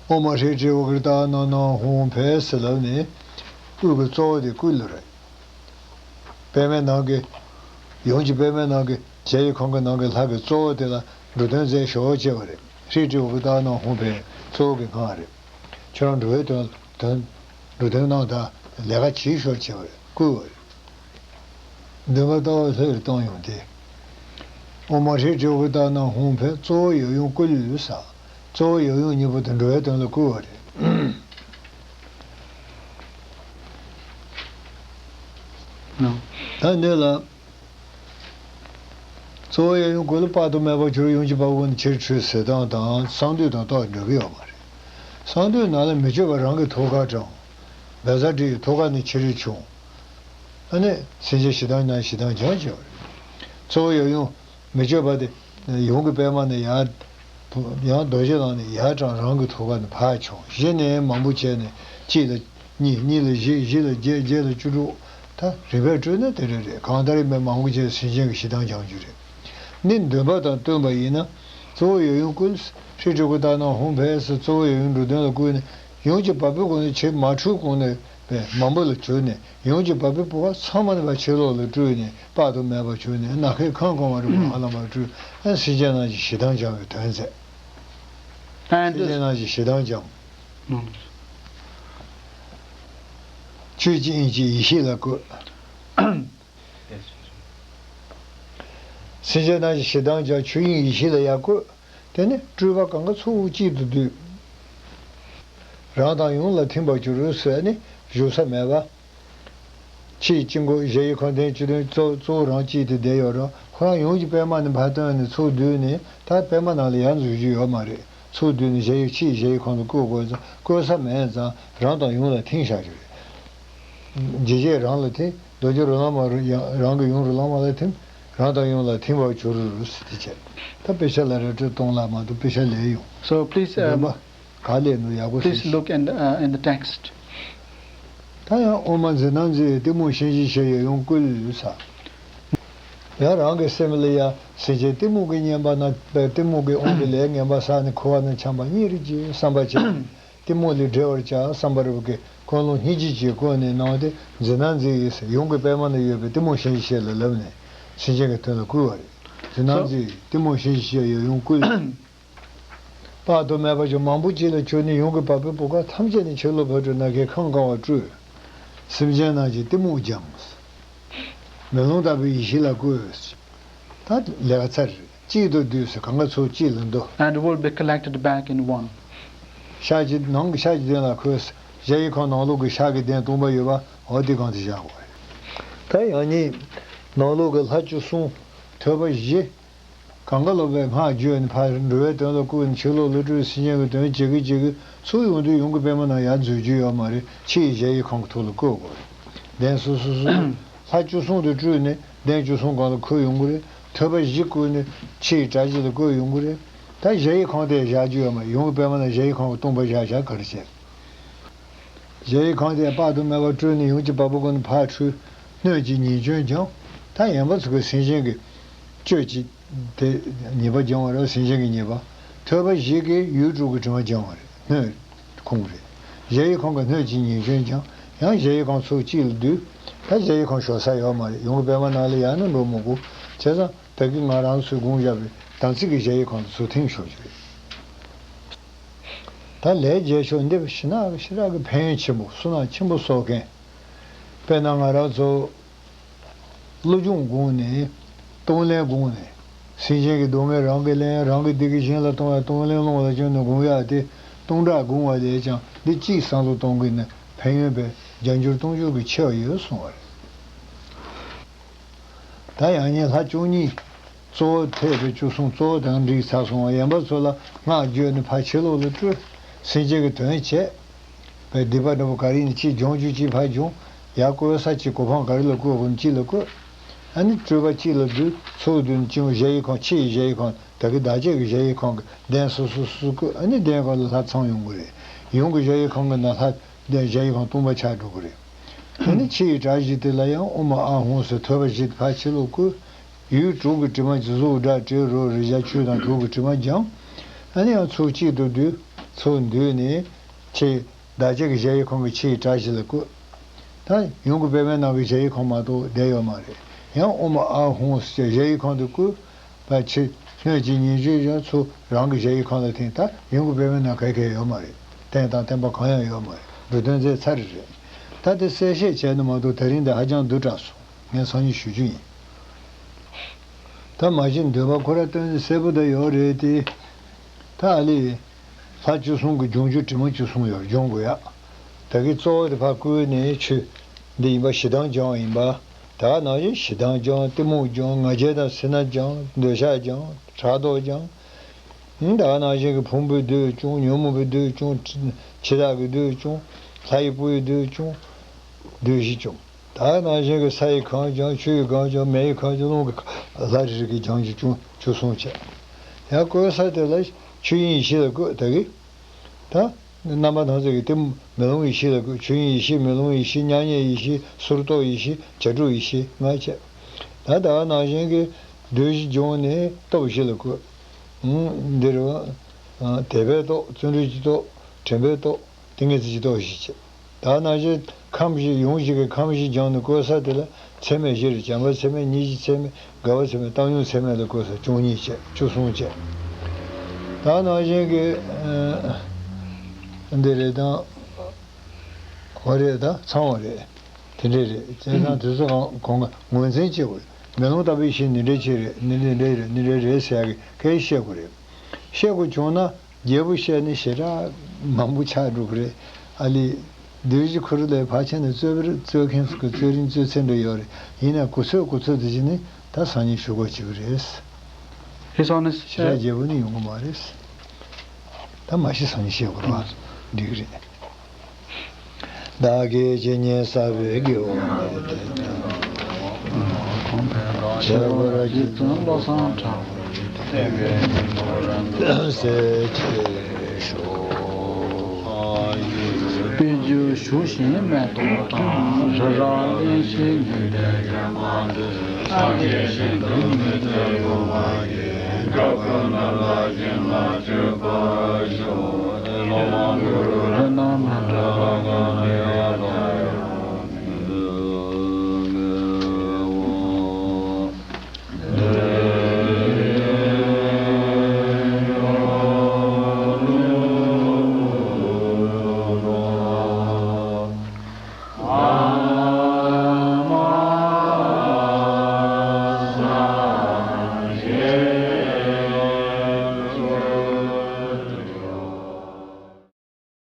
ཨོཾ་མ་ཧྲཱིཿ་ཏྲཱིཿ་ཨོ་ཀྲྀ་ཏ་ན་ན་ཧཱུྃ་ཕཊ་ཟེར་ལབ་ནས། དབུས་ཀྱི་གཙོ་བོ་དེ་བསྐུལ་ལོ་རེད། པདྨའི་ནང་གི། ཡུམ་གྱི་པདྨའི་ནང་གི་གཞལ་ཡས་ཁང་གི་ནང་གི་ལྷ་གི་གཙོ་བོ་དེ་ལ་འགྲོ་དོན་མཛད་ཤོག་ཅེས་པ་རེད། ཧྲཱིཿ་ཏྲཱིཿ་ཨོ་ཀྲྀ་ཏ་ན་ཧཱུྃ་ཕཊ་གཙོ་བོ་གི་སྔགས་རེད། ཁྱོད་རང་འགྲོ་བའི་དོན་དོན། འགྲོ་དོན་གནང་དང་ལས་ཀ་བྱེད་ཤོག་ཅེས་པ་རེད། བསྐུལ་བ་རེད། འདུན་པ་ལྟ་བ་ལྷོད་གཏོང་ཡོང་སྟེ། ཨོཾ་མ་ཧྲཱིཿ་ཏྲཱིཿ་ཨོ་ཀྲྀ་ཏ་ན་ཧཱུྃ་ཕཊ་གཙོ་བོ་ཡབ་ཡུམ་བསྐུལ་ལོ་ཟེར། གཙོ་བོ་ཡབ་ཡུམ་གཉིས་པོ་དེ་འགྲོ་བའི་དོན་ལ་བསྐུལ་བ་རེད། ད་འདི་ལ། གཙོ་བོ་ཡབ་ཡུམ་བསྐུལ་ལོ། དཔག་ཏུ་མེད་པར་གྱུར། ཡུམ་གྱི་བ་སྤུ་ནས་ཕྱིར་འཕྲོས་ཟེར་སྟངས་དང་གསང་འདུས་དང་ཏོག་འགྲིག་གི་ཡོད་མ་རེད། གསང་འདུས་ནང་ལ་མི་བསྐྱོད་པ་རང་གི་ཐུགས་ཀར་དྲངས། བཛྲ་ཏྲི་ཡི་ཐུགས་ཀ་ནས་ཕྱིར་བྱུང་། ཨ་ནི་སེམས་ཅན་ཞེ་སྡང་ན་ཞེ་སྡང་སྦྱང་བྱས་པ་རེད། གཙོ་བོ་ཡབ་ཡུམ་མི་བསྐྱོད་པ་དེ་ཡུམ་གྱི་པདྨ་ནས་ཡར། ཡང་རྡོ་རྗེ་གདན་ནས་ཡར་དྲངས་རང་གི་ཐུགས་ཀ་ནས་ཕར་མཆོངས། གཞི་ནས་མང་པོ་བྱས་ནས་གཅིག་ལ་གཉིས། གཉིས་ལ་བཞི། བཞི་ལ་བརྒྱད། བརྒྱད་ལ་བཅུ་དྲུག་ད་རིམ་པས་བསྐྲུན་ན་དེ་འདྲ་རེད། གང་ལྟར་ཡིན་པའི་མང་པོ་བྱས་སེམས་ཅན་གྱི་ཞེ་སྡང་སྦྱང་རྒྱུ་རེད། ནི་འདུན་པ་དང་བསྟུན་པ་ཡིན་ན། གཙོ་བོ་ཡབ་ཡུམ་བསྐུལ། ཧྲཱིཿ་ཕྲུ་གུ་ཏཱ་ནཱ་ཧཱུྃ་ཕཊ་ཟེར་གཙོ་བོ་ཡབ་ཡུམ་འགྲོ་དོན་ལ་བསྐུལ་ནས། ཡུམ་གྱི་བ་སྤུའི་གོང་ནས་ཕྱི་མ་འཁྲུལ་གོང་ནས་པའི་མང་པོ་ལ་གྱུར་ནས། ཡུམ་གྱི་བ་སྤུའི་བུ་ག་ཚང་མ་ནས་ཕར་ཕྱི་ལོགས་ལ་སྤྲུལ་ནས་དཔག་ཏུ་མེད་པ་གྱུར་ནས། ནམ་མཁའི་ཁམས་གང་བ་རུ་མ་ཧ་ལམ་པར་སྤྲུལ། ཨ། སེམས་ཅན་རྣམས་ཀྱི་ཞེ་སྡང་སྦྱང་བའི་དོན་མཛད། And སེམས་ཅན་རྣམས་ཀྱི་ཞེ་སྡང་སྦྱང་། Mm. ཆོས་ཀྱི་དབྱིངས་ཀྱི་ཡེ་ཤེས་ལ་བཀོད། སེམས་ཅན་རྣམས་ཀྱི་ཞེ་སྡང་སྦྱང་། ཆོས་དབྱིངས་ཡེ་ཤེས་ལ་ཡར་བཀོད། དེ་ནས་སྤྲུལ་པ་གང་ག་ཚོགས་དབུས་གཅིག་ཏུ་བསྡུས། རང་དང་ཡུམ་ལ་ཐིམ་པར་གྱུར་ཟེར་ནས་བཞུགས་ས་མེད་པ། ཕྱིའི་དཀྱིལ་འཁོར་གཞལ་ཡས་ཁང་གདན་བཅུ་བདུན་གཙོ་གཙོ་བོ་རང་གཅིག་ཏུ་བསྡད་ཡོད་རུང་། ཁོ་རང་ཡུམ་གྱི་པདྨ་ནས་ཕར་བཏོན་ནས་ཚུར་བསྡུས་ནས། ད་པདྨ་ནང་ལ་ཡར་འཛུལ་རྒྱུ་ཡོད་མ་རེད། ཚུར་བསྡུས་ནས་གཞལ་ཡས། ཕྱིའི་གཞལ་ཡས་ཁང་དུ་བཀོད་དགོས་ཙང་། བཀོད་ས་མེད་ཙང་རང་དང་ཡུམ་ལ་ཐིམ་བཞག་རྒྱུ་རེད། འཇིགས་བྱེད་རང་ལ་ཐིམ། རྡོ་རྗེ་རོ་ལངས་མ་རུ་ཡང་རང་གི་ཡུམ་རོ་ལངས་མ་ལ་ཐིམ། རང་དང་ཡུམ་ལ་ཐིམ་པར་གྱུར་ཟེར་དེ་བྱས། ད་དཔེ་ཆ་ལ་ར་སྤྲོད་གཏོང་ལ་མ་གཏོགས་དཔེ་ཆ་ལས་ཡོང་། So please, འདོན་um, པ་ག་ལས་ནོ་ཡག་པོ་please ཟེར། Look in the, uh, in the text. ད་ཡང་ཨོཾ་མ་འཛིན་སྣང་མཛད། གཏི་མུག་ཤན་འབྱེད་ཞེས་ཡབ་ཡུམ་བསྐུལ་ས། ཡང་རང་གི་སེམས་ལ་ཡང་སེམས་ཅན་གཏི་མུག་གིས་ཉེན་པ་ན། གཏི་མུག་གི་དབང་གིས་ལས་ངན་པ་བསགས་ནས་འཁོར་བ་ན་འཁྱམས་པ་གཉིད་རེ་ཅིག་བསམ་པ་བྱས། གཏི་མུག་ལས་བསྒྲལ་བར་བྱ་བསམ་པ་རེ་བ་གི་འཁོར་ལོ་སྙིང་རྗེ་ཅན་བཀོད་ནས་གནང་སྟེ། འཛིན་སྣང་མཛད་ཡིས་ཟེར་ཡུམ་གྱི་པདྨ་ན་ཡོད་པའི་གཏི་མུག་ཤན་འབྱེད་ཞེས་ལ་ལབ་ནས་སེམས་ཅན་གྱི་དོན་ལ་བསྐུལ་བ་རེད། འཛིན་སྣང་མཛད་ཡིས། གཏི་མུག་ཤན་འབྱེད་ཞེས་ཡབ་ཡུམ་བསྐུལ། དཔག་ཏུ་མེད་པ་ཅན་མང་པོ་ཅིག་ལ་གྱུར་ནས། ཡུམ་གྱི་བ་སྤུའི་བུ་ག་ཐམས་ཅད་ནས་ཕྱི་ལོགས་ཕར་སྤྲུལ། ནམ་མཁའི་ཁམས་གང་བར་སྤྲུལ། སེམས་ཅན་རྣམས་ཀྱི་གཏི་མུག་སྦྱངས། མེ་ལོང་ལྟ་བུའི་ཡེ་ཤེས་ལ་བཀོད། ད་ལས་ཀ་ཚར་རེད། གཅིག་ཏུ་བསྡུས་ཟེར། གང་ག་ཚོགས་གཅིག་ལ་འདུ། And will be collected back in one. ཤར་གྱི་ནང་གི་ཤར་གྱི་གདན་ལ་འཁོད། གཞལ་ཡས་ཁང་ནང་ལོགས་ཀྱི་ཤར་གྱི་གདན་སྟོང་པ་ཡོད་པ། འོ་དེ་གང་དུ་བཞག་དགོས་རེད། ད་ཡང་སྙིང་ནང་ལོགས་ཀྱི་ལྷ་བཅུ་གསུམ། ཐོད་པ་བཞི། གང་ག་ལོ་པའི་སྔགས་བརྗོད་ནས་ཕར་འགྲོ་བའི་དོན་ལ་བསྐུལ་ནས། ཕྱི་ལོགས་ལ་སྤྲུལ། སེམས་ཅན་གྱི་དོན་བྱེད་ཀྱི་བྱེད་ཀྱི་ཚུར་ཡོང་དུས་ཡུམ་གྱི་པདྨ་ནང་ཡར་འཛུལ་རྒྱུ་ཡོད་མ་རེད། ཕྱི་ཡི་གཞལ་ཡས་ཁང་གི་ཐོག་ལ་བཀོད་དགོས་རེད། གདན་སོ་སོ་སོ་སོ་ལྷ་བཅུ་གསུམ་དུ་སྤྲུལ་ནས་གདན་བཅུ་གསུམ་སྒང་ལ་འཁོད་ཡོང་གི་རེད། ཐོད་པ་བཞི་བཀོད་ནས་ཕྱི་ཡི་བྲག་ཕུག་ལ་བཀོད་ཡོང་གི་རེད། ད་གཞལ་ཡས་ཁང་དེ་བཞག་རྒྱུ་ཡོད་མ་རེད། ཡུམ་གྱི་པདྨ་ནང་གཞལ་ཡས་ཁང་གི་སྟོང་པ་བཞག་བཞག་ག་རེ་བྱས། གཞལ་ཡས་ཁང་དེ་དཔག་ཏུ་མེད་པར་སྤྲུལ་ནས་ཡུམ་གྱི་བ་སྤུའི་སྒོ་ནས་ཕར་འཁྲུལ། སྣོད་ཀྱི་ཉེས་སྐྱོན་སྦྱངས། ད་ཡན་པ་ཚོ་གི་སེམས་ཅན་གྱི་སྤྱོད་ཀྱི་དེ་ཉེས་པ་སྦྱང་བ་རེད། སེམས་ཅན་གྱི་ཉེས་པ། ཐོད་པ་བཞི་གིས་ཡུལ་དྲུག་གི་དྲི་མ་སྦྱང་བ་རེད། སྣོད་ཁུང་རེད། གཞལ་ཡས་ཁང་གི་སྣོད་ཀྱི་ཉེས་སྐྱོན་སྦྱངས། ཡང་གཞལ་ཡས་ཁང་ཚུར་གཅིག་ལ་བསྡུས། ད་གཞལ་ཡས་ཁང་ཞོག་ས་ཡོད་མ་རེད། ཡུམ་གྱི་པདྨ་ནང་ལ་ཡར་ནི་འགྲོ་མི་དགོས། བྱས་ཙང་ད་གིན་ང་རང་ཚོས་དགོངས་བཞག་པའི་དམ་ཚིག་གི་གཞལ་ཡས་ཁང་དུ་ཚུར་ཐིམ་ཆོག་རྒྱུ་རེད། ད་ལས་རྒྱལ་མཆོག་འདི་ཕྱི་ནང་གི་ཕྱི་རབས་ཀྱི་ཕན་ཡོན་ཆེན་པོ། བསོད་ནམས་ཆེན་པོ་གསོག་མཁན། དཔེར་ན་ང་རང་ཚོ་བློ་སྦྱོང་དགོངས་ནས། གཏོང་ལེན་དགོངས་ནས། སེམས་ཅན་གྱི་སྡུག་བསྔལ་རང་གིས་ལེན། རང་གི་བདེ་སྐྱིད་གཞན་ལ་གཏོང་བའི་གཏོང་ལེན་སློང་བ་ཅན་ནི་དགོངས་ཡག་དེ། གཏོང་ཕྲག་དགོངས་པ་ལས་ཀྱང་འདི་གཅིག་བསམ་བློ་གཏོང་གིན་ནི་ཕན་ཡོན་པས་བརྒྱ་འགྱུར་སྟོང་འགྱུར་གྱིས་ཆེ་བ་ཡོད་གསུངས་པ་རེད། ད་ཡང་སྙིང་ལྷ་བཅུ་གཉིས། གཙོ་བོ་ཐེག་པའི་བཅུ་གསུམ་གཙོ་བོ་དང་འགྲིག་ཚར་སོང་བ། ཡན་པ་ཚོ་ལ་སྔགས་བརྗོད་ནས་ཕར་ཕྱི་ལོགས་ལ་སྤྲུལ། སེམས་ཅན་གྱི་དོན་བྱས། པའི་སྡིག་པ་འདྲ་པོ་ག་རེ་ཡིན་གཅིག་སྦྱོང་རྒྱུ་གཅིག་ཕར་སྦྱོང་། ཡར་བཀོད་ས་གཅིག་གོ་འཕང་ག་རེ་ལ་བཀོད་དགོས་ན་གཅིག་ལ་བཀོད། ཨ་ནི་སྤྲུལ་པ་གཅིག་ལ་བསྡུས། ཚུར་བསྡུས་ནས་སྤྱི་བོ་གཞལ་ཡས་ཁང་། ཕྱི་ཡི་གཞལ་ཡས་ཁང་། ད་གི་བདག་ཅག་གི་གཞལ་ཡས་ཁང་གི་གདན་སོ་སོ་སོ་སོ་བཀོད། ཨ་ནི་གདན་སྒང་ལ་ལྷ་ཚང་ཡོང་གི་རེད། ཡུམ་གྱི་གཞལ་ཡས་ཁང་གི་ནང་ལྷ། གདན་གཞལ་ཡས་ཁང་སྟོང་པ་ཆགས་འགྲོ་གི་རེད། ཨ་ནི་ཕྱི་ཡི་བྲག་བཞི་དེ་ལ་ཡང་ཨོཾ་ཨཱཿཧཱུྃ་ཟེར་ཐོད་པ་བཞི་དེ་ཕར་ཕྱི་ལོགས་བཀོད། ཡུལ་དྲུག་གི་དྲི་མ་གཟུགས་སྒྲ་དྲི་རོ་རེག་བྱ་ཆོས་དང་དྲུག་གི་དྲི་མ་སྦྱངས། ཨ་ནི་ཡང་ཚུར་གཅིག་ཏུ་བསྡུས། ཚུར་བསྡུས་ནས་ཕྱི་བདག་ཅག་གི་གཞལ་ཡས་ཁང་གི་ཕྱི་ཡི་བྲག་བཞི་ལ་བཀོད། ད་ཡུམ་གྱི་པདྨའི་ནང་གི་གཞལ་ཡས་ཁང་མ་གཏོགས་བསྡད་ཡོད་མ་རེད། ཡང་ཨོཾ་ཨཱཿཧཱུྃ་ཟེར་གཞལ་ཡས་ཁང་དུ་བཀོད། ཕར་ཕྱི་སྣོད་ཀྱི་ཉེས་སྐྱོན་སྦྱངས། ཚུར་རང་གི་གཞལ་ཡས་ཁང་ལ་ཐིམ། ད་ཡུམ་གྱི་པདྨའི་ནང་ག་གེ་ཡོད་མ་རེད། རྟེན་དང་བརྟེན་པ་གང་ཡང་ཡོད་མ་རེད། འགྲོ་དོན་མཛད་ཚར་རེད། ད་དེ་གསལ་བཤད་བྱས་ནས་མ་གཏོགས་དེ་རིང་འདི་ཧ་ཅང་བསྡུས་དྲགས་སོང་། ངས་སང་ཉིན་ཞུ་རྒྱུ་ཡིན། ད་མ་གཞི་འདོད་པ་ཁོ་ར་བཏོན་ནས་གསལ་པོ་ད་ཡོད་རེད་དེ། ད་ཨ་ལེ། ལྷ་བཅུ་གསུམ་གྱི་སྦྱོང་རྒྱུ་དྲི་མ་བཅུ་གསུམ་ཡོད། སྦྱོང་དགོས་ཡ། ད་གི་གཙོ་བོ་དེ་ཕར་བཀོད་ནས་ཆོས་འདི་ཡིན་པ་ཞེ་སྡང་སྦྱང་ཡིན་པ། ད་ག་ནང་བཞིན་ཞེ་སྡང་སྦྱང་། གཏི་མུག་སྦྱང་། ང་རྒྱལ་དང་སེར་སྣ་སྦྱང་། འདོད་ཆགས་སྦྱང་། ཕྲག་དོག་སྦྱང་། ད་ག་ནང་བཞིན་གྱི་ཕུང་པོའི་བདུད་སྦྱོང་། ཉོན་མོངས་པའི་བདུད་སྦྱོང་། འཆི་བདག་གི་བདུད་སྦྱོང་། ལྷ་ཡི་བུ་ཡི་བདུད་སྦྱོང་། བདུད་བཞི་སྦྱོང་། ད་ག་ནང་བཞིན་གྱི་ས་ཡི་ཁམས་སྦྱང་། ཆུ་ཡི་ཁམས་སྦྱང་། མེ་ཡི་ཁམས་སྦྱང་། རླུང་གི་ཁམས། ལྷ་རེ་རེ་གིས་སྦྱང་རྒྱུ་བཅུ་བཅུ་གསུམ་བྱས། ཡང་བཀོད་ས་དེ་ལ་ཆོས་དབྱིངས་ཡེ་ཤེས་ལ་བཀོད། ད་གི་ད་རྣམ་པ་སྣ་ཚོགས་ཀྱི་དེ་མེ་ལོང་ཡེ་ཤེས་ལ་བཀོད། ཆོས་དབྱིངས་ཡེ་ཤེས། མེ་ལོང་ཡེ་ཤེས། མྱ་ངན་ཡེ་ཤེས། གསུར་རྟོག་ཡེ་ཤེས། བྱ་གྲུབ་ཡེ་ཤེས་ལྔ་བྱས། ད་ད་ག་ནང་བཞིན་གྱི་བདུད་བཞི་སྦྱོང་ནས་སྟོབས་བཞི་ལ་བཀོད། འདིར་དད་པའི་སྟོབས། བརྩོན་འགྲུས་ཀྱི་སྟོབས། དྲན་པའི་སྟོབས། ཏིང་ངེ་འཛིན་གྱི་སྟོབས་བཞི་བྱས། ད་ག་ནང་བཞིན་ཁམས་བཞི། ཡུམ་བཞི་གི་ཁམས་བཞི་སྦྱངས་ནས་བཀོད་ས་དེ་ལ་ཚད་མེད་བཞི་རེད། བྱམས་པ་ཚད་མེད། སྙིང་རྗེ་ཚད་མེད། དགའ་བ་ཚད་མེད། བཏང་སྙོམས་ཚད་མེད་ལ་བཀོད་ས་བཅུ་གཉིས་བྱས། བཅུ་གསུམ་བྱས། ད་ག་ནང་བཞིན་གྱི་ཨ་འདི་རེད། ད་ག་རེ་རེད། ད་ཚང་བ་རེད། དེ་འདྲས་རེད། བྱས་ཙང་དེ་ཚོ་གང་གང་ག་ངོས་འཛིན་བྱེད་དགོས། མེ་ལོང་ལྟ་བུའི་ཡེ་ཤེས་འདི་འདྲས་ཅིག་རེད། འདི་འདི་འདྲས་རེད། འདི་འདྲས་རེད་ཟེར་ཡག་གི་སྐད་ཆ་བཤད་དགོས་རེད། བཤད་དགོས་བྱུང་ན་རྒྱས་པོ་བཤད་ནས་ཞེ་དྲག་མང་པོ་ཆགས་འགྲོ་གི་རེད། ཨ་ལས། བདུད་བཞི་ཁུ་རུ་ལས་ཕར་ཕྱིན་ནས་རྩོད་པར་རྩོད་མཁན་ཚོ་གི་རྩོད་རིན་རྩོད་ཚད་འདྲ་ཡོད་རེད། ཡིན་ན་གོ་ཚོད་གོ་ཚོད་དེ་བྱས་ནས་ད་སང་ཉིན་ཞུ་དགོས་བྱེད་ཀྱི་རེད། ཧེ་སང་ནས་ཞེ་དྲག་རྒྱས་པོ་ནི་ཡོང་གི་མ་རེད། ད་མ་གཞི་སང་ཉིན་བཤད་དགོས་རེད་བ། འགྲིག་གི་རེད། བདག་གིས་ཇི་སྙེད་བསགས་པའི་དགེ་བ་ཡིས། བྱས་པར་རྗེ་བཙུན་བློ་བཟང་གྲགས་པ་ཡི། བསྟན་པའི་སྙིང་པོ་རབ་ཏུ་གསལ་བྱེད་ཤོག། པད་འགྱུར་ཞུ་ཞིང་མེ་ཏོག་དང་། རི་རབ་གླིང་བཞི་ཉི་ཟླའི་འོད་མ་ལུས། སངས་རྒྱས་ཞིང་དུ་མི་འཛིན་གོང་མ་ཡི། སྐུ་ཁམས་རྣམས་ལ་བྱིན་རླབས་བྱེད་པར་ཤོག། སློབ་དཔོན་གུ་རུ་